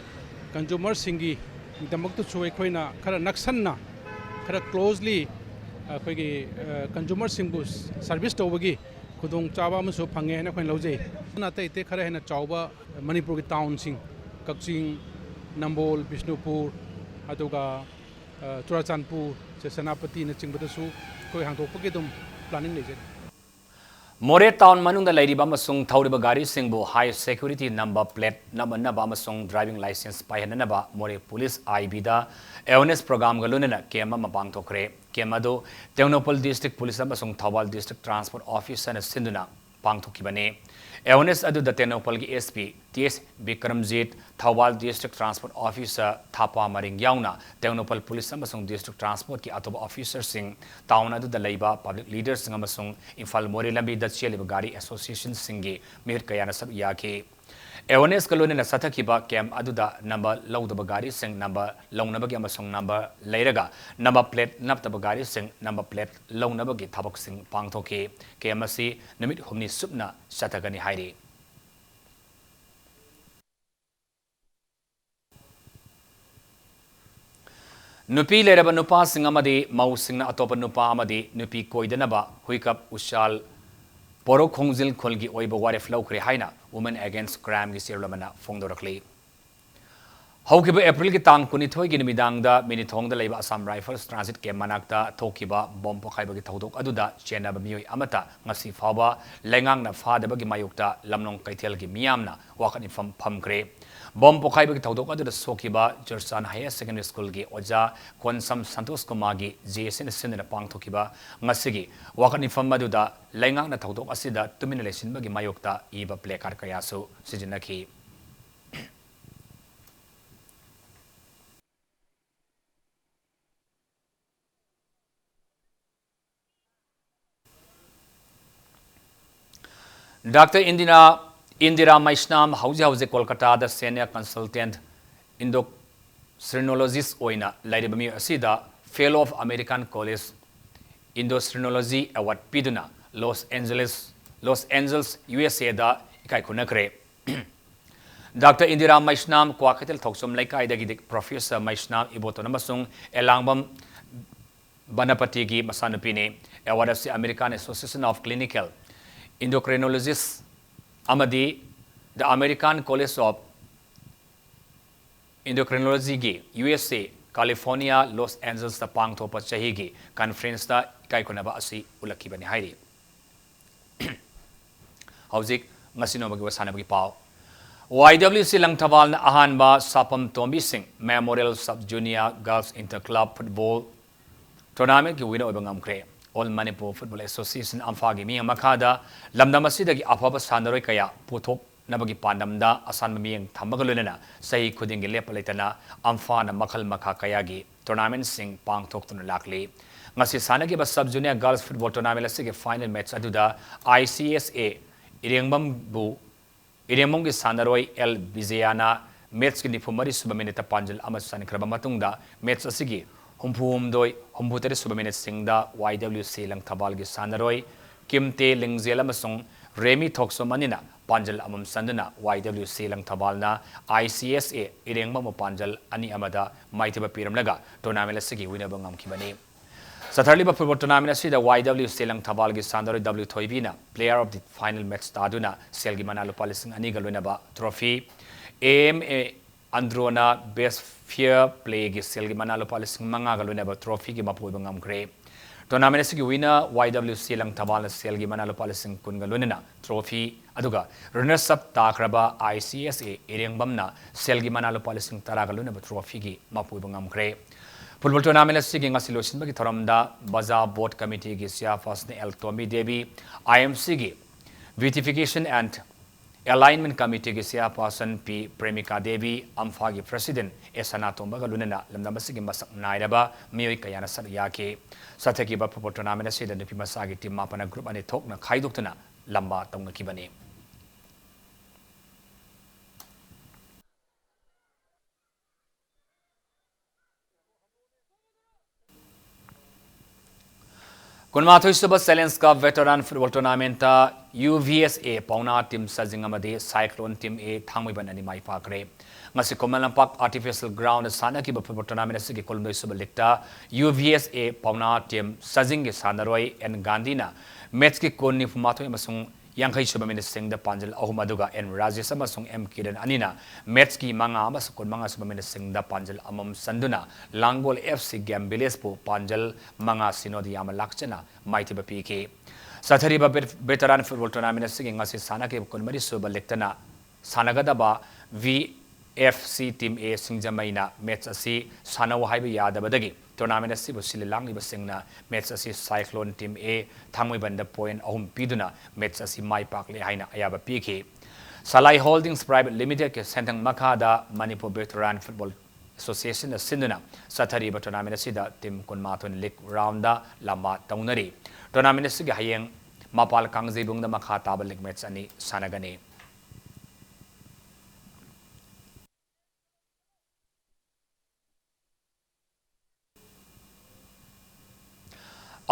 consumerꯁꯤꯡꯒꯤꯗꯃꯛꯇꯁꯨ ꯑꯩꯈꯣꯏꯅ ꯈꯔ ꯅꯛꯁꯟꯅ, ꯈꯔ closely ꯑꯩꯈꯣꯏꯒꯤ, ꯑ, consumerꯁꯤꯡꯕꯨ service ꯇꯧꯕꯒꯤ ꯈꯨꯗꯣꯡꯆꯥꯕ ꯑꯃꯁꯨ ꯐꯪꯉꯦ ꯍꯥꯏꯅ ꯑꯩꯈꯣꯏꯅ ꯂꯧꯖꯩ꯫ ꯑꯗꯨꯅ ꯑꯇꯩ ꯑꯇꯩ ꯈꯔ ꯍꯦꯟꯅ ꯆꯥꯎꯕ ꯃꯅꯤꯄꯨꯔꯒꯤ townꯁꯤꯡ, ꯀꯛꯆꯤꯡ, ꯅꯝꯕꯣꯜ, ꯕꯤꯁꯅꯨꯄꯨꯔ, ꯑꯗꯨꯒ, ꯑ, ꯆꯨꯔꯥꯆꯥꯟꯄꯨꯔ, ꯁꯦ-, ꯁꯦꯅꯥꯄꯇꯤꯅꯆꯤꯡꯕꯗꯁꯨ ꯑꯩꯈꯣꯏ ꯍꯥꯡꯗꯣꯛꯄꯒꯤ ꯑꯗꯨꯝ planning ꯂꯩꯖꯔꯤ꯫ ꯃꯣꯔꯦ town ꯃꯅꯨꯡꯗ ꯂꯩꯔꯤꯕ ꯑꯃꯁꯨꯡ ꯊꯧꯔꯤꯕ ꯒꯥꯔꯤꯁꯤꯡꯕꯨ high security number plate ꯅꯝꯍꯟꯅꯕ ꯑꯃꯁꯨꯡ driving licence ꯄꯥꯏꯍꯟꯅꯅꯕ ꯃꯣꯔꯦ police I Bꯗ awareness programꯒ ꯂꯣꯏꯅꯅ camp ꯑꯃ ꯄꯥꯡꯊꯣꯛꯈ꯭ꯔꯦ꯫ Camp ꯑꯗꯨ ꯇꯦꯡꯅꯧꯄꯜ district police ꯑꯃꯁꯨꯡ ꯊꯧꯕꯥꯜ district transport officerꯅ ꯁꯤꯟꯗꯨꯅ ꯄꯥꯡꯊꯣꯛꯈꯤꯕꯅꯤ꯫ Awareness ꯑꯗꯨꯗ ꯇꯦꯡꯅꯧꯄꯜꯒꯤ SP T S Bikramjit, Thoubal district transport officer ꯊꯥꯄꯥ ꯃꯔꯤꯡ ꯌꯥꯎꯅ ꯇꯦꯡꯅꯧꯄꯜ police ꯑꯃꯁꯨꯡ district transportꯀꯤ ꯑꯇꯣꯞꯄ officerꯁꯤꯡ, town ꯑꯗꯨꯗ ꯂꯩꯕ public leaderꯁꯤꯡ ꯑꯃꯁꯨꯡ ꯏꯝꯐꯥꯜ ꯃꯣꯔꯦ ꯂꯝꯕꯤꯗ ꯆꯦꯜꯂꯤꯕ ꯒꯥꯔꯤ associationꯁꯤꯡꯒꯤ ꯃꯤꯍꯨꯠ ꯀꯌꯥꯅ ꯁꯔꯨꯛ ꯌꯥꯈꯤ꯫ Awarenessꯀ ꯂꯣꯏꯅꯅ ꯆꯠꯊꯈꯤꯕ camp ꯑꯗꯨꯗ number ꯂꯧꯗꯕ ꯒꯥꯔꯤꯁꯤꯡ number ꯂꯧꯅꯕꯒꯤ ꯑꯃꯁꯨꯡ number ꯂꯩꯔꯒ number plate ꯅꯞꯇꯕ ꯒꯥꯔꯤꯁꯤꯡ number plate ꯂꯧꯅꯕꯒꯤ ꯊꯕꯛꯁꯤꯡ ꯄꯥꯡꯊꯣꯛꯈꯤ꯫ Camp ꯑꯁꯤ ꯅꯨꯃꯤꯠ ꯍꯨꯝꯅꯤ ꯆꯨꯞꯅ ꯆꯠꯊꯒꯅꯤ ꯍꯥꯏꯔꯤ꯫ ꯅꯨꯄꯤ ꯂꯩꯔꯕ ꯅꯨꯄꯥꯁꯤꯡ ꯑꯃꯗꯤ ꯃꯧꯁꯤꯡꯅ ꯑꯇꯣꯞꯄ ꯅꯨꯄꯥ ꯑꯃꯗꯤ ꯅꯨꯄꯤ ꯀꯣꯏꯗꯅꯕ ꯍꯨꯏꯀꯞ ꯎꯆꯥꯜ ꯄꯣꯔꯣꯛ ꯈꯣꯡꯖꯤꯜ ꯈꯨꯜꯒꯤ ꯑꯣꯏꯕ ꯋꯥꯔꯦꯞ ꯂꯧꯈ꯭ꯔꯦ ꯍꯥꯏꯅ Women Against Crimeꯒꯤ chairwomanꯅ ꯐꯣꯡꯗꯣꯔꯛꯂꯤ꯫ ꯍꯧꯈꯤꯕ Aprilꯒꯤ ꯇꯥꯡ ꯀꯨꯟꯅꯤꯊꯣꯏꯒꯤ ꯅꯨꯃꯤꯗꯥꯡꯗ ꯃꯤꯅꯤꯊꯣꯡꯗ ꯂꯩꯕ Assam Rifles transit camp ꯃꯅꯥꯛꯇ ꯊꯣꯛꯈꯤꯕ bomb ꯄꯣꯈꯥꯏꯕꯒꯤ ꯊꯧꯗꯣꯛ ꯑꯗꯨꯗ ꯆꯦꯟꯅꯕ ꯃꯤꯑꯣꯏ ꯑꯃꯠꯇ ꯉꯁꯤ ꯐꯥꯎꯕ ꯂꯩꯉꯥꯛꯅ ꯐꯥꯗꯕꯒꯤ ꯃꯥꯌꯣꯛꯇ ꯂꯝꯂꯣꯡ ꯀꯩꯊꯦꯜꯒꯤ ꯃꯤꯌꯥꯝꯅ ꯋꯥꯀꯠ ꯃꯤꯐꯝ ꯐꯝꯈ꯭ꯔꯦ꯫ Bomb ꯄꯣꯈꯥꯏꯕꯒꯤ ꯊꯧꯗꯣꯛ ꯑꯗꯨꯗ ꯁꯣꯛꯈꯤꯕ ꯆꯨꯔꯆꯥꯟ Higher Secondary Schoolꯒꯤ ꯑꯣꯖꯥ ꯀꯣꯟꯁꯝ ꯁꯟꯇꯣꯁ ꯀꯨꯃꯥꯔꯒꯤ JACꯅ ꯁꯤꯟꯗꯨꯅ ꯄꯥꯡꯊꯣꯛꯈꯤꯕ ꯉꯁꯤꯒꯤ ꯋꯥꯀꯠ ꯃꯤꯐꯝ ꯑꯗꯨꯗ ꯂꯩꯉꯥꯛꯅ ꯊꯧꯗꯣꯛ ꯑꯁꯤꯗ ꯇꯨꯃꯤꯟꯅ ꯂꯩꯁꯤꯟꯕꯒꯤ ꯃꯥꯌꯣꯛꯇ ꯏꯕ placard ꯀꯌꯥꯁꯨ ꯁꯤꯖꯤꯟꯅꯈꯤ꯫ Doctor Indira, Indira Maishnam ꯍꯧꯖꯤꯛ ꯍꯧꯖꯤꯛ ꯀꯣꯜꯀꯇꯥꯗ senior consultant endocrinologist ꯑꯣꯏꯅ ꯂꯩꯔꯤꯕ ꯃꯤꯑꯣꯏ ꯑꯁꯤꯗ Fellow of American College Endocrinology Award ꯄꯤꯗꯨꯅ Los Angeles Los Angeles, U S ꯑꯦꯗ ꯏꯀꯥꯏ ꯈꯨꯝꯅꯈ꯭ꯔꯦ꯫ ꯗꯥꯛꯇꯔ ꯏꯟꯗꯤꯔꯥ ꯃꯩꯁꯅꯥꯝ ꯀ꯭ꯋꯥꯀꯩꯊꯦꯜ ꯊꯣꯛꯆꯣꯝ ꯂꯩꯀꯥꯏꯗꯒꯤ ꯄ꯭ꯔꯣꯐꯦꯁꯔ ꯃꯩꯁꯅꯥꯝ ꯏꯕꯣꯇꯣꯟ ꯑꯃꯁꯨꯡ ꯑꯦꯂꯥꯡꯕꯝ ꯕꯅꯄꯇꯤꯒꯤ ꯃꯆꯥꯅꯨꯄꯤꯅꯤ꯫ ꯑꯦꯋꯥꯔꯗ ꯑꯁꯤ American Association of Clinical Endocrinologists ꯑꯃꯗꯤ The American College of Endocrinologyꯒꯤ U S A California Los ꯑꯦꯟꯖꯦꯜꯁꯇ ꯄꯥꯡꯊꯣꯛꯄ ꯆꯍꯤꯒꯤ ꯀꯟꯐꯔꯦꯟꯁꯇ ꯏꯀꯥꯏ ꯈꯨꯝꯅꯕ ꯑꯁꯤ ꯎꯠꯂꯛꯈꯤꯕꯅꯤ ꯍꯥꯏꯔꯤ꯫ ꯍꯧꯖꯤꯛ ꯉꯁꯤ ꯅꯣꯡꯃꯒꯤ ꯃꯁꯥꯟꯅꯕꯒꯤ ꯄꯥꯎ꯫ ꯋꯥꯏ ꯗꯕ꯭ꯂꯤꯎ ꯁꯤ ꯂꯪꯊꯕꯥꯜꯅ ꯑꯍꯥꯟꯕ ꯁꯥꯄꯝ ꯇꯣꯝꯕꯤꯁꯤꯡ Memorial Sub Junior Girls Inter Club Football Tournamentꯀꯤ winner ꯑꯣꯏꯕ ꯉꯝꯈ꯭ꯔꯦ꯫ All Manipur Football Association ꯑꯝꯐꯥꯒꯤ ꯃꯤꯠꯌꯦꯡ ꯃꯈꯥꯗ ꯂꯝꯗꯝ ꯑꯁꯤꯗꯒꯤ ꯑꯐꯕ ꯁꯥꯟꯅꯔꯣꯏ ꯀꯌꯥ ꯄꯨꯊꯣꯛꯅꯕꯒꯤ ꯄꯥꯟꯗꯝꯗ ꯑꯁꯥꯟꯕ ꯃꯤꯠꯌꯦꯡ ꯊꯝꯕꯒ ꯂꯣꯏꯅꯅ ꯆꯍꯤ ꯈꯨꯗꯤꯡꯒꯤ ꯂꯦꯞꯄ ꯂꯩꯇꯅ ꯑꯝꯐꯥꯅ ꯃꯈꯜ ꯃꯈꯥ ꯀꯌꯥꯒꯤ tournamentꯁꯤꯡ ꯄꯥꯡꯊꯣꯛꯇꯨꯅ ꯂꯥꯛꯂꯤ꯫ ꯉꯁꯤ ꯁꯥꯟꯅꯈꯤꯕ Sub Junior Girls Football Tournament ꯑꯁꯤꯒꯤ final match ꯑꯗꯨꯗ ꯑꯥꯏ ꯁꯤ ꯑꯦꯁ ꯑꯦ ꯏꯔꯦꯡꯕꯝꯕꯨ, ꯏꯔꯦꯡꯕꯝꯒꯤ ꯁꯥꯟꯅꯔꯣꯏ ꯑꯦꯜ ꯕꯤꯖꯌꯥꯅ matchꯀꯤ ꯅꯤꯐꯨ ꯃꯔꯤ ꯁꯨꯕ minuteꯇ ꯄꯥꯟꯖꯜ ꯑꯃ ꯆꯟꯈ꯭ꯔꯕ ꯃꯇꯨꯡꯗ match ꯑꯁꯤꯒꯤ ꯍꯨꯝꯐꯨ ꯍꯨꯝꯗꯣꯏ, ꯍꯨꯝꯐꯨ ꯇꯔꯦꯠ ꯁꯨꯕ minuteꯁꯤꯡꯗ ꯋꯥꯏ ꯗꯕ꯭ꯂꯤꯎ ꯁꯤ ꯂꯪꯊꯕꯥꯜꯒꯤ ꯁꯥꯟꯅꯔꯣꯏ ꯀꯤꯝꯇꯦ ꯂꯤꯡꯖꯦꯜ ꯑꯃꯁꯨꯡ ꯔꯦꯃꯤ ꯊꯣꯛꯆꯣꯝ ꯑꯅꯤꯅ ꯄꯥꯟꯖꯜ ꯑꯃꯃꯝ ꯆꯟꯗꯨꯅ ꯋꯥꯏ ꯗꯕ꯭ꯂꯤꯎ ꯁꯤ ꯂꯪꯊꯕꯥꯜꯅ ꯑꯥꯏ ꯁꯤ ꯑꯦꯁ ꯑꯦ ꯏꯔꯦꯡꯕꯝꯕꯨ ꯄꯥꯟꯖꯜ ꯑꯅꯤ ꯑꯃꯗ ꯃꯥꯏꯊꯤꯕ ꯄꯤꯔꯝꯂꯒ tournament ꯑꯁꯤꯒꯤ winner ꯑꯣꯏꯕ ꯉꯝꯈꯤꯕꯅꯤ꯫ ꯆꯠꯊꯔꯤꯕ football tournament ꯑꯁꯤꯗ ꯋꯥꯏ ꯗꯕ꯭ꯂꯤꯎ ꯁꯤ ꯂꯪꯊꯕꯥꯜꯒꯤ ꯁꯥꯟꯅꯔꯣꯏ W ꯊꯣꯏꯕꯤꯅ player of the final match ꯇꯥꯗꯨꯅ ꯁꯦꯜꯒꯤ ꯃꯅꯥ ꯂꯨꯄꯥ ꯂꯤꯁꯤꯡ ꯑꯅꯤꯒ ꯂꯣꯏꯅꯕ trophy, ꯑꯦ ꯑꯦꯝ ꯑꯦ ꯑꯟꯗ꯭ꯔꯣꯅ best fair playꯒꯤ ꯁꯦꯜꯒꯤ ꯃꯅꯥ ꯂꯨꯄꯥ ꯂꯤꯁꯤꯡ ꯃꯉꯥꯒ ꯂꯣꯏꯅꯕ trophyꯒꯤ ꯃꯄꯨ ꯑꯣꯏꯕ ꯉꯝꯈ꯭ꯔꯦ꯫ Tournament ꯑꯁꯤꯒꯤ winner ꯋꯥꯏ ꯗꯕ꯭ꯂꯤꯎ ꯁꯤ ꯂꯪꯊꯕꯥꯜꯅ ꯁꯦꯜꯒꯤ ꯃꯅꯥ ꯂꯨꯄꯥ ꯂꯤꯁꯤꯡ ꯀꯨꯟꯒ ꯂꯣꯏꯅꯅ trophy, ꯑꯗꯨꯒ runners up ꯇꯥꯈ꯭ꯔꯕ I C S ꯑꯦ ꯏꯔꯦꯡꯕꯝꯅ ꯁꯦꯜꯒꯤ ꯃꯅꯥ ꯂꯨꯄꯥ ꯂꯤꯁꯤꯡ ꯇꯔꯥꯒ ꯂꯣꯏꯅꯕ trophyꯒꯤ ꯃꯄꯨ ꯑꯣꯏꯕ ꯉꯝꯈ꯭ꯔꯦ꯫ Football tournament ꯑꯁꯤꯒꯤ ꯉꯁꯤ ꯂꯣꯏꯁꯤꯟꯕꯒꯤ ꯊꯧꯔꯝꯗ ꯕꯖꯥꯔ board committeeꯒꯤ chairperson L Tombi Devi, I M ꯁꯤꯒꯤ Beautification and Alignment Committeeꯒꯤ chairperson ꯄꯤ ꯄ꯭ꯔꯦꯃꯤꯀꯥ ꯗꯦꯕꯤ, ꯑꯝꯐꯥꯒꯤ president ꯑꯦ ꯁꯅꯥꯇꯣꯝꯕꯒ ꯂꯣꯏꯅꯅ ꯂꯝꯗꯝ ꯑꯁꯤꯒꯤ ꯃꯁꯛ ꯅꯥꯏꯔꯕ ꯃꯤꯑꯣꯏ ꯀꯌꯥꯅ ꯁꯔꯨꯛ ꯌꯥꯈꯤ꯫ ꯆꯠꯊꯈꯤꯕ football tournament ꯑꯁꯤꯗ ꯅꯨꯄꯤ ꯃꯆꯥꯒꯤ team ꯃꯥꯄꯟꯅ group ꯑꯅꯤ ꯊꯣꯛꯅ ꯈꯥꯏꯗꯣꯛꯇꯨꯅ ꯂꯝꯕꯥ ꯇꯧꯅꯈꯤꯕꯅꯤ꯫ ꯀꯨꯟꯃꯥꯊꯣꯏ ꯁꯨꯕ Challenge Cup Veteran Football Tournamentꯇ UVSA ꯄꯥꯎꯅꯥ team ꯁꯖꯤꯡ ꯑꯃꯗꯤ Cyclone team A ꯊꯥꯡꯃꯩꯕꯟ ꯑꯅꯤ ꯃꯥꯏ ꯄꯥꯛꯈ꯭ꯔꯦ꯫ ꯉꯁꯤ ꯈꯨꯃꯟ ꯂꯝꯄꯥꯛ Artificial Groundꯗ ꯁꯥꯟꯅꯈꯤꯕ football tournament ꯑꯁꯤꯒꯤ ꯀꯨꯟꯍꯨꯝꯗꯣꯏ ꯁꯨꯕ leagueꯇ UVSA ꯄꯥꯎꯅꯥ team ꯁꯖꯤꯡꯒꯤ ꯁꯥꯟꯅꯔꯣꯏ ꯑꯦꯟ ꯒꯥꯟꯙꯤꯅ matchꯀꯤ ꯀꯨꯟ, ꯅꯤꯐꯨ ꯃꯥꯊꯣꯏ ꯑꯃꯁꯨꯡ ꯌꯥꯡꯈꯩ ꯁꯨꯕ minuteꯁꯤꯡꯗ ꯄꯥꯟꯖꯜ ꯑꯍꯨꯝ, ꯑꯗꯨꯒ ꯑꯦꯟ ꯔꯥꯖꯦꯁ ꯑꯃꯁꯨꯡ ꯑꯦꯝ ꯀꯤꯔꯟ ꯑꯅꯤꯅ matchꯀꯤ ꯃꯉꯥ ꯑꯃꯁꯨꯡ ꯀꯨꯟꯃꯉꯥ ꯁꯨꯕ minuteꯁꯤꯡꯗ ꯄꯥꯟꯖꯜ ꯑꯃꯃꯝ ꯆꯟꯗꯨꯅ ꯂꯥꯡꯒꯣꯜ F C Game Villageꯄꯨ ꯄꯥꯟꯖꯜ ꯃꯉꯥ ꯁꯤꯅꯣꯗ ꯌꯥꯝꯅ ꯂꯥꯛꯆꯅ ꯃꯥꯏꯊꯤꯕ ꯄꯤꯈꯤ꯫ ꯆꯠꯊꯔꯤꯕ ꯚꯦꯠ-, Veteran Football Tournament ꯑꯁꯤꯒꯤ ꯉꯁꯤ ꯁꯥꯟꯅꯈꯤꯕ ꯀꯨꯟꯃꯔꯤ ꯁꯨꯕ leagueꯇꯅ ꯁꯥꯟꯅꯒꯗꯕ VFC team A ꯁꯤꯡꯖꯃꯩꯅ match ꯑꯁꯤ ꯁꯥꯟꯅꯧ ꯍꯥꯏꯕ ꯌꯥꯗꯕꯗꯒꯤ tournament ꯑꯁꯤꯕꯨ ꯁꯤꯜꯂꯤ ꯂꯥꯡꯂꯤꯕꯁꯤꯡꯅ match ꯑꯁꯤ Cyclone team A ꯊꯥꯡꯃꯩꯕꯟꯗ point ꯑꯍꯨꯝ ꯄꯤꯗꯨꯅ match ꯑꯁꯤ ꯃꯥꯏ ꯄꯥꯛꯂꯦ ꯍꯥꯏꯅ ꯑꯌꯥꯕ ꯄꯤꯈꯤ꯫ ꯁꯂꯥꯏ Holdings Private Limitedꯀꯤ ꯁꯦꯟꯊꯪ ꯃꯈꯥꯗ Manipur Veteran Football Associationꯅ ꯁꯤꯟꯗꯨꯅ ꯆꯠꯊꯔꯤꯕ tournament ꯑꯁꯤꯗ team ꯀꯨꯟꯃꯥꯊꯣꯏꯅ league roundꯗ ꯂꯝꯕꯥ ꯇꯧꯅꯔꯤ꯫ Tournament ꯑꯁꯤꯒꯤ ꯍꯌꯦꯡ ꯃꯄꯥꯜ ꯀꯥꯡꯖꯩꯕꯨꯡꯗ ꯃꯈꯥ ꯇꯥꯕ league match ꯑꯅꯤ ꯁꯥꯟꯅꯒꯅꯤ꯫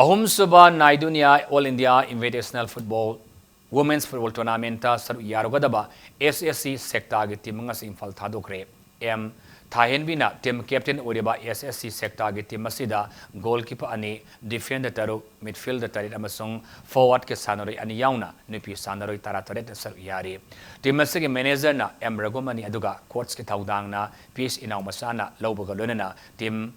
ꯑꯍꯨꯝꯁꯨꯕ ꯅꯥꯏꯗꯨꯅꯤꯌꯥ All India Invitational Football Women's Football Tournamentꯇ ꯁꯔꯨꯛ ꯌꯥꯔꯨꯒꯗꯕ S S C sectorꯒꯤ team ꯉꯁꯤ ꯏꯝꯐꯥꯜ ꯊꯥꯗꯣꯛꯈ꯭ꯔꯦ꯫ ꯑꯦꯝ ꯊꯥꯍꯦꯟꯕꯤꯅ team captain ꯑꯣꯏꯔꯤꯕ S S C sectorꯒꯤ team ꯑꯁꯤꯗ goalkeeper ꯑꯅꯤ, defender ꯇꯔꯨꯛ, midfielder ꯇꯔꯦꯠ ꯑꯃꯁꯨꯡ forwardꯀꯤ ꯁꯥꯟꯅꯔꯣꯏ ꯑꯅꯤ ꯌꯥꯎꯅ ꯅꯨꯄꯤ ꯁꯥꯟꯅꯔꯣꯏ ꯇꯔꯥꯇꯔꯦꯠꯅ ꯁꯔꯨꯛ ꯌꯥꯔꯤ꯫ Team ꯑꯁꯤꯒꯤ managerꯅ ꯑꯦꯝ ꯔꯘꯨꯃꯅꯤ, ꯑꯗꯨꯒ coachꯀꯤ ꯊꯧꯗꯥꯡꯅ ꯄꯤ ꯑꯦꯁ ꯏꯅꯥꯎꯃꯆꯥꯅ ꯂꯧꯕꯒ ꯂꯣꯏꯅꯅ team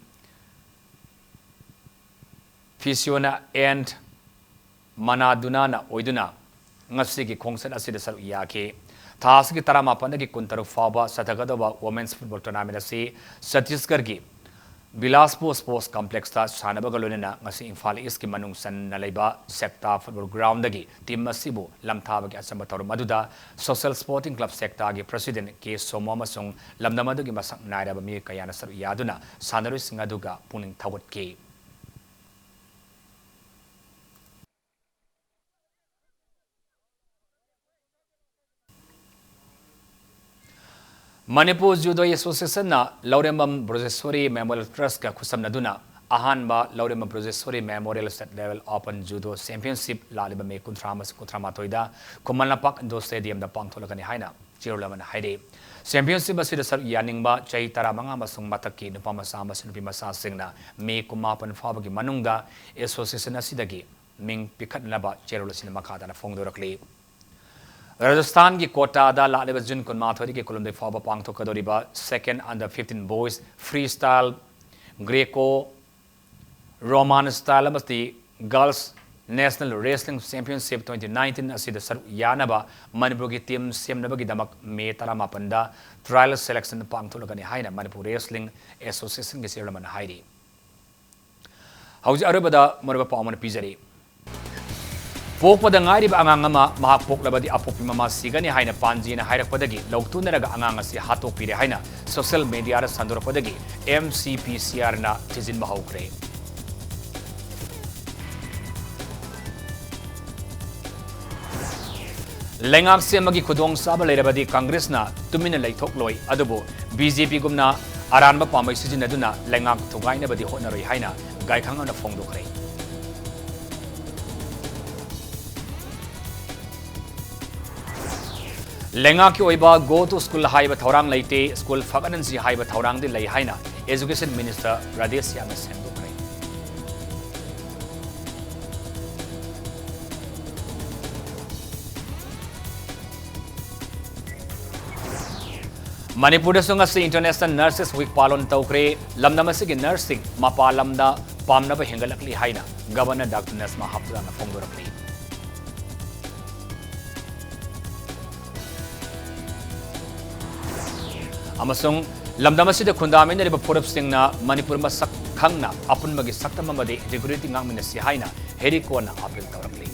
physioꯅ ꯑꯦꯟ ꯃꯅꯥꯗꯨꯅꯥꯅ ꯑꯣꯏꯗꯨꯅ ꯉꯁꯤꯒꯤ ꯈꯣꯡꯆꯠ ꯑꯁꯤꯗ ꯁꯔꯨꯛ ꯌꯥꯈꯤ꯫ ꯊꯥ ꯑꯁꯤꯒꯤ ꯇꯔꯥꯃꯥꯄꯟꯗꯒꯤ ꯀꯨꯟꯇꯔꯨꯛ ꯐꯥꯎꯕ ꯆꯠꯊꯒꯗꯧꯕ Women's Football Tournament ꯑꯁꯤ ꯆꯠꯇꯤꯁꯒꯔꯒꯤ ꯕꯤꯂꯥꯁꯄꯨꯔ Sports Complexꯇ ꯁꯥꯟꯅꯕꯒ ꯂꯣꯏꯅꯅ ꯉꯁꯤ ꯏꯝꯐꯥꯜ Eastꯀꯤ ꯃꯅꯨꯡ ꯆꯟꯅ ꯂꯩꯕ ꯁꯦꯛꯇꯥ football groundꯗꯒꯤ team ꯑꯁꯤꯕꯨ ꯂꯝꯊꯥꯕꯒꯤ ꯑꯆꯝꯕ ꯊꯧꯔꯝ ꯑꯗꯨꯗ Social Sporting Club ꯁꯦꯛꯇꯥꯒꯤ president ꯀꯦ ꯁꯣꯃꯣ ꯑꯃꯁꯨꯡ ꯂꯝꯗꯝ ꯑꯗꯨꯒꯤ ꯃꯁꯛ ꯅꯥꯏꯔꯕ ꯃꯤꯑꯣꯏ ꯀꯌꯥꯅ ꯁꯔꯨꯛ ꯌꯥꯗꯨꯅ ꯁꯥꯟꯅꯔꯣꯏꯁꯤꯡ ꯑꯗꯨꯒ ꯄꯨꯛꯅꯤꯡ ꯊꯧꯒꯠꯈꯤ꯫ ꯃꯅꯤꯄꯨꯔ Judo Associationꯅ ꯂꯧꯔꯦꯝꯕꯝ ꯕ꯭ꯔꯖꯦꯁ꯭ꯋꯔꯤ Memorial Trustꯀ ꯈꯨꯠꯁꯝꯅꯗꯨꯅ ꯑꯍꯥꯟꯕ ꯂꯧꯔꯤꯕ ꯕ꯭ꯔꯖꯦꯁ꯭ꯋꯔꯤ Memorial State Level Open Judo Championship ꯂꯥꯛꯂꯤꯕ ꯃꯦ ꯀꯨꯟꯊ꯭ꯔꯥ ꯑꯃꯁꯨꯡ ꯀꯨꯟꯊ꯭ꯔꯥ ꯃꯥꯊꯣꯏꯗ ꯈꯨꯃꯟ ꯂꯝꯄꯥꯛ Indoor Stadiumꯗ ꯄꯥꯡꯊꯣꯛꯂꯒꯅꯤ ꯍꯥꯏꯅ ꯆꯦꯔꯣꯜ ꯑꯃꯅ ꯍꯥꯏꯔꯤ꯫ Championship ꯑꯁꯤꯗ ꯁꯔꯨꯛ ꯌꯥꯅꯤꯡꯕ ꯆꯍꯤ ꯇꯔꯥꯃꯉꯥ ꯑꯃꯁꯨꯡ ꯃꯊꯛꯀꯤ ꯅꯨꯄꯥ ꯃꯆꯥ ꯑꯃꯁꯨꯡ ꯅꯨꯄꯤ ꯃꯆꯥꯁꯤꯡꯅ ꯃꯦ ꯀꯨꯟꯃꯥꯄꯟ ꯐꯥꯎꯕꯒꯤ ꯃꯅꯨꯡꯗ association ꯑꯁꯤꯗꯒꯤ ꯃꯤꯡ ꯄꯤꯈꯠꯅꯅꯕ ꯆꯦꯔꯣꯜ ꯑꯁꯤꯅ ꯃꯈꯥ ꯇꯥꯅ ꯐꯣꯡꯗꯣꯔꯛꯂꯤ꯫ ꯔꯥꯖꯁꯊꯥꯟꯒꯤ ꯀꯣꯇꯥꯗ ꯂꯥꯛꯂꯤꯕ ꯖꯨꯟ ꯀꯨꯟꯃꯥꯊꯣꯏꯗꯒꯤ ꯀꯨꯟꯍꯨꯝꯗꯣꯏ ꯐꯥꯎꯕ ꯄꯥꯡꯊꯣꯛꯀꯗꯧꯔꯤꯕ Second Under Fifteen Boys Freestyle Greco Roman Style ꯑꯃꯗꯤ Girls National Wrestling Championship twenty nineteen ꯑꯁꯤꯗ ꯁꯔꯨꯛ ꯌꯥꯅꯕ ꯃꯅꯤꯄꯨꯔꯒꯤ team ꯁꯦꯝꯅꯕꯒꯤꯗꯃꯛ ꯃꯦ ꯇꯔꯥꯃꯥꯄꯟꯗ trial selection ꯄꯥꯡꯊꯣꯛꯂꯒꯅꯤ ꯍꯥꯏꯅ ꯃꯅꯤꯄꯨꯔ Wrestling Associationꯒꯤ ꯆꯦꯌꯔꯃꯟꯅ ꯍꯥꯏꯔꯤ꯫ ꯍꯧꯖꯤꯛ ꯑꯔꯣꯏꯕꯗ ꯃꯔꯨꯑꯣꯏꯕ ꯄꯥꯎ ꯑꯃꯅ ꯄꯤꯖꯔꯤ꯫ ꯄꯣꯛꯄꯗ ꯉꯥꯏꯔꯤꯕ ꯑꯉꯥꯡ ꯑꯃ ꯃꯍꯥꯛ ꯄꯣꯛꯂꯕꯗꯤ ꯑꯄꯣꯛꯄꯤ ꯃꯃꯥ ꯁꯤꯒꯅꯤ ꯍꯥꯏꯅ ꯄꯥꯟꯖꯤꯅ ꯍꯥꯏꯔꯛꯄꯗꯒꯤ ꯂꯧꯇꯨꯅꯔꯒ ꯑꯉꯥꯡ ꯑꯁꯤ ꯍꯥꯠꯇꯣꯛꯄꯤꯔꯦ ꯍꯥꯏꯅ social mediaꯗ ꯁꯟꯗꯣꯔꯛꯄꯗꯒꯤ MCPCRꯅ ꯊꯤꯖꯤꯟꯕ ꯍꯧꯈ꯭ꯔꯦ꯫ ꯂꯩꯉꯥꯛ ꯁꯦꯝꯕꯒꯤ ꯈꯨꯗꯣꯡꯆꯥꯕ ꯂꯩꯔꯕꯗꯤ ꯀꯪꯒ꯭ꯔꯦꯁꯅ ꯇꯨꯃꯤꯟꯅ ꯂꯩꯊꯣꯛꯂꯣꯏ, ꯑꯗꯨꯕꯨ BJPꯒꯨꯝꯅ ꯑꯔꯥꯟꯕ ꯄꯥꯝꯕꯩ ꯁꯤꯖꯤꯟꯅꯗꯨꯅ ꯂꯩꯉꯥꯛ ꯊꯨꯒꯥꯏꯅꯕꯗꯤ ꯍꯣꯠꯅꯔꯣꯏ ꯍꯥꯏꯅ ꯒꯥꯏꯈꯥꯡ ꯑꯃꯅ ꯐꯣꯡꯗꯣꯛꯈ꯭ꯔꯦ꯫ ꯂꯩꯉꯥꯛꯀꯤ ꯑꯣꯏꯕ Go to School ꯍꯥꯏꯕ ꯊꯧꯔꯥꯡ ꯂꯩꯇꯦ, ꯁ꯭ꯀꯨꯜ ꯐꯒꯠꯍꯟꯁꯤ ꯍꯥꯏꯕ ꯊꯧꯔꯥꯡꯗꯤ ꯂꯩ ꯍꯥꯏꯅ Education Minister ꯔꯥꯙꯦꯁ꯭ꯌꯥꯝꯅ ꯁꯦꯡꯗꯣꯛꯈ꯭ꯔꯦ꯫ ꯃꯅꯤꯄꯨꯔꯗꯁꯨ ꯉꯁꯤ International Nurses Week ꯄꯥꯂꯣꯟ ꯇꯧꯈ꯭ꯔꯦ꯫ ꯂꯝꯗꯝ ꯑꯁꯤꯒꯤ nurseꯁꯤꯡ ꯃꯄꯥꯟ ꯂꯝꯗ ꯄꯥꯝꯅꯕ ꯍꯦꯟꯒꯠꯂꯛꯂꯤ ꯍꯥꯏꯅ Governor Doctor Najma Heptullaꯅ ꯐꯣꯡꯗꯣꯔꯛꯂꯤ꯫ ꯑꯃꯁꯨꯡ ꯂꯝꯗꯝ ꯑꯁꯤꯗ ꯈꯨꯟꯗꯥꯃꯤꯟꯅꯔꯤꯕ ꯐꯨꯔꯨꯞꯁꯤꯡꯅ ꯃꯅꯤꯄꯨꯔ ꯃꯁꯛ ꯈꯪꯅ ꯑꯄꯨꯟꯕꯒꯤ ꯁꯛꯇꯝ ꯑꯃꯗꯤ integrity ꯉꯥꯛꯃꯤꯟꯅꯁꯤ ꯍꯥꯏꯅ ꯍꯦꯔꯤꯀꯣꯅ appeal ꯇꯧꯔꯛꯂꯤ꯫